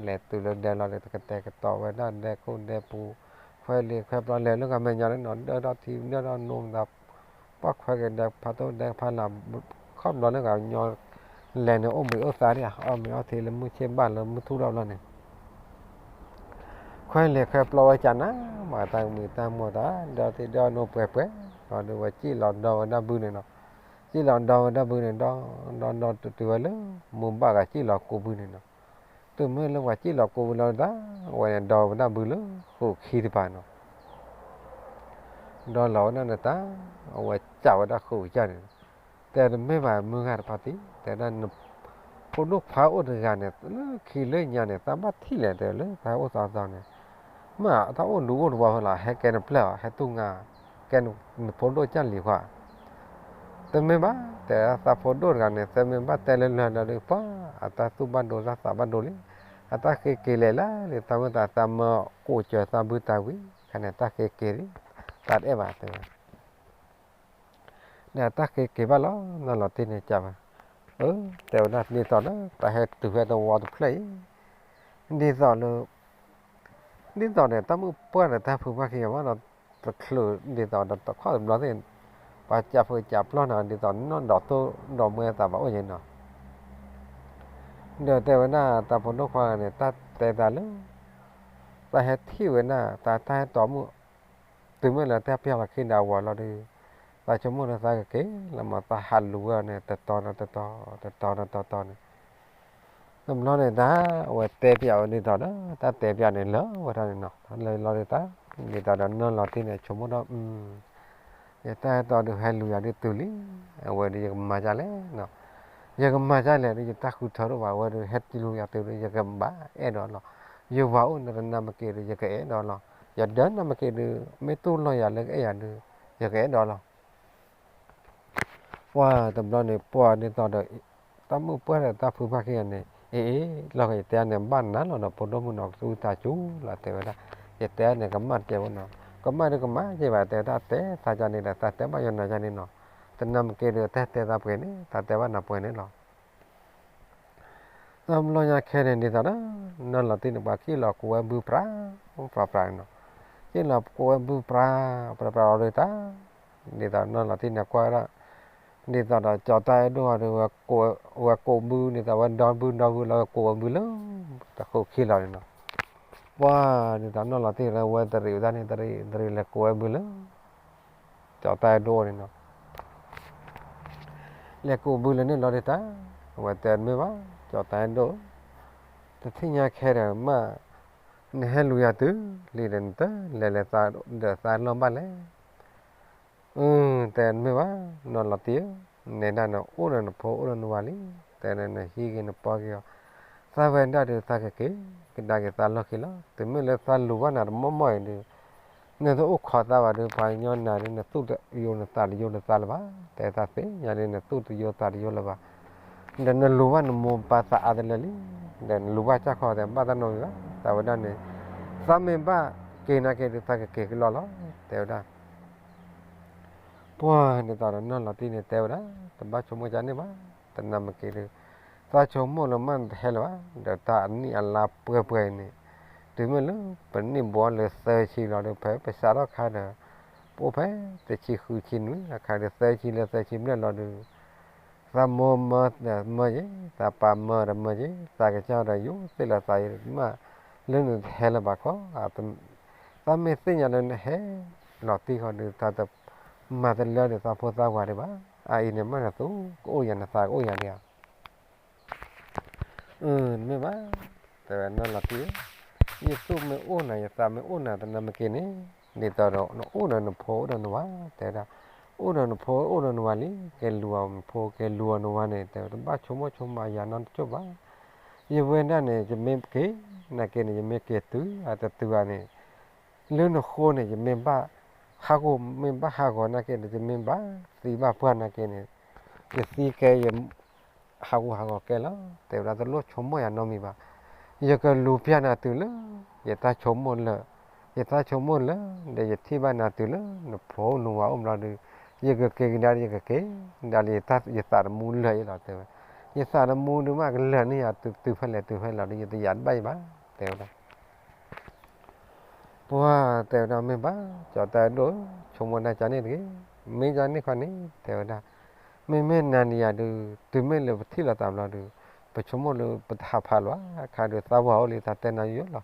လဲၤတုၤလၢဒဲလီၤဒီး ကတဲာ်ကတီၤဝဲဒၣ်ဒဲခိၣ်ဒဲပူၤ, ခွဲးလံာ်ခွဲးပျီလဲၤလၢဂၤမဲာ်ညါန့ၣ်နီၤ, ဒၢထီၣ်ထံဒၢထီၣ်နိမတၤ ပှၤခွဲးက့ၤဒဲဖးဒိၣ်ဒဲဖးလၢ် ခီၣ်ဘျီလၢဂၤညီ လဲၤန့ၣ်အိၣ်ဘှံးအိၣ်သါဒံးဧါ, အီၣ်မ့ၤအီထံလၢမုၢ်ဆ့ၣ်ဘၣ်လၢမုၢ်ထူၣ်ထီၣ်ဘျီန့ၣ် ခွဲးလံာ်ခွဲးပျီဝဲကနၤ ဘၣ်တၢ်ကမုာ်တၢ်မီၢ်တၢ် ဒၢထံဒၢနိပှဲၤပှဲၤ ဒီးဒုးဝဲစံၣ်လီၤဒီဝဲဒၣ်ဘုန့ၣ်နီၤ, စံၣ်လီၤဒီဝဲဒၣ်ဘုန့ၣ် ဒီဒီဒီတုၤဝဲလၢ မိၢ်ဘၣ်ဂၤစံၣ်လီၤကိးဘုန့ၣ်နီၤ, တုၤမ့ၢ်လၢပှၤစံၣ်လီၤကိးဘုလီၤတၢ် အဝဲန့ၣ်ဒီဝဲဒၣ်ဘုလၢဃိာ်ခံတပၤနီၤ ဒီးလီၤဝဲဒၣ်န့ၣ်တၢ် အဝဲစံးဝဲဒၣ်ဃိာ်ကစၢ်န့ၣ်, တဲတမ့ၢ်ဘၣ်မုၢ်ဂၤတဖါတံၢ် တဲဒၣ် ဖိဒိၣ်ခွါအိၣ်တဂၤန့ၣ် လၢခံလၢညါန့ၣ် သးဘၣ်ထံၣ်လဲၣ် တဲလၢသးအိၣ်သးသီန့ၣ်, မ့ၢ်တၢ်အိၣ်ဒူအိၣ်တဝီဖဲလီၤ ဟဲကဲနပျဲၢ်အီၤ ဟဲတူၢ်ငါ ကဲနဖိဒိၣ်ကၢ်လံၤခွါ တမ့ၢ်ဘၣ် တဲသးဖိဒိၣ်တဂၤန့ၣ် သးမ့ၢ်ဘၣ်တဲလၢလၢာ်လီၤဒီး ပှၤအတၢ်သူၣ်ဘၣ်ဒိသးသးဘၣ်ဒိလံ, အတၢ်ဃ့က့ၤလဲၤလၢလံ သးမ့ၢ်သးသးမၢကိးစၢၤသးဘုတၢ်ဝံၤ ခါန့ၣ် တၢ်ဃ့က့ၤလံ, သးတအဲၣ်ဘၣ်တဲဝဲ ဒီးတၢ်က့ၤက့ၤဘၣ်လီၤ နီၢ်လီၤတံၢ်န့ၣ်ကးဘၣ်, အၢ တဲဝဲဒၣ် ဒ်သိးဒီး တၢ်ဟဲတုၤဖဲတဝီတဖျၢၣ်အံၤ, ဒ်သိးလၢ ဒ်သိးန့ၣ် တၢ်မုၣ်ပှၢ်ဒီးတၢ်ဖုဘၣ်ခံဂၤမးဒီး တချုးဒ်သိးဒီးတခီတဘျီသ့ၣ်, ပှၤကးဖုကးပျီၢ်နၤ ဒ်သိးနီၢ်ဒီးသိၣ်ဒီးမှဲသးဘၣ်အိၣ်ယဲနီၤ, ဒီးတဲဝဲဒၣ် တၢ်ဖိဒိၣ်ခွါန့ၣ် တၢ်တဲတၢ်လၢ တၢ်ဟဲထံၣ်ဝဲဒၣ် တၢ် တၢ်ဟဲတီမုၣ်, တုၤမ့ၢ်လၢတၢ်ပျၢ်လီၤခံဒီးအဝၤလီၤဒီး, သးဆိကမိၣ်လၢသးကက့ၤလီၤမး သးဟးလူၤဝဲအီၤန့ၣ် တတီၤဒီးတတီၤ, တတီၤဒီးတတီၤန့ၣ်, တဘျီန့ၣ် တၢ်အဝဲတဲပျးဝဲဒ်သိးဒီး တၢ်တဲပျးန့ၣ်လၢဝဲဒၣ်န့ၣ်နီၤ, လၢလီၤဒ်တၢ်, ဒ်သိးဒီးနီၢ်လီၤတံၢ်န့ၣ် ဆိကမိၣ်ဒီး ယတၢ်ဟဲတီဒုးဟဲလူၤယၤဒုးတုၤလံ, အဝဲဒုးယကမၤဒ်လဲၣ်နီၤ, ယကမၤဒ်လဲၣ်ဒီး ယတၢ်ဃုထၢတအိၣ်ဘၣ်, အဝဲဒုးဟဲလူၤယၤတုၤဒီး ယကဘၣ်အဲၣ်ဒိးလီၤ, ယဝၤအိၣ်နတနၢ်မ့ၢ်က့ၤဒီး ယကအဲၣ်ဒိးလီၤ, ယဒၢနၢ်မ့ၢ်က့ၤဒီး မ့ၢ်တူၢ်လိာ်ယၤလၢကအဲၣ်ယၤဒီး ယကအဲၣ်ဒိးလီၤ ပှၢ်တဘျီန့ၣ် ပှၢ်ဒ်သိးဒီး တၢ်မုၣ်ပှၢ်ဒီးတၢ်ဖုဖၣ်ခံဂၤန့ၣ် အ့ၣ်အ့ၣ် လီၤဂာ် ယတဲန့ၣ် ဘၣ်နၤလီၤဒီး ဖိဒိၣ်မုၣ်နီၤ ကသူတၢ်စူၤလီၤ တဲဝဲဒၣ်, ယတဲန့ၣ် ကမၣ်တကဲဝဲနီၤ, ကမၣ်ဒီးကမၣ်ကဲဘၣ် တဲဝဲဒၣ် တဲသးကန့ၣ်ဒီး သးတဲဘၣ်ယိာ်နၤကန့ၣ်နီၤ, တနၢ်မ့ၢ်က့ၤဒီး တၢ်တဲသးပှဲၤန့ၣ် သးတဲဘၣ်နၤပှဲၤန့ၣ်လီၤ တဘျီညါခဲန့ၣ် ဒ်သိးဒီး နီၢ်လီၤတံၢ်န့ၣ် ပှၤက့ၣ်လီၤကိးဝဲဘုပြး ပြးပြးနီၤ, က့ၣ်လီၤကိးဝဲဘုပြး ပြးပြးလီၤဒီးတၢ်, ဒ်သိးနီၢ်လီၤတံၢ်န့ၣ်ကွၢ်ဝဲဒၣ်, ဒ်သိးဒီးကၠီၤတၢ်အဲၣ်ဒိၣ်ဒီး ဝဲကိးဘု ဒ်သိးဝဲဒီဘုဒီဘုလီၤ ဝဲကိးဝဲဘုလၢ တဃိခံလီၤန့ၣ်နီၤ, ပှၢ်ဒ်သိးနီၢ်လီၤတံၢ်လၢဝဲတရံးဝဲဒၣ်န့ၣ် တရံး တရံးလဲၤကိးဝဲဘုလၢ ကၠီၤတၢ်အဲၣ်ဒိၣ်န့ၣ်နီၤ လဲၤကိးဘုလၢန့ၣ်လီၤဒ်တၢ်, အဝဲတဲမ့ၢ်ဘၣ် ကၠီၤတၢ်အဲၣ်ဒိၣ်, တထံၣ်ညါခဲဒီးမး, နဟဲလူၤယၤတုၤလံဒီး နတလဲၤလဲၤသးဒီးသးလီၢ်ဘၣ်လဲၣ်, တဲမ့ၢ်ဘၣ် နီၢ်လီၤတံၢ်ဧၢ, နဲဒၣ်နအိၣ်ဒီးနဖိအိၣ်ဒီးနဝၤလံ, တဲနဟံးက့ၤနပီက့ၤအီၤ, သးဝဲဒၣ်ဒီးသးကက့ၤကဒါက့ၤသးလီၢ်ခံလီၤ, တုၤမ့ၢ်လၢသးလူၤဘၣ်နၤတမီၢ်မီၢ်အံၤဒီး နတအိၣ်ခိးသးဘၣ်ဒီး ပှၤကညီနၤဒီး နသူၣ်တယိာ်နသးတယိာ်လၢၤသးလၢၤဘၣ်, တဲသးသ့ၣ်ညါဒီး နသူၣ်တယိာ်သးတယိာ်လၢၤဘၣ်, ဒီးနလူၤဘၣ်နမိၢ်ပၢ်သးအါတလၢလံ, ဒီးနလူၤဘၣ်ကၢ်ခီတဲဘၣ်တၢ်နီတမံၤဘၣ်, သးဝဲဒၣ်န့ၣ် သးမ့ၢ်ဘၣ်က့ၤနာ်က့ၤဒီး သးကက့ၤကလီလီၤ တဲဝဲဒၣ် ပှၢ်ဒ်သိးဒီးနီၢ်လီၤတံၢ်န့ၣ်တဲဝဲဒၣ် တဘၣ်ဆိကမိၣ်ကန့ၣ်ဘၣ်, တနၢ်မ့ၢ်က့ၤဒီး သးဆိကမိၣ်လၢမ့ၢ်နတဟဲလၢၤဘၣ်, ဒီးတၢ်အနံၣ်အလါပှဲၤပှဲၤအံၤန့ၣ်, တုၤမ့ၢ်လၢပနံၣ်ဘှီလၢသၢဆံလီၤဒီး ဖဲပစးထီၣ်ခါဒီး ပအိၣ်ဖဲတဆံဃုဆံနွံအခါဒီး သၢဆံလၢသၢဆံဘျဲၣ်လီၤဒီး သးမိၢ်မၢဒီးမၢယ့ၤ, သးပၢ်မၢဒီးမၢယ့ၤ, သးကစၢ်ဒီးယိာ်သ့ၣ်လီၤသးယံၤမး, လၢနတဟဲလၢၤဘၣ်ခီ, သးမ့ၢ်သ့ၣ်ညါလၢနဟဲလီၤတံၢ်ဃီဒီး သးတမၤတလၢဒီးသးဖိသးဝၤဒံးဘၣ်, အအံၤန့ၣ်မ့ၢ်နသူၣ်ကအိၣ်ယၤ နသးကအိၣ်ယၤဒံးဧါ မ့ၢ်ဘၣ်, တဲဝဲနီၢ်လီၤတံၢ်ဧၢ, ယသူၣ်မ့ၢ်အိၣ်နၤ ယသးမ့ၢ်အိၣ်နၤ တနၢ်မ့ၢ်က့ၤန့ၣ်, ဒ်သိးဒီးနအိၣ်ဒီးနဖိအိၣ်ဒီးနဝၤ, တဲဝဲဒၣ်, အိၣ်ဒီးနဖိအိၣ်ဒီးနဝၤလံ, ကဲလူၤအီၤနဖိ ကဲလူၤအီၤနဝၤန့ၣ် တဲဝဲ တဘၣ်ဆိကမိၣ်ဆိကမးယၤနီတကၠိၢ်ဘၣ်, ယဝဲဒၣ်န့ၣ် ယမ့ၢ်က့ၤနာ်က့ၤန့ၣ် ယမ့ၢ်က့ၤတုၤအတတုၤဧါန့ၣ် လၢနဃိန့ၣ် ယမ့ၢ်ဘၣ်ဟးဂီၤ မ့ၢ်ဘၣ်ဟးဂီၤနာ်က့န့ၣ် ယမ့ၢ်ဘၣ်သံဘၣ်ပှၢ်နာ်က့န့ၣ် ယသံကဲ ယဟးဂီၤဟးဂီၤကဲလီၤ, တဲဝဲဒၣ် တလိၣ်ဆိကမိၣ်ယၤနီတမံၤဘၣ်, ယကလူၤပျၢ်နၤတုၤလၢ ယတၢ်ဆိကမိၣ်လၢာ်, ယတၢ်ဆိကမိၣ်လၢာ် ဒီးယထံၣ်ဘၣ်နၤတုၤလၢ နဖိနဝၤအိၣ်ဘျီဒီး ယကက့ၤကဒါဒီး ယကက့ၤကဒါလၢ ယသးတမူလၢာ်အံၤလီၤ တဲဝဲ, ယသးတမူဒုးမး ကလၢာ်န့ၢ်ယၤတုၤဖဲလဲၣ်တုၤဖဲလဲၣ်ဒီး ယတယာ်တဘၣ်အံၤဘၣ် တဲဝဲဒၣ် ပှၢ်တဲဝဲဒၣ် မ့ၢ်ဘၣ် ကၠီၤတၢ်အဲၣ်ဒိၣ်ဧၢ, ဆိကမိၣ်ဒၣ်ကန့ၣ်တဂ့ၤ, မ့ၢ်ကန့ၣ်ခီန့ၣ် တဲဝဲဒၣ်, မ့မ့ၢ်နၤဒီးယၤဒုး တုၤမ့ၢ်လၢပထံၣ်လိာ်သးဘျီဒီး ပဆိကမိၣ်လၢပတဟးဖးလၢၤဘၣ်, အခါဒီးသးဝၤအိၣ်လံ သးတဲနၤယိယိလီၤ,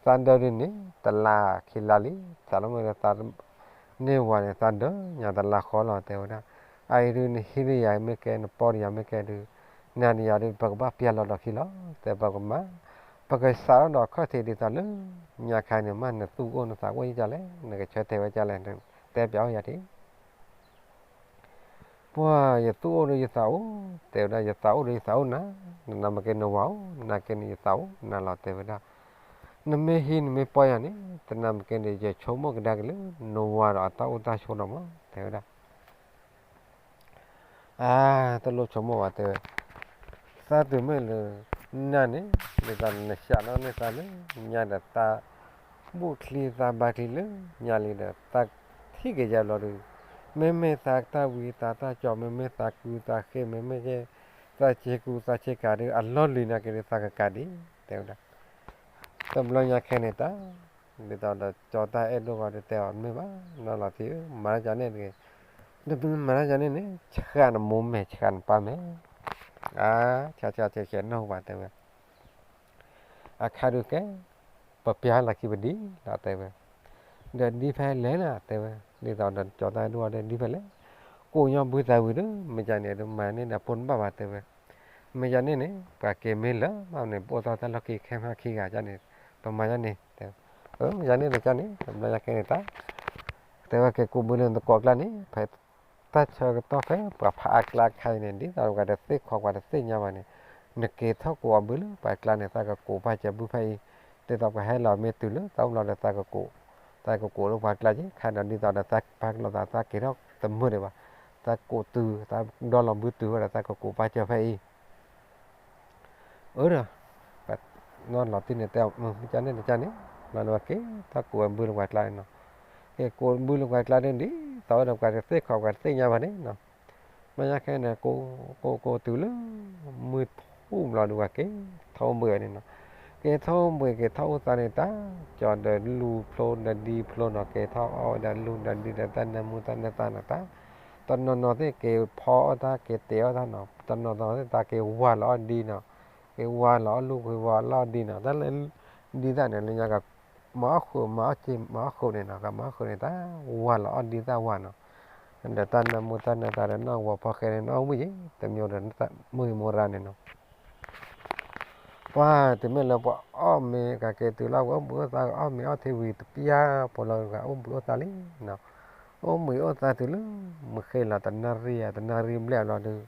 သးဒၢဒုးန့ၣ် တလါခံလါလံ, သးလီၤမ့ၢ်ဒီးသး န့ၢ်ဝၤန့ၣ် သးဒၢညါတလါဃီလီၤ တဲဝဲဒၣ်, အအံၤဒုး နဟံးဒီးယၤမ့ၢ်ကဲ နပီၢ်ဒီးယၤမ့ၢ်ကဲဒုး နၤဒီးယၤဒုး ပကဘၣ်ပျၢ်လီၤဒီးခံလီၤ, တဲပကမၤ, ပကစးထီၣ်ဒီးခီၣ်ထံးဒ်သိးလၢ ညါခါန့ၣ်မး နသူၣ်ကအိၣ်နသးကအိၣ်ယကလဲၣ်, နကဆၢတဲာ်ဝဲကလဲၣ်, တဲပျးအိၣ်ယၤထံး ပှၢ်ယသူၣ်အိၣ်ဒီးယသးအိၣ်, တဲဝဲဒၣ် ယသးအိၣ်ဒီးယသးအိၣ်နၤ, နနၢ်မ့ၢ်က့ၤနဝၤအိၣ် နာ်က့န့ၣ် ယသးအိၣ်နၤလီၤ တဲဝဲဒၣ်, နမ့ၢ်ဟံးနမ့ၢ်ပီၢ်ယၤန့ၣ် တနၢ်မ့ၢ်က့ၤန့ၣ် ယဆိကမိၣ်ကဒါက့ၤလၢ နဝၤဒီးအတၢ်အိၣ်တၢ်ဆိးလီၤမး တဲဝဲဒၣ် အါ, တလိၣ်ဆိကမိၣ်ဘၣ်တဲဝဲ, သးတုၤမ့ၢ်လၢ နၤန့ၣ် ဒ်သိးနစးထီၣ်န့ၢ်သးလၢ ညါဒီးသး ဘူၣ်ချံသးဘါချံလၢ ညါလံဒီး သးထံၣ်က့ၤယၤဘျီဒီး မ့မ့ၢ်သးတၢ်ဝံသးတၢ်ကၠီၣ် မ့မ့ၢ်သးကူသးဃ့ မ့မ့ၢ်သးဆ့ကူသးဆ့ကၤဒီး အလီၢ်လံၤနာ်က့ဒီး သးကကးဒံး တဲဝဲဒၣ်. တဘျီညါခဲန့ၣ်တၢ် ဒ်သိးဒီးကၠီတၢ်အဲၣ်ဒိၣ်ဂီၤဒီးတဲအီၤ မ့ၢ်ဘၣ် နီၢ်လီၤတံၢ်ဧၢ မၤတၢ်ကန့ၣ်တဂ့ၤ, နမၤတၢ်ကန့ၣ်န့ၣ် ဆှၣ်နမိၢ်မဲာ် ဆှၣ်နပၢ်မဲာ်, အါ ဆှၣ်ဆှၣ်ဆှဲဆှဲနီၢ်ဟူဘၣ် တဲဝဲ အခါဒုးကဲ ပပျၢ်လီၢ်ခံပဒံလီၤ တဲဝဲ, ဒီးဒ်ဖဲလဲၣ်လီၤ တဲဝဲ, ဒ်သိးဒီးကၠီတၢ်အဲၣ်ဒိၣ်ဒီး ဒ်ဖဲလဲၣ်, ကိးညီဘုသးဝံၤဒီး မ့ၢ်ကန့ၣ်ဒီး မၤန့ၣ်ဒီး ဖိတဘၣ်ဘၣ် တဲဝဲ, မ့ၢ်ကန့ၣ်န့ၣ် ပှၤက့ၤမ့ၢ်လၢမၤန့ၣ် ပအိၣ်ထီၣ်တၢ်လီၢ်ခံခဲမးခံဂၤကန့ၣ် ပမၤယန့ၣ် တဲဝဲ, မ့ၢ်ကန့ၣ်ဒီးကန့ၣ် တဘျီညါခဲန့ၣ်တၢ် တဲဝဲ က့ၤကိးဘုလၢနသကိးကျါန့ၣ် ဖဲ တၢ်ဆၢကတီၢ်ဖဲပှၤဖးအါကျါခါအံၤန့ၣ် ဒ်သိးပှၤတသ့ၣ်ခီပှၤတသ့ၣ်ညါဘၣ်န့ၣ်, နက့ၤထီၣ်ကိးအဘုလၢပှၤကျါန့ၣ် သးကကိးပာ်စၢၤဘုဖဲအံၤ, ဒ်သိးပှၤဟဲလီၤမ့ၢ်တုၤလၢသးအိၣ်ဘျီဒီးသးကကိး, သးကကိးလၢပှၤကျါက့ၤ ခါဒီးဒ်သိးဒီးသးပာ်ကလိာ်သး သးက့ၤထီၣ်တမုာ်ဒံးဘၣ်, သးကိးတုၤ သးဒီလီၤဘုတုၤဝဲဒီးသးကကိးပာ်စၢၤဖဲအံၤ အၢဒီး နီၢ်လီၤတံၢ်န့ၣ်တဲအီၤ မ့ၢ်ကန့ၣ်တကန့ၣ်, ဘျီန့ၣ်ဝဲက့ၤထီၣ်ကိးဝဲဘုလၢပှၤကျါန့ၣ်နီၤ, က့ၤကိးဘုလၢပှၤကျါဒ် ဒ်သိးဝဲဒီးပှၤတသ့ၣ်ခီပှၤတသ့ၣ်ညါဘၣ်န့ၣ်နီၤ, ဘျီညါခဲန့ၣ် ကိးကိးကိးတုၤလၢ မုၢ်ထူၣ်ဘျီဒုးဝဲက့ၤထီၣ်အိၣ်ဘှံးဝဲန့ၣ်နီၤ, က့ၤထီၣ်အိၣ်ဘှံးက့ၤထီၣ်အိၣ်သးန့ၣ်တၢ် ကၠီဒီးလူၤဖျိဒီးဒံဖျိနီၤ က့ၤထီၣ်အီၣ်ဝဲဒၣ်လူၤဒီးဒံဒီးတၢ်နၢမူတၢ်နၢသၣ်နီၤ တၢ် တနီၤနီၤသ့ၣ်က့ၤဖီအီၣ်တၢ်က့ၤတဲာ်အီၣ်တၢ်နီၤ, တနီၤနီၤသ့ၣ်တၢ်က့ၤဝၤလီၤအီၣ်ဒံနီၤ, က့ၤဝၤလီၤအီၣ်လူၤက့ၤဝၤလီၤအီၣ်ဒံနီၤ, တၢ်လၢ ဒ်သိးန့ၣ် လၢညါက မၤအီၣ်ဃုာ် မၤအီၣ်စ့ မၤအီၣ်ဃုာ်န့ၣ်နီၤ, ကမၤအီၣ်ဃုာ်န့ၣ် တၢ်ဝၤလီၤအီၣ်ဒံတၢ်ဝၤနီၤ, ဒီးတၢ်နၢမူတၢ်နၢသၣ်ဒီးနီၢ်ဝီၤဖီဃဲန့ၣ် နီၢ်ဝံၣ်ယ့ၤ တမံၤဒီးမုၢ်မူရါန့ၣ်နီၤ ပှၤတုၤမ့ၢ်လၢပှၤအီၣ်မ့ၤကက့ၤတုၤလၢပှၤအိၣ်ဘှံးအိၣ်သါ အီၣ်မ့ၤအီၣ်ထံဝံၤတပျၢ်ဖိလီၤ အိၣ်ဘှံးအိၣ်သါလံနီၤ, အိၣ်ဘှံးအိၣ်သါတုၤလၢ မုၢ်ဃ့လီၤတနၣ်ရံၣ်ဧါ တနၣ်ရံၣ်ဘျဲၣ်ဘျီဒုး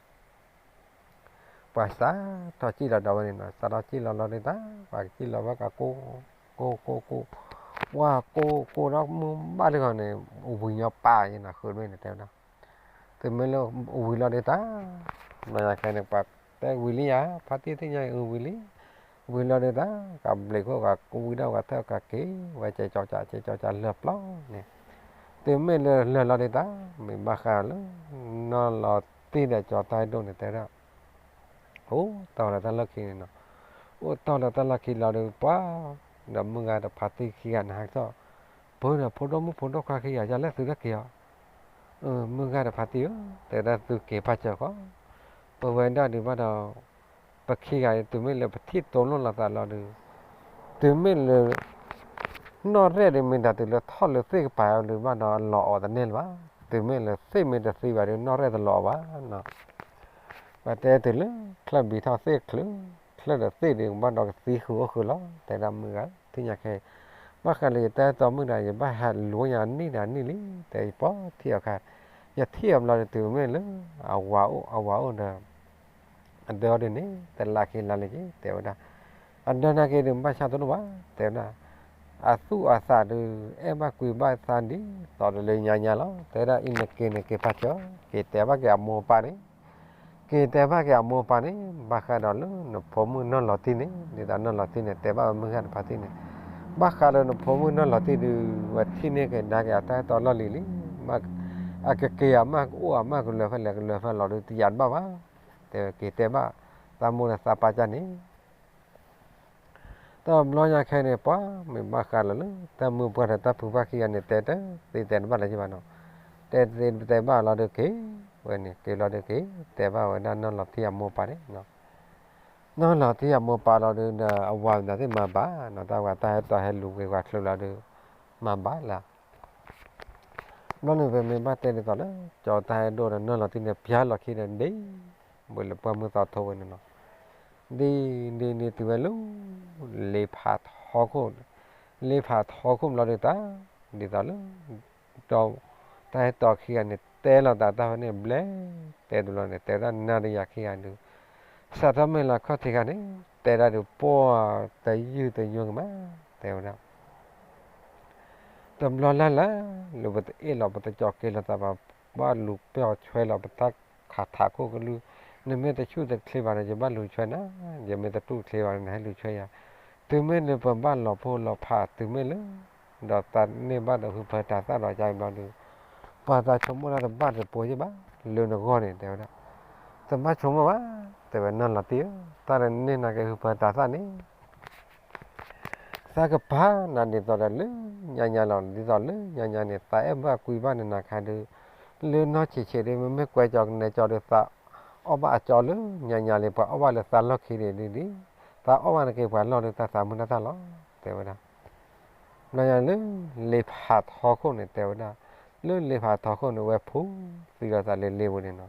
ပှၤစးထီၣ်စံၣ်လီၤဒီးဝဲန့ၣ်နီၤ, စးထီၣ်စံၣ်လီၤလီၤဒုးတၢ် ပှၤကစံၣ်လီၤဝဲကကိၢ် ကိၢ်ကိၢ်ကိၢ်, ပှၤကိၢ်ကိၢ်ဒီးမုၢ်ဘၣ်တဂီၤန့ၣ် ဝံၤညီပာ်ယ့နီၤ ဃုာ်မ့ၢ်န့ၣ်တဲဝဲဒၣ်, တုၤမ့ၢ်လၢဝံၤလီၤဒုးတၢ် ဘျီညါခဲန့ၣ် ပှၤတဲဝံၤလံယၤ ဖါတံၢ်သ့ၣ်ညါအံၤဝံၤလံ, ဝံၤလီၤဒုးတၢ် ကဘျံးခိၣ်ကကိးဝံၤဒီးကထၢၣ်ကက့ၤ ဝဲကဲကၠီကး ကဲကၠီကးလၢာ်ပျီန့ၣ်, တုၤမ့ၢ်လၢလၢာ်လီၤဒုးတၢ် မ့ၢ်ဘၣ်ဃးလၢ နီၢ်လီၤတံၢ်ဒီးကၠီတၢ်အဲၣ်ဒိၣ်န့ၣ်တဲဒၣ် အိၣ်တီၢ်လၢတၢ်လီၢ်ခံန့ၣ်နီၤ, အိၣ်တီၢ်လၢတၢ်လီၢ်ခံလီၤဒုးပှၤ, ဒီးမုၢ်ဂၤဒီးဖါတံၢ်ခံဂၤန့ၣ်ဟးထီၣ်, ပၢဒီးဖိဒိၣ်မုၣ်ဖိဒိၣ်ခွါခံဂၤ ယလဲၣ်သုတက့ၤအီၤ, မုၢ်ဂၤဒီးဖါတံၢ်ဧၢ, တဲဒၣ်သုက့ၤပာ်စၢၤဃီ, ပဝဲဒၣ်ဒုးဘၣ်ဒီး ပခံဂၤအံၤ တုၤမ့ၢ်လၢပထံၣ်တိလိၣ်လီၤသးလီၤဒုး, တုၤမ့ၢ်လၢ နီၣ်ရဲၣ်ဒုးမ့ၢ်တၢ်တုၤလၢထီၣ်လၢသ့ၣ်ကပၤဒုးဘၣ်ဒီးလီၤအီၤတန့ၢ်လၢၤဘၣ်, တုၤမ့ၢ်လၢသ့ၣ်မ့ၢ်တသံဘၣ်ဒုး နီၣ်ရဲၣ်တလီၤအီၤဘၣ်နီၤ, ပတဲတုၤလၢ ချၢၣ်ဘံထီၣ်သ့ၣ်ချၢၣ်, ချၢၣ်ဒီးသ့ၣ်ဒုးကဘၣ်ဒီးကသံဃုာ်အိၣ်ဃုာ်လီၤ တဲဒၣ်မုၢ်ဂၤ ထံၣ်ညါခဲအံၤ, ဘၣ်ဃးလၢယတၢ်အဲၣ်တီမုၢ်ဒီး ယဘၣ်ဟးလူၤညါနံၣ်ဒီးနံၣ်လံ တဲယပီထံၣ်အီၤခါ, ယထံၣ်အီၤဘျီဒုးတုၤမ့ၢ်လၢ အဝၤအိၣ် အဝၤအိၣ်ဒီး အဒၢဒုးန့ၣ် တလါခံလါလံက့ၤ တဲဝဲဒၣ်, အဒၢနာ်က့ဒုးဘၣ်ဆါတလိၣ်ဘၣ် တဲဝဲဒၣ်, အသူၣ်အသးဒုး အဲၣ်ဘၣ်ကွံဘၣ်သးဒ်သိးဒီးလၢညါညါလီၤ တဲဝဲဒၣ်, အံၤနက့ၤန့ၣ်က့ၤပာ်စၢၤ က့ၤတဲဘၣ်က့ၤအမိၢ်အပၢ်န့ၣ်, က့ၤတဲဘၣ်က့ၤအမိၢ်အပၢ်န့ၣ် ဘၣ်ဃးဒီးလၢနဖိမုၣ်နီၢ်လီၤတံၢ်န့ၣ် ဒ်သိးနီၢ်လီၤတံၢ်န့ၣ် တဲဘၣ်ဝဲမုၢ်ဂၤတဖါတံၢ်န့ၣ်, ဘၣ်ဃးဒီးနဖိမုၣ်နီၢ်လီၤတံၢ်ဒုး ဝဲထံၣ်န့ၢ်က့ၤဒါက့ၤအတၢ်အဲၣ်တီလီၢ်လံၤလံ, အကက့ၤအမးကအိၣ်အမးကလၢၤဖဲလဲၣ်ကလၢၤဖဲလဲၣ်လီၤဒုး တယၤတဘၣ်ဘၣ် တဲဝဲက့ၤတဲဘၣ် သးမိၢ်ဒီးသးပၢ်ကၢ်န့ၣ်, တဘျီညါခဲန့ၣ် ပှၤမ့ၢ်ဘၣ်ဃးလီၤလၢ တၢ်မုၢ်ပှၢ်ဒီးတၢ်ဖုပှၢ်ခံဂၤန့ၣ် တဲတသ့တဲတဘၣ်လၢၤဘၣ်နီၤ, တဲတသ့တဲဘၣ်လီၤဒုးက့ၤ, ဝဲန့ၣ်က့ၤလီၤဒုးက့ၤ တဲဘၣ်ဝဲဒၣ်နီၢ်လီၤတံၢ်အမိၢ်ပၢ်န့ၣ်, နီၢ်လီၤတံၢ်အမိၢ်ပၢ်လီၤဒုးဒီး အဝၤမတၤသ့ၣ်မၤဘၣ်နီၤ, တၢ်ဝၤတၢ်ဟဲတီၤဟဲလူၤက့ၤဝၤချုးလီၤဒုး မၤဘၣ်လၢ ဘျီန့ၣ် ပမ့ၢ်ဘၣ်တဲဒ်သိးလၢ ကၠီတၢ်အဲၣ်ဒိၣ်ဒီးနီၢ်လီၤတံၢ်န့ၣ် ပျၢ်လီၤခံဒီးဒ့ ဝဲလၢပှၢ်မုၢ်သီထိဝဲန့ၣ်နီၤ, ဒ်ဒ်န့ၣ်တုၤဝဲလၢ လ့ဖးထီခိၣ်, လ့ဖးထီခိၣ်ဘျီဒုးတၢ် ဒ်သိးလၢ ဒီး တၢ်အဲၣ်တီခံဂၤန့ၣ် တဲလီၤသးတၢ်ဝဲန့ၣ်ဘျဲၣ် တဲဒုးလီၤန့ၣ် တဲဝဲဒၣ်နၤဒီးယၤခံဂၤဒုး စးထီၣ်မ့ၢ်လၢခီၣ်ထံးခါန့ၣ် တဲဒၣ်ဒုးပှၢ်တယုၢ်တညိကမး တဲဝဲဒၣ် တဘျီလၢ်လၢ် လၢပတအ့ၣ်လီၤ ပတကၠီၤက့ၤလိာ်သးဘၣ် ဘၣ်လူၤပျီၢ်ဆွဲလီၤ ပတၢ်ခးထးခိၣ်ကလုၢ်, နမ့ၢ်တဆူၣ်တချ့ဘၣ်ဒီး ယဘၣ်လူၤဆွဲနၤ, ယမ့ၢ်တတူၢ်ချ့ဘၣ်ဒီး နဟဲလူၤဆွဲယၤ, တုၤမ့ၢ်လၢပဘၣ်လီၤဖိလီၤဖး တုၤမ့ၢ်လၢ ဒီးတၢ်န့ၢ်ဘၣ်ဒီးဟုဖၢတၢ်သၣ်ဒီးကါဘျီဒုး, ပှၤသးဆိကမိၣ်တၢ်တဘၣ်တပှဲၤယဲၢ်ဘၣ်, လၢနဂီၢ်န့ၣ် တဲဝဲဒၣ်, တဘၣ်ဆိကမိၣ်ဘၣ်, တဲဝဲနီၢ်လီၤတံၢ်ဧၢ, တၢ်တန့ၢ်နာ်က့ ဟုဖၢတၤသၣ်န့ၣ် သးကပၤနၤဒ်သိးဒီးလၢညါညါလီၤ, ဒ်သိးလၢညါညါန့ၣ် သးအဲၣ်ဘၣ်ကွံဘၣ်နနၤခါဒုး, လၢနီၢ်ဆံးဆံးဒုး မ့မ့ၢ်ကွဲကၠီကနဲကၠီဒုး သးအီၣ်ဘၣ်အကၠီလၢညါညါလံ, ပှၤအီၣ်ဘၣ်လၢသးလီၢ်ခံန့ၣ်ဒ်, သးအီၣ်ဘၣ်နက့ၤပှၤလီၢ်ဒုး တၢ်သးမုၢ်တၢ်သၣ်လီၤ, တဲဝဲဒၣ်. ဘျီညါလၢလ့ဖးထီခိၣ်န့ၣ် တဲဝဲဒၣ်, လၢလ့ဖးထီခိၣ်န့ၣ် ဝဲဖူသံလီၤသးလၢလ့ပူၤန့ၣ်နီၤ,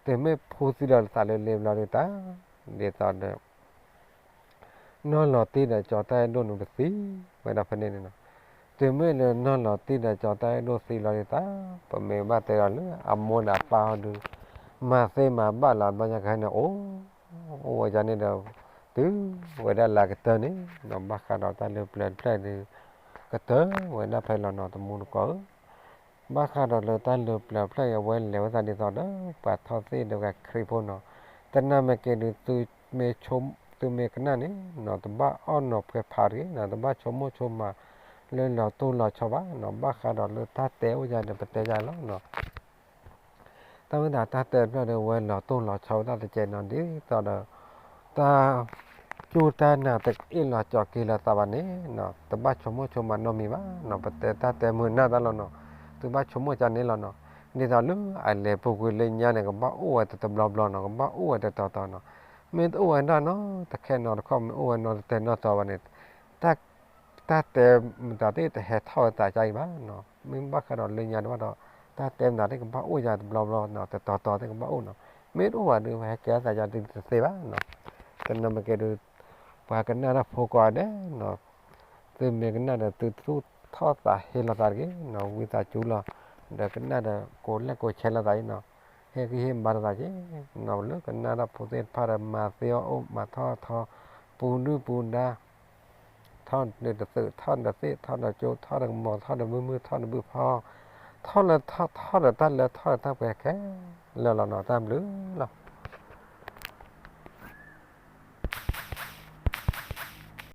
တုၤမ့ၢ်ဖူသံလီၤသးလၢလ့ဘျီဒုးတၢ်, ဒ်သိးဒီး နီၢ်လီၤတံၢ်ဒီးကၠီတၢ်အဲၣ်ဒိၣ်န့ၣ်ပသံဝဲဒၣ်ဖဲန့ၣ်န့ၣ်နီၤ, တုၤမ့ၢ်လၢနီၢ်လီၤတံၢ်ဒီးကၠီတၢ်အဲၣ်ဒိၣ်သံလီၤဒုးတၢ်, ပမ့ၢ်ဘၣ်တဲဒီးလၢအမိၢ်ဒီးအပၢ်ဟီဒုး, မၤသ့မၤဘၣ်လီၤဘျီညါကဟဲန့ၣ် အိၣ်, အိၣ်ဝဲဒၣ်န့ၣ်ဒီး, တုၤဝဲဒၣ်လၢအကတၢၢ်န့ၣ်နီၤ, ဘၣ်ဃးဒီးတၢ်လၢပျၢၤတဖျၢၣ်ဒုး, ကတၢၢ်ဝဲဒၣ်ဖဲလီၤနီၤ တမူတကိးဧၢ ဘၣ်ဃးဒီးလၢတၢ်လၢပျၢၤဖျၢၣ်အံၤ အဝဲလဲၤဝဲသးဒ်သိးဒီး ပှၤထီၣ်သ့ၣ်ဒီးဂၤခရံာ်ဖိနီၤ, တနာ်မ့ၢ်က့ၤဒုး သုမ့ၢ်ကနၣ်န့ၣ်နီၤ တဘၣ်အီၣ်နီၤဖှဲးဖးတဂ့ၤနီၤ, တဘၣ်ဆိကမိၣ်ဆိကမးလၢလီၤတိၢ်လီၤဆီဘၣ်နီၤ, ဘၣ်ဃးဒီးလၢတၢ်တဲအိၣ်ယၤဒီး ပတဲယၤလီၤနီၤ တၢ်ဝဲဒၣ်တၢ်တဲဖျၢၣ်ဒီး ဝဲလီၤတိၢ်လီၤဆီဝဲဒၣ်တကဲးနီၤ, ဒ်သိးဒီး တၢ်စူၢ်တၢ်နာ်တကအ့ၣ်လိာ်ကၠီၤက့ၤလိာ်သးဘၣ်န့ၣ်နီၤ, တဘၣ်ဆိကမိၣ်ဆိကမးနီတမံၤဘၣ်နီၤ, ပတဲတၢ်တဲမုာ်နၢ်တၢ်လီၤနီၤ, သုဘၣ်ဆိကမိၣ်ကန့ၣ်လီၤနီၤ, ဒ်သိးလၢအလဲၤပူၤကွံာ်လၢညါန့ၣ် ကဘၣ်အိၣ်ဝဲတတဘျီဘျီနီၤ, ကဘၣ်အိၣ်ဝဲတတီၤတီၤနီၤ, မ့ၢ်တအိၣ်ဝဲဒၣ်နီၤ တခဲနီတခီ မ့ၢ်အိၣ်ဝဲနီတတဲနီတီၤဘၣ်န့ၣ် တၢ်တဲမတၤသ့ၣ်တဟဲထီၣ်ဝဲသးကါအံၤဘၣ်နီၤ, မ့ၢ်ဘၣ်ဃးဒီးလၢညါတဘၣ်ဒီး တၢ်တဲမတၤသ့ၣ်ကဘၣ်အိၣ်ယၤတဘျီဘျီနီၤ, တတီၤတီၤသ့ၣ်ကဘၣ်အိၣ်နီၤ, မ့ၢ်တအိၣ်ဘၣ်ဒီး ပဟဲကဲထီၣ်သးယၤဒုးတသ့ဘၣ်နီၤ, တနာ်မ့ၢ်က့ၤဒုး ပှၤကနၣ်တၢ်ဖိကိးဂၤဒဲးနီၤ, သုမ့ၢ်ကနၣ်ဒီး သုသူၣ်ထီၣ်သးဟ့လိာ်သးတဂ့ၤနီၤ, ဝံသးစူၤလီၤ, ဒီးကနၣ်ဒီး ကိးလဲၣ်ကိးဆဲးလိာ်သးအံၤနီၤ, ဟ့ၣ်ဂံၢ်ဟ့ၣ်ဘါလိာ်သးက့ၤနီၤ, လၢကနၣ်တၢ်ဖိသ့ၣ်တဖၣ်ဒီး မၤသ့အီၣ်အိၣ် မၤထီၣ်ထီ ပူၤဒုၣ်ပူၤဒါ ထီၣ်ဒီးတသုး ထီၣ်ဒီးသ့ၣ် ထီၣ်ဒီးကၠိ ထီၣ်ဒီးကမီၤ ထီၣ်ဒီးမုၢ်မုၢ် ထီၣ်ဒီးဘုၣ်ဖီ ထီၣ်လၢထီၣ် ထီၣ်ဒီးတၢ်လၢ ထီၣ်ဒီးတၢ်ပှဲၤခဲလၢာ်လီၤနီၤ, တၢ်ဘျုးလီၤ.